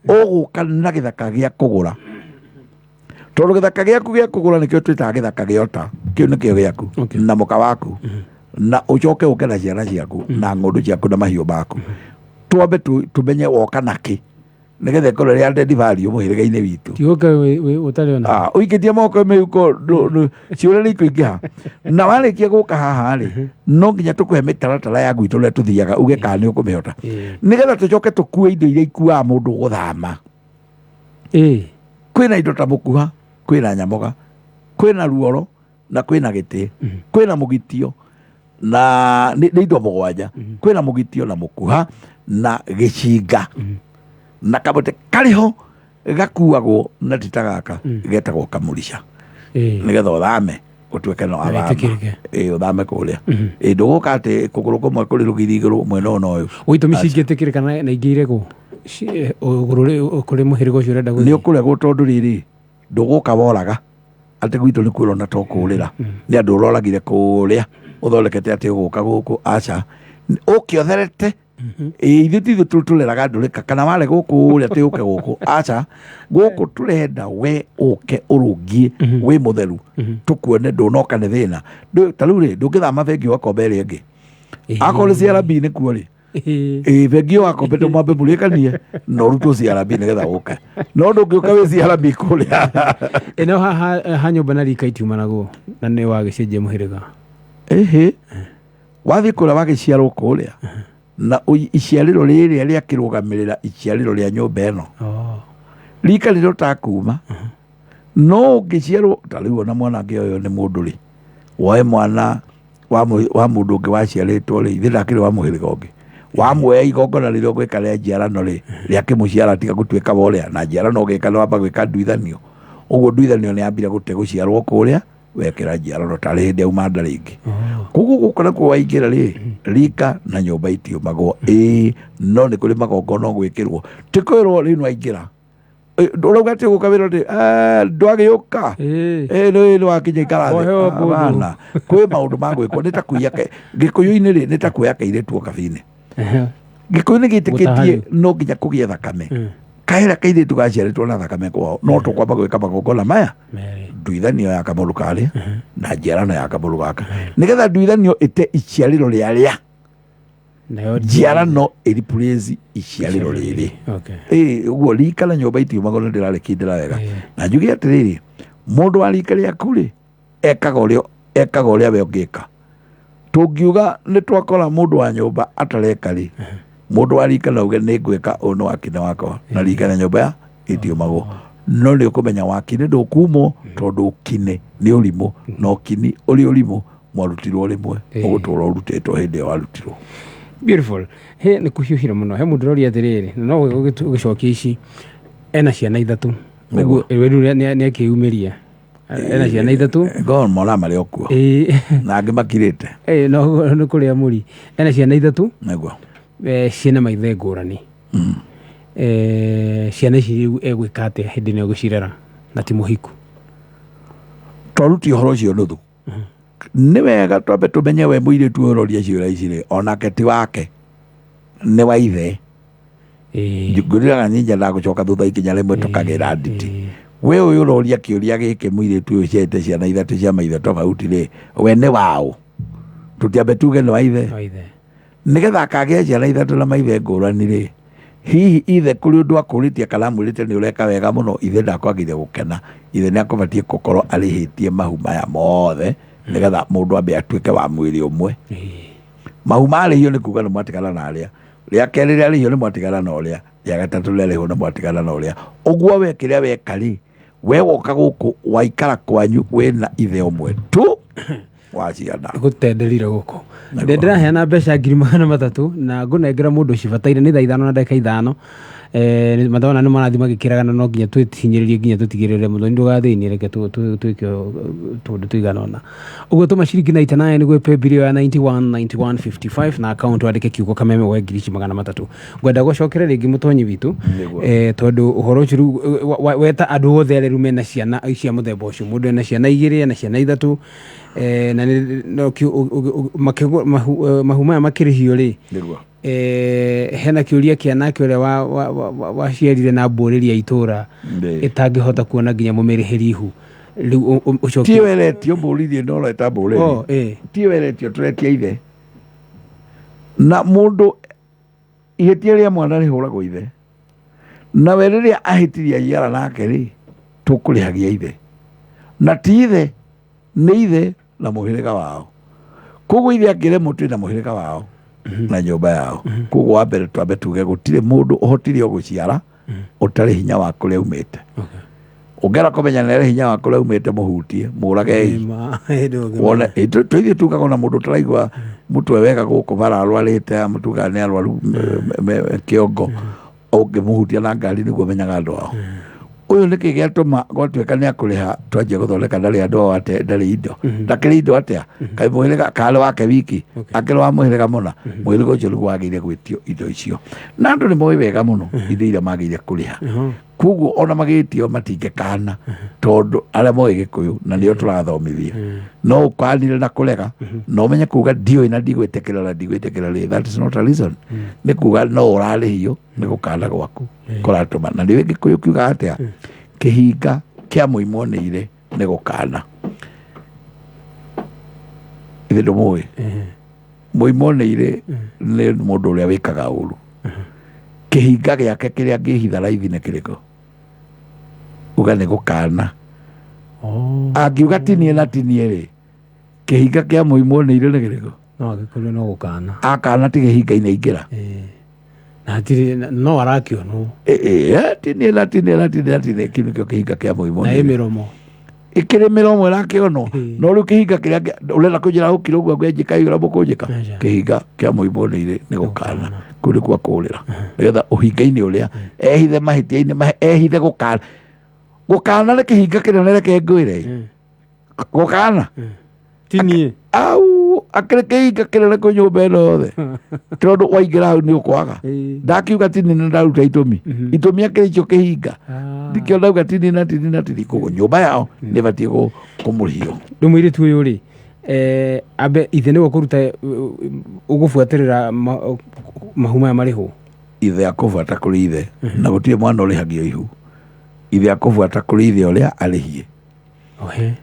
Ũgũka na gĩthaka gĩa kũgũra, tondũ gĩthaka gĩaku gĩa kũgũra nĩkĩo twĩtaga gĩthaka gĩa ũta, kĩu nĩkĩo gĩaku na mũka waku, na ũcoke ũke na ciana ciaku na ng'ũndũ ciaku na mahiũ maku, twambe tũmenye woka nakĩ nĩgetha ĩkorwo ĩrĩ added value mũhĩrĩga-inĩ witũ. Tigũka ũtarĩ ona. Ah, ũikĩtie moko mĩhuko, ciũria nĩ ikũingĩha. Na warĩkia gũka haha rĩ, no nginya tũkũhe mĩtaratara ya gwitũ ũrĩa tũthiaga, uge kana nĩ ũkũmĩhota, nĩgetha tũcoke tũkue indo iria ikuaga mũndũ gũthama. Kwĩna indo ta mũkuha, kwĩna nyamoga, kwĩna ruoro, na kwĩna gĩtĩ, kwĩna mũgitio, na nĩ indo 7. Kwĩna mũgitio na mũkuha na gĩcinga na kamũtĩ karĩ ho gakuagwo na ti ta gaka, getagwo kamũrica, nĩgetha ũthame ũtuĩke no athama. Wĩtĩkĩrĩke. Ĩĩ, ũthame kũrĩa. Ĩĩ, ndũgũka atĩ kũgũrũ kũmwe kũrĩ rũgiri igũrũ mwena ũyũ na ũyũ. Gũitũmi cingĩtĩkĩrĩka na ingĩ iregwo ũgũrũ kũrĩ mũhĩrĩga ũcio ũrenda Nĩ gũthiĩ. ũkũregwo tondũ rĩrĩ, ndũgũka woraga atĩ gwitũ nĩ kuo na to kũrĩra nĩ andũ ũroragire kũrĩa ũthondekete atĩ ũgũka gũkũ, aca, ũke ũtherete. Ĩĩ, ithuĩ ti ithuĩ tũreraga ndũrĩka kana ware gũkũ ũrĩa atĩ ũke gũkũ, aca, gũkũ tũrenda we ũke ũrũngie wĩ mũtheru, tũkuone ndũnoka nĩ thĩna. Ta rĩu rĩ, ndũngĩthama bengi ũgakomba ĩrĩa ĩngĩ, akorwo nĩ CRB nĩ kuo rĩ. Ĩĩ, bengi ĩyo wakombete mwambe mũrĩkanie na ũrutwo CRB nĩgetha ũke, no ndũngĩũka wĩ CRB kũrĩa. Ĩno haha ha nyũmba na rika itiumanagwo na nĩ wagĩcenjia mũhĩrĩga. Ĩhĩ, wathiĩ kũrĩa wagĩciarwo kũrĩa na iciarĩro rĩrĩa rĩakĩrũgamĩrĩra iciarĩro rĩa nyũmba ĩno, rika rĩrĩa ũtakuma no ũngĩciarwo ta rĩu ona mwana angĩ ũyũ nĩ mũndũ rĩ, woe mwana wa mũndũ ũngĩ waciarĩtwo rĩ, ithe ndakĩrĩ wa mũhĩrĩga ũngĩ, wamuoya igongona rĩrĩa ũgwĩka rĩa njiarano rĩ, rĩakĩmũciara tiga gũtuĩka wa ũrĩa na njiarano ũgĩka nĩ wamba gwĩka nduithanio, ũguo nduithanio nĩ yambire gũte gũciarwo kũrĩa wekĩra njiarano tarĩ hĩndĩ auma nda rĩngĩ. Koguo gũkũ nakuo waingĩra rĩ, rika na nyũmba itiumagwo. Ĩĩ, no nĩ kũrĩ magongona ũgwĩkĩrwo, ti kwĩrwo rĩu nĩwaingĩra. Ũrauga atĩ ũgũka wĩra atĩ ndwagĩũka. Nĩ wakinya ikara thĩ. Wohe mũndũ. Hapana. Kwĩ maũndũ ma gwĩkwo, nĩ ta kuiya gĩkũyũ-inĩ rĩ, nĩ ta kuoya kairĩtu o kabinĩ. Gĩkũyũ nĩ gĩtĩkĩtie Gũtaha. No nginya kũgĩe thakame, kahĩra kairĩtu gaciarĩtwo na thakame kwao, no tũkwamba gwĩka magongona maya: Merĩ. Nduithanio ya kamũrũ karĩa na njiarano ya kamũrũ gaka, nĩgetha nduithanio ĩte iciarĩro rĩarĩa Nayo njiarano ĩreplace iciarĩro rĩrĩ. Ĩĩ, ũguo rika na nyũmba itiumagwo na ndĩrarĩkindĩra wega. Na njuge atĩrĩrĩ, mũndũ wa rika rĩaku rĩ, ekaga ũrĩa we ũngĩka. Tũngiuga nĩ twakora mũndũ wa nyũmba atareka rĩ, mũndũ wa rika nauge nĩ ngwĩka ũyũ nĩ wakine wakwa, na rika na nyũmba ya itiumagwo, no nĩ ũkũmenya wakine ndũkumwo, tondũ ũkine nĩ ũrimũ, na ũkini ũrĩ ũrimũ mwarutirwo rĩmwe, ũgũtũra ũrutĩtwo hĩndĩ ĩyo warutirwo. Beautiful. He nĩ kũhiũhire mũno. He mũndũ ũroria atĩrĩrĩ, na no ũgĩcokia ici, ena ciana 3 ũguo rĩu nĩ akĩyumĩria, ena ciana 3. Ngorwo mona marĩ o kuo na angĩ makirĩte. No nĩ kũrĩa mũri, ena ciana 3. Nĩguo. Ciĩna maithe ngũrani. Ciana ici rĩu egwĩka atĩa hĩndĩ ĩno egũcirera na ti mũhiku? Twaruti ũhoro ũcio nuthu, nĩ wega twambe tũmenye we mũirĩtu ũyũ ũroria ciũra ici rĩ, onake ti wake, nĩ wa ithe. Ngwĩrĩraga niĩ nyendaga gũcoka thutha ikinya rĩmwe tũkagĩra nditi. We ũyũ ũroria kĩũria gĩkĩ, mũirĩtu ũyũ ũciarĩte ciana 3 cia maithe tofauti rĩ, we nĩ waũ? Tũtiambe tuge nĩ wa ithe. Wa ithe. Nĩgetha akagĩa ciana 3 na maithe ngũrani rĩ, hihi ithe kũrĩ ũndũ akũrĩtie kana amwĩrĩte nĩ ũreka wega mũno? Ithe ndakwagĩrĩire gũkena, ithe nĩ akũbatiĩ gũkorwo arĩhĩtie mahu maya mothe nĩgetha mũndũ ambe atuĩke wa mwĩrĩ ũmwe. Mahu marĩhio nĩ kuga nĩ mwatigana na arĩa rĩa kerĩ, rĩarĩhio nĩ mwatigana na ũrĩa rĩa gatatũ, rĩarĩhwo nĩ mwatigana na ũrĩa ũguo. We kĩrĩa weka rĩ, we woka gũkũ waikara kwanyu wĩna ithe ũmwe tu wa ciana. Gũtenderire gũkũ. Ndĩraheana mbeca 300,000 na ngũnengera mũndũ cibataire nĩ thaa 5 na ndagĩka 5. Mathona nĩ marathiĩ magĩkĩraga na no nginya twĩhinyĩrĩrie nginya tũtigĩrĩre mũthoni ndũgathĩnie, reke twĩke tũndũ tũigana ũna ũguo. Tũma ciringi 99 gwĩ paybill ya 91 91 55 na account wandĩke kiugo Kameme woe 3,300. Ngwenda gũcokere rĩngĩ mũtonyi witũ. Nĩguo. Tondũ ũhoro ũcio rĩu weta andũ othe arĩa rĩu mena ciana cia mũthemba ũcio, mũndũ ena ciana igĩrĩ, ena ciana ithatũ, na no mahu maya makĩrĩhio rĩ, hena kĩũria kĩa nake ũrĩa waciarire na mbũrĩri ya itũra ĩtangĩhota kuona nginya mũmĩrĩhĩri ihu rĩu ũcokie. Tiyo ĩretio mbũrĩrie no ũreta mbũrĩri. Oh, eh. Tiyo ĩretio, tũretia ithe na mũndũ ihĩtia rĩa mwana rĩhũragwo ithe nawe rĩrĩa ahĩtirie aciara nake rĩ, tũkũrĩhagia ithe na ti ithe nĩ ithe na mũhĩrĩga wao. Koguo ithe angĩremwo, twĩ na mũhĩrĩga wao na nyũmba yao. Koguo wa mbere twambe tuge gũtirĩ mũndũ ũhotire o gũciara ũtarĩ hinya wa kũrĩa umĩte. Ũngĩenda kũmenya nĩ arĩ hinya wa kũrĩa umĩte, mũhutie mũragei. Ĩma, ĩ, wone tũithuĩ tugaga ona mũndũ ũtaraigua mũtwe wega gũkũ bara arwarĩte, tugaga nĩ arwaru kĩongo, ũngĩmũhutia na ngari nĩguo menyaga andũ ao. Ũyũ nĩkĩ gĩatũma gwatuĩka nĩ akũrĩha twanjia gũthondeka ndarĩ andũ ao ate ndarĩ indo ndakĩrĩ indo atĩa kaĩ mũhĩrĩga karĩ wake wiki akĩrĩ wa mũhĩrĩga mũna, mũhĩrĩga ũcio nĩguo wagĩrĩire gwĩtio indo icio na andũ nĩ moĩ wega mũno indo iria magĩrĩire kũrĩha. Koguo ona magĩtio matingĩkana tondũ arĩa moĩ gĩkũyũ na nĩo tũrathomithia no ũkanire na kũrega na ũmenye kuga ndiũĩ na ndigwĩtĩkĩra na ndigwĩtĩkĩra rĩ, that is not a reason. Nĩ kuga no ũrarĩhio nĩ gũkana gwaku kũratũma na nĩwe gĩkũyũ kiuga atĩa, kĩhinga kĩa mũimwo nĩ ire nĩ gũkana. Ithe ndũmũĩ mũimwo nĩ irĩ nĩ mũndũ ũrĩa wĩkaga ũru, kĩhinga gĩake kĩrĩa angĩhitha raithi nĩ kĩrĩkũ? Uga nĩ gũkana. Oh, angiuga tinie na tinie rĩ, kĩhinga kĩa mũimwo nĩ irĩ nĩ kĩrĩkũ? No angĩkorwo no gũkana. Akana ti kĩhinga-inĩ aingĩra. Na hatirĩ no arakĩonwo. Tinie na tinie na tinie na tinie, kĩu nĩkĩo kĩhinga kĩa mũimwo na nĩ ĩ irĩ. mĩromo. Ĩkĩrĩ mĩromo ĩrakĩonwo no rĩu kĩhinga kĩrĩa ũrenda kũnjĩra ũkire ũguo ngwenjĩka igũrũ mũkũnjĩka. Aca. Kĩhinga kĩa mũimwo nĩ irĩ nĩ gũkana, kũu nĩkuo akũrĩra nĩgetha ũhinga-inĩ ũrĩa ehithe mahĩtia-inĩ ehithe gũkana. Gũkana nĩ kĩhinga kĩnene, reke ngwĩre gũkana Tinie. Au akĩrĩ kĩhinga kĩnene kwĩ nyũmba ĩno yothe tondũ waingĩra hau nĩ ũkwaga. Ndakiuga tini na ndaruta itũmi, itũmi akĩrĩ icio kĩhinga ndikĩo ndauga tini na tini na tini. Koguo nyũmba yao nĩ ĩbatiĩ kũmũrĩhio. Rĩu mũirĩtu ũyũ rĩ, ambe ithe nĩwe ũkũruta ũgũbuatĩrĩra mahu maya marĩhwo? Ithe akũbuata kũrĩ ithe na gũtirĩ mwana ũrĩhagio ihu. Ithe akũbuata kũrĩ ithe ũrĩa arĩhie. Ohe.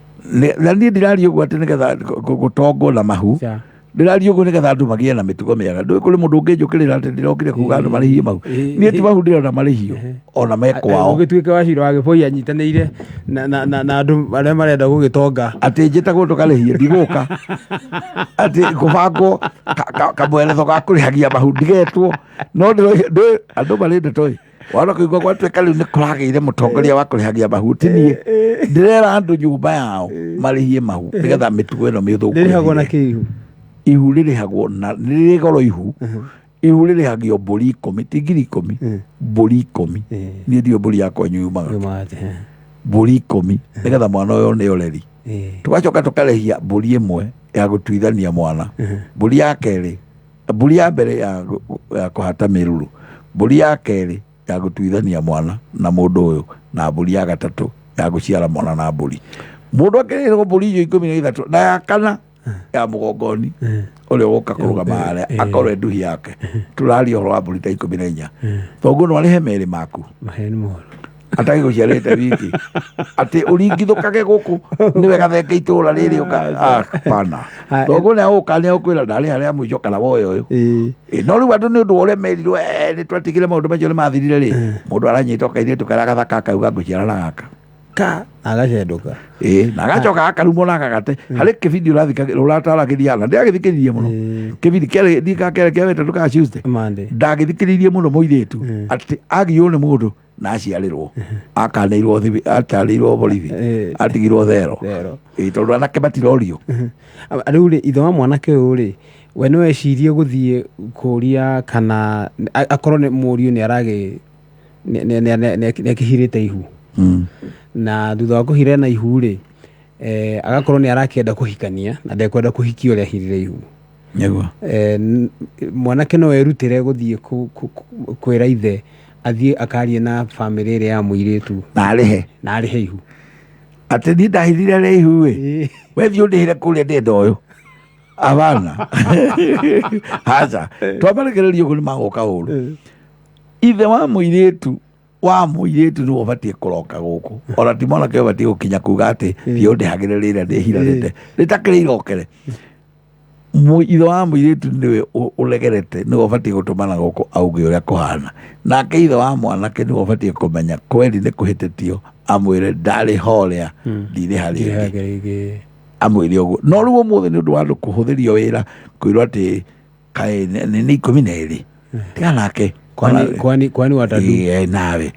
Na niĩ ndĩraria ũguo atĩ nĩgetha gũtongwo na mahu. Ca. Ndĩraria ũguo nĩgetha andũ magĩe na mĩtugo mĩega. Ndũĩ kũrĩ mũndũ ũngĩnjũkĩrĩra atĩ ndĩrokire kuga andũ marĩhie mahu. Niĩ ti mahu ndĩrona marĩhio ona me kwao. Ũgĩtuĩke wacira wa gĩbũi anyitanĩire na andũ arĩa marenda gũgĩtonga. Atĩ njĩtagwo tũkarĩhie ndigũka atĩ kũbangwo kamweretho ga kũrĩhagia mahu ndigetwo no ndũĩ andũ marĩ ndeto ĩ wana kũigua gwatuĩka rĩu nĩ kũragĩire mũtongoria wa kũrĩhagia mahu. Ti niĩ ndĩrera andũ nyũmba yao marĩhie mahu nĩgetha mĩtugo ĩno mĩthũku Rĩrĩhagwo na ĩthire. kĩ ihu? Ihu rĩrĩhagwo na nĩ rĩrĩ goro ihu. Ihu rĩrĩhagio mbũri 10, ti 10,000, mbũri 10. Niĩ ndiũ mbũri yakwa yumaga. Yumaga atĩa? Mbũri 10 nĩgetha mwana ũyũ nĩ ũreri. Tũgacoka tũkarĩhia mbũri ĩmwe ya gũtuithania mwana, mbũri ya kerĩ, mbũri ya mbere ya kũhata mĩruru, mbũri ya kerĩ ya gũtuithania mwana na mũndũ ũyũ, na mbũri ya gatatũ ya gũciara mwana na mbũri. Mũndũ akĩrĩrwo mbũri icio 13 na ya kana ya mũgongoni ũrĩa ũgũka kũrũgama harĩa akorwo e nduhi yake. Tũraria ũhoro wa mbũri ta 14. Thoguo no arĩhe merĩ maku. Maheni mohoro. Atagĩgũciarĩte wiki atĩ ũringithũkage gũkũ nĩwe gathenge itũra rĩrĩ ũka pana. Thoguo nĩ agũka nĩ agũkwĩra ndarĩ harĩa mũico kana woya ũyũ. Ĩ, no rĩu andũ nĩ ũndũ wa ũrĩa merirwo nĩ twatigire maũndũ macio nĩ mathirire rĩ, mũndũ aranyita kairĩtu karĩa gathaka akauga ngũciara na gaka. Ka agacendũka. Ĩ, na agacoka akarumwo na agagate harĩ kĩbindi ũrataragĩria na ndĩragĩthikĩrĩria mũno kĩbindi kĩarĩ ndikakere kĩa wetatũ ka Tuesday. Monday. Ndagĩthikĩrĩirie mũno mũirĩtu atĩ agiywo nĩ mũndũ na aciarĩrwo akanĩirwo atarĩirwo borithi atigirwo thero. Thero. Ĩ, tondũ anake matirorio. Rĩu rĩ, ithe wa mwanake ũyũ rĩ, we no ecirie gũthiĩ kũria kana akorwo nĩ mũriũ nĩ aragĩ Nĩ akĩhirĩte ihu na thutha wa kũhira na ihu rĩ, agakorwo nĩ arakĩenda kũhikania na ndekwenda kũhikia ũrĩa ahirire ihu. Nĩguo. Mwanake no erutĩre gũthiĩ kwĩra ithe athiĩ akarie na bamĩrĩ ĩrĩa ya mũirĩtu na arĩhe na arĩhe ihu. Atĩ niĩ ndahithire rĩ ihu ĩ, we thiĩ ũndĩhĩre kũrĩa ndĩenda ũyũ abana aca twamarekereria ũguo nĩ magoka ũru. Ithe wa mũirĩtu nĩwe ũbatiĩ kũroka gũkũ, ona ti mwanake ũbatiĩ gũkinya kuga atĩ thiĩ ũndĩhagĩre rĩrĩa ndĩhiranĩte rĩtakĩrĩ irokere. Ithe wa mũirĩtu nĩwe ũregerete, nĩwe ũbatiĩ gũtũmana gũkũ auge ũrĩa kũhana, nake ithe wa mwanake nĩwe ũbatiĩ kũmenya kweri nĩ kũhĩtĩtio, amwĩre ndarĩ horĩa ndirĩha rĩngĩ. Rĩngĩ. Amwĩre ũguo. No rĩu ũmũthĩ nĩ ũndũ wa andũ kũhũthĩrio wĩra kwĩrwo atĩ kaĩ nĩ 12 tiga nake. Kwani watadu. Ĩĩ, nawe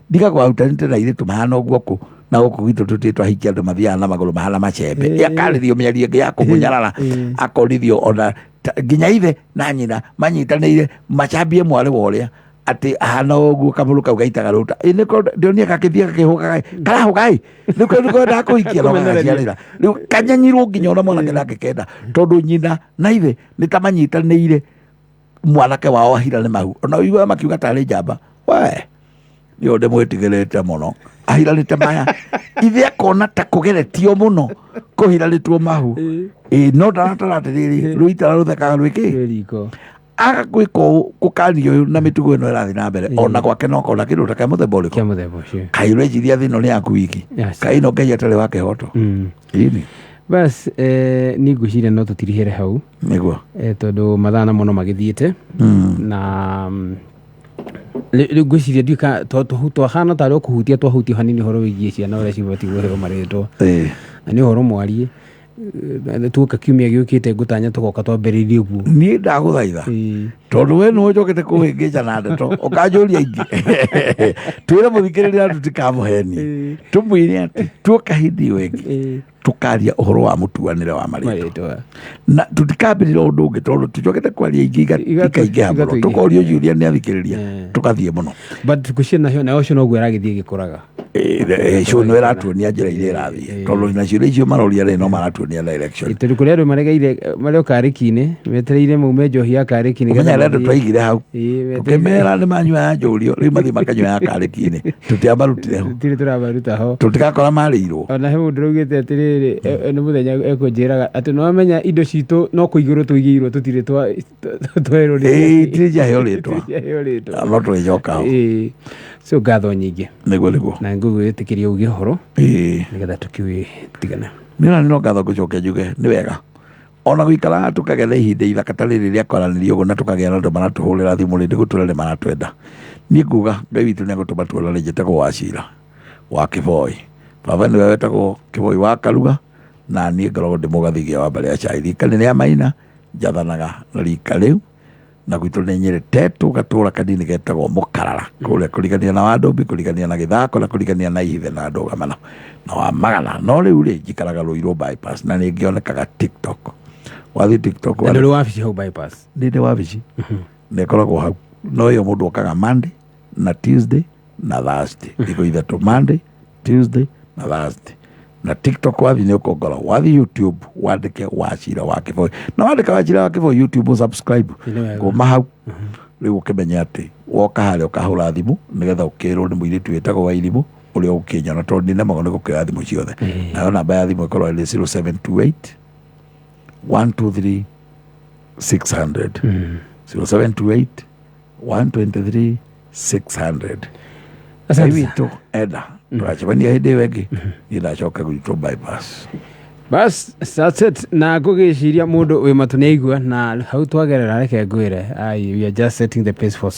ndiga kwarutanĩte na airĩtu mahana ũguo kũ na gũkũ gwitũ tũtirĩ twahikia andũ mathiaga na magũrũ mahana macembe. Akarĩrio mĩario ĩngĩ ya kũmũnyarara, akorithio ona nginya ithe na nyina manyitanĩire macambie mwarĩ wa ũrĩa atĩ ahana ũguo kamũrũ kau gaitaga rũta. Ĩ, nĩko ndĩronire gakĩthiĩ gakĩhũgaga karahũga ĩ, nĩko nĩko kũhikia no gagaciarĩra rĩu kanyenyirwo nginya ona mwanake ndangĩkenda tondũ nyina na ithe nĩ ta manyitanĩire mwanake wao ahirane mahu, ona ũiguaga makiuga tarĩ njamba we nĩo ndĩmwĩtigĩrĩte mũno ahiranĩte maya, ithe akona ta kũgeretio mũno kũhiranĩtwo mahu ĩ, no ndaratara atĩrĩrĩ rũitara rũthekaga rwĩkĩ Rwĩ riko. Aga gwĩka ũũ kũkanio ũyũ na mĩtugo ĩno ĩrathiĩ na mbere ona gwake no kona kĩndũ ta kĩa mũthemba ũrĩkũ. Kĩa mũthemba ũcio. Kaĩ ũreciria thĩ ĩno nĩ yaku wiki? Kaĩ ĩno Ngai atarĩ wa kĩhoto? Ĩni. Bas, niĩ ngwĩciria no tũtirihĩre hau. Nĩguo. Tondũ mathaa namo no magĩthiĩte na rĩu ngwĩciria ndiũĩ ka twahana tarĩ o kũhutia twahutia hanini ũhoro wĩgiĩ ciana ũrĩa cibatiĩ kũheo marĩtwa, na nĩ ũhoro mwarie. Tuoka kiumia gĩũkĩte ngũtanya tũgoka twambĩrĩirie guo. Niĩ ndagũthaitha, tondũ we nĩwe ũnjokete kũhĩngĩca na ndeto ũkanjũria ingĩ, twĩre mũthikĩrĩria tũtikamũhenie, tũmwĩre atĩ tuoka hĩndĩ ĩyo ĩngĩ tũkaria ũhoro wa mũtuanĩre wa marĩtwa marĩtwa na tũtikambĩrĩra ũndũ ũngĩ tondũ tũcokete kwaria ingĩ ikaingĩha mũno. Igatũingĩha. Tũkorio ciũria nĩ athikĩrĩria, tũkathiĩ mũno. But ngwĩciria nacio nayo ũcio noguo ĩragĩthiĩ ĩgĩkũraga. Cio nĩ ĩratuonia njĩra iria ĩrathiĩ tondũ na ciũria icio maroria rĩ no maratuonia direction. Tondũ kũrĩ andũ maregeire marĩ o karĩki-inĩ metereire maume njohi ya karĩki ũmenya nĩgetha arĩa andũ mathiĩ. twaigire hau Ĩĩ, tũkĩmera nĩ manyua ya njũrio rĩu mathiĩ makanyua ya karĩki-inĩ, tũtiamarutire ho. Tũtirĩ tũramaruta ho. Tũtigakora marĩirwo. Ona he mũndũ ũraugĩte atĩrĩrĩ, nĩ mũthenya ekũnjĩraga atĩ nĩwamenya indo citũ no kũigĩrwo tũigĩirwo, tũtirĩ twerwo. Ĩĩ, itirĩ ciaheo rĩtwa. Ciaheo rĩtwa. No tũrĩcoka ho. Ĩĩ. So ngatho nyingĩ. Nĩguo. Na ngũgwĩtĩkĩria uge ũhoro nĩgetha tũkĩtigana. Nĩ ona no ngatho ngũcokia njuge nĩ wega ona gũikara tũkagĩa na ihinda ithaka ta rĩrĩ rĩa kwaranĩria ũguo na tũkagĩa na andũ maratũhũrĩra thimũ rĩ nĩgũtũra nĩ maratwenda. Niĩ nguga Ngai witũ nĩ agũtũma tuonane. Njĩtagwo Wacira wa Kĩboi, baba nĩwe wetagwo Kĩboi wa Karuga, na niĩ ngoragwo ndĩ mũgathigia wa mbarĩ ya Cai rika nĩ rĩa Maina, njathanaga na rika rĩu na gwitũ nĩ Nyĩrĩ Tetũ, gatũra kanini getagwo Mũkarara kũrĩa kũrigania na Wandũmbi, kũrigania na Gĩthako na kũrigania na Ihithe na Ndũgamano na wa Magana. No rĩu rĩ njikaraga Rũirũ bypass na nĩ ngĩonekaga TikTok, wathiĩ TikTok. Na ndũrĩ wabici hau bypass? Nĩ ndĩ wabici na ĩkoragwo hau, no ĩyo mũndũ okaga Monday na Tuesday na Thursday, thikũ ithatũ, Monday, Tuesday na Thursday. Na TikTok wathiĩ nĩ ũkũngora, wathiĩ YouTube wandĩke Wacira wa Kĩboi, na wandĩka Wacira wa Kĩboi YouTube subscribe. Nĩ wega. Kuma hau rĩu ũkĩmenye atĩ woka harĩa ũkahũra thimũ nĩgetha ũkĩrwo nĩ mũirĩtu wĩtagwo Wairimũ ũrĩa ũkĩnyona tondũ nĩnemagwo nĩ gũkĩoya thimũ ciothe. Nayo namba ya thimũ ĩkorwo ĩrĩ 0728 123 600, 0728 123 600. Asante. Ngai witũ enda tũgacemania hĩndĩ ĩyo ĩngĩ, niĩ ndacoka gwitũ bypass. Bas, that's it. Na ngũgĩciria mũndũ wĩ matũ nĩ aigua na hau twagerera, reke ngwĩre ai, we are just setting the pace for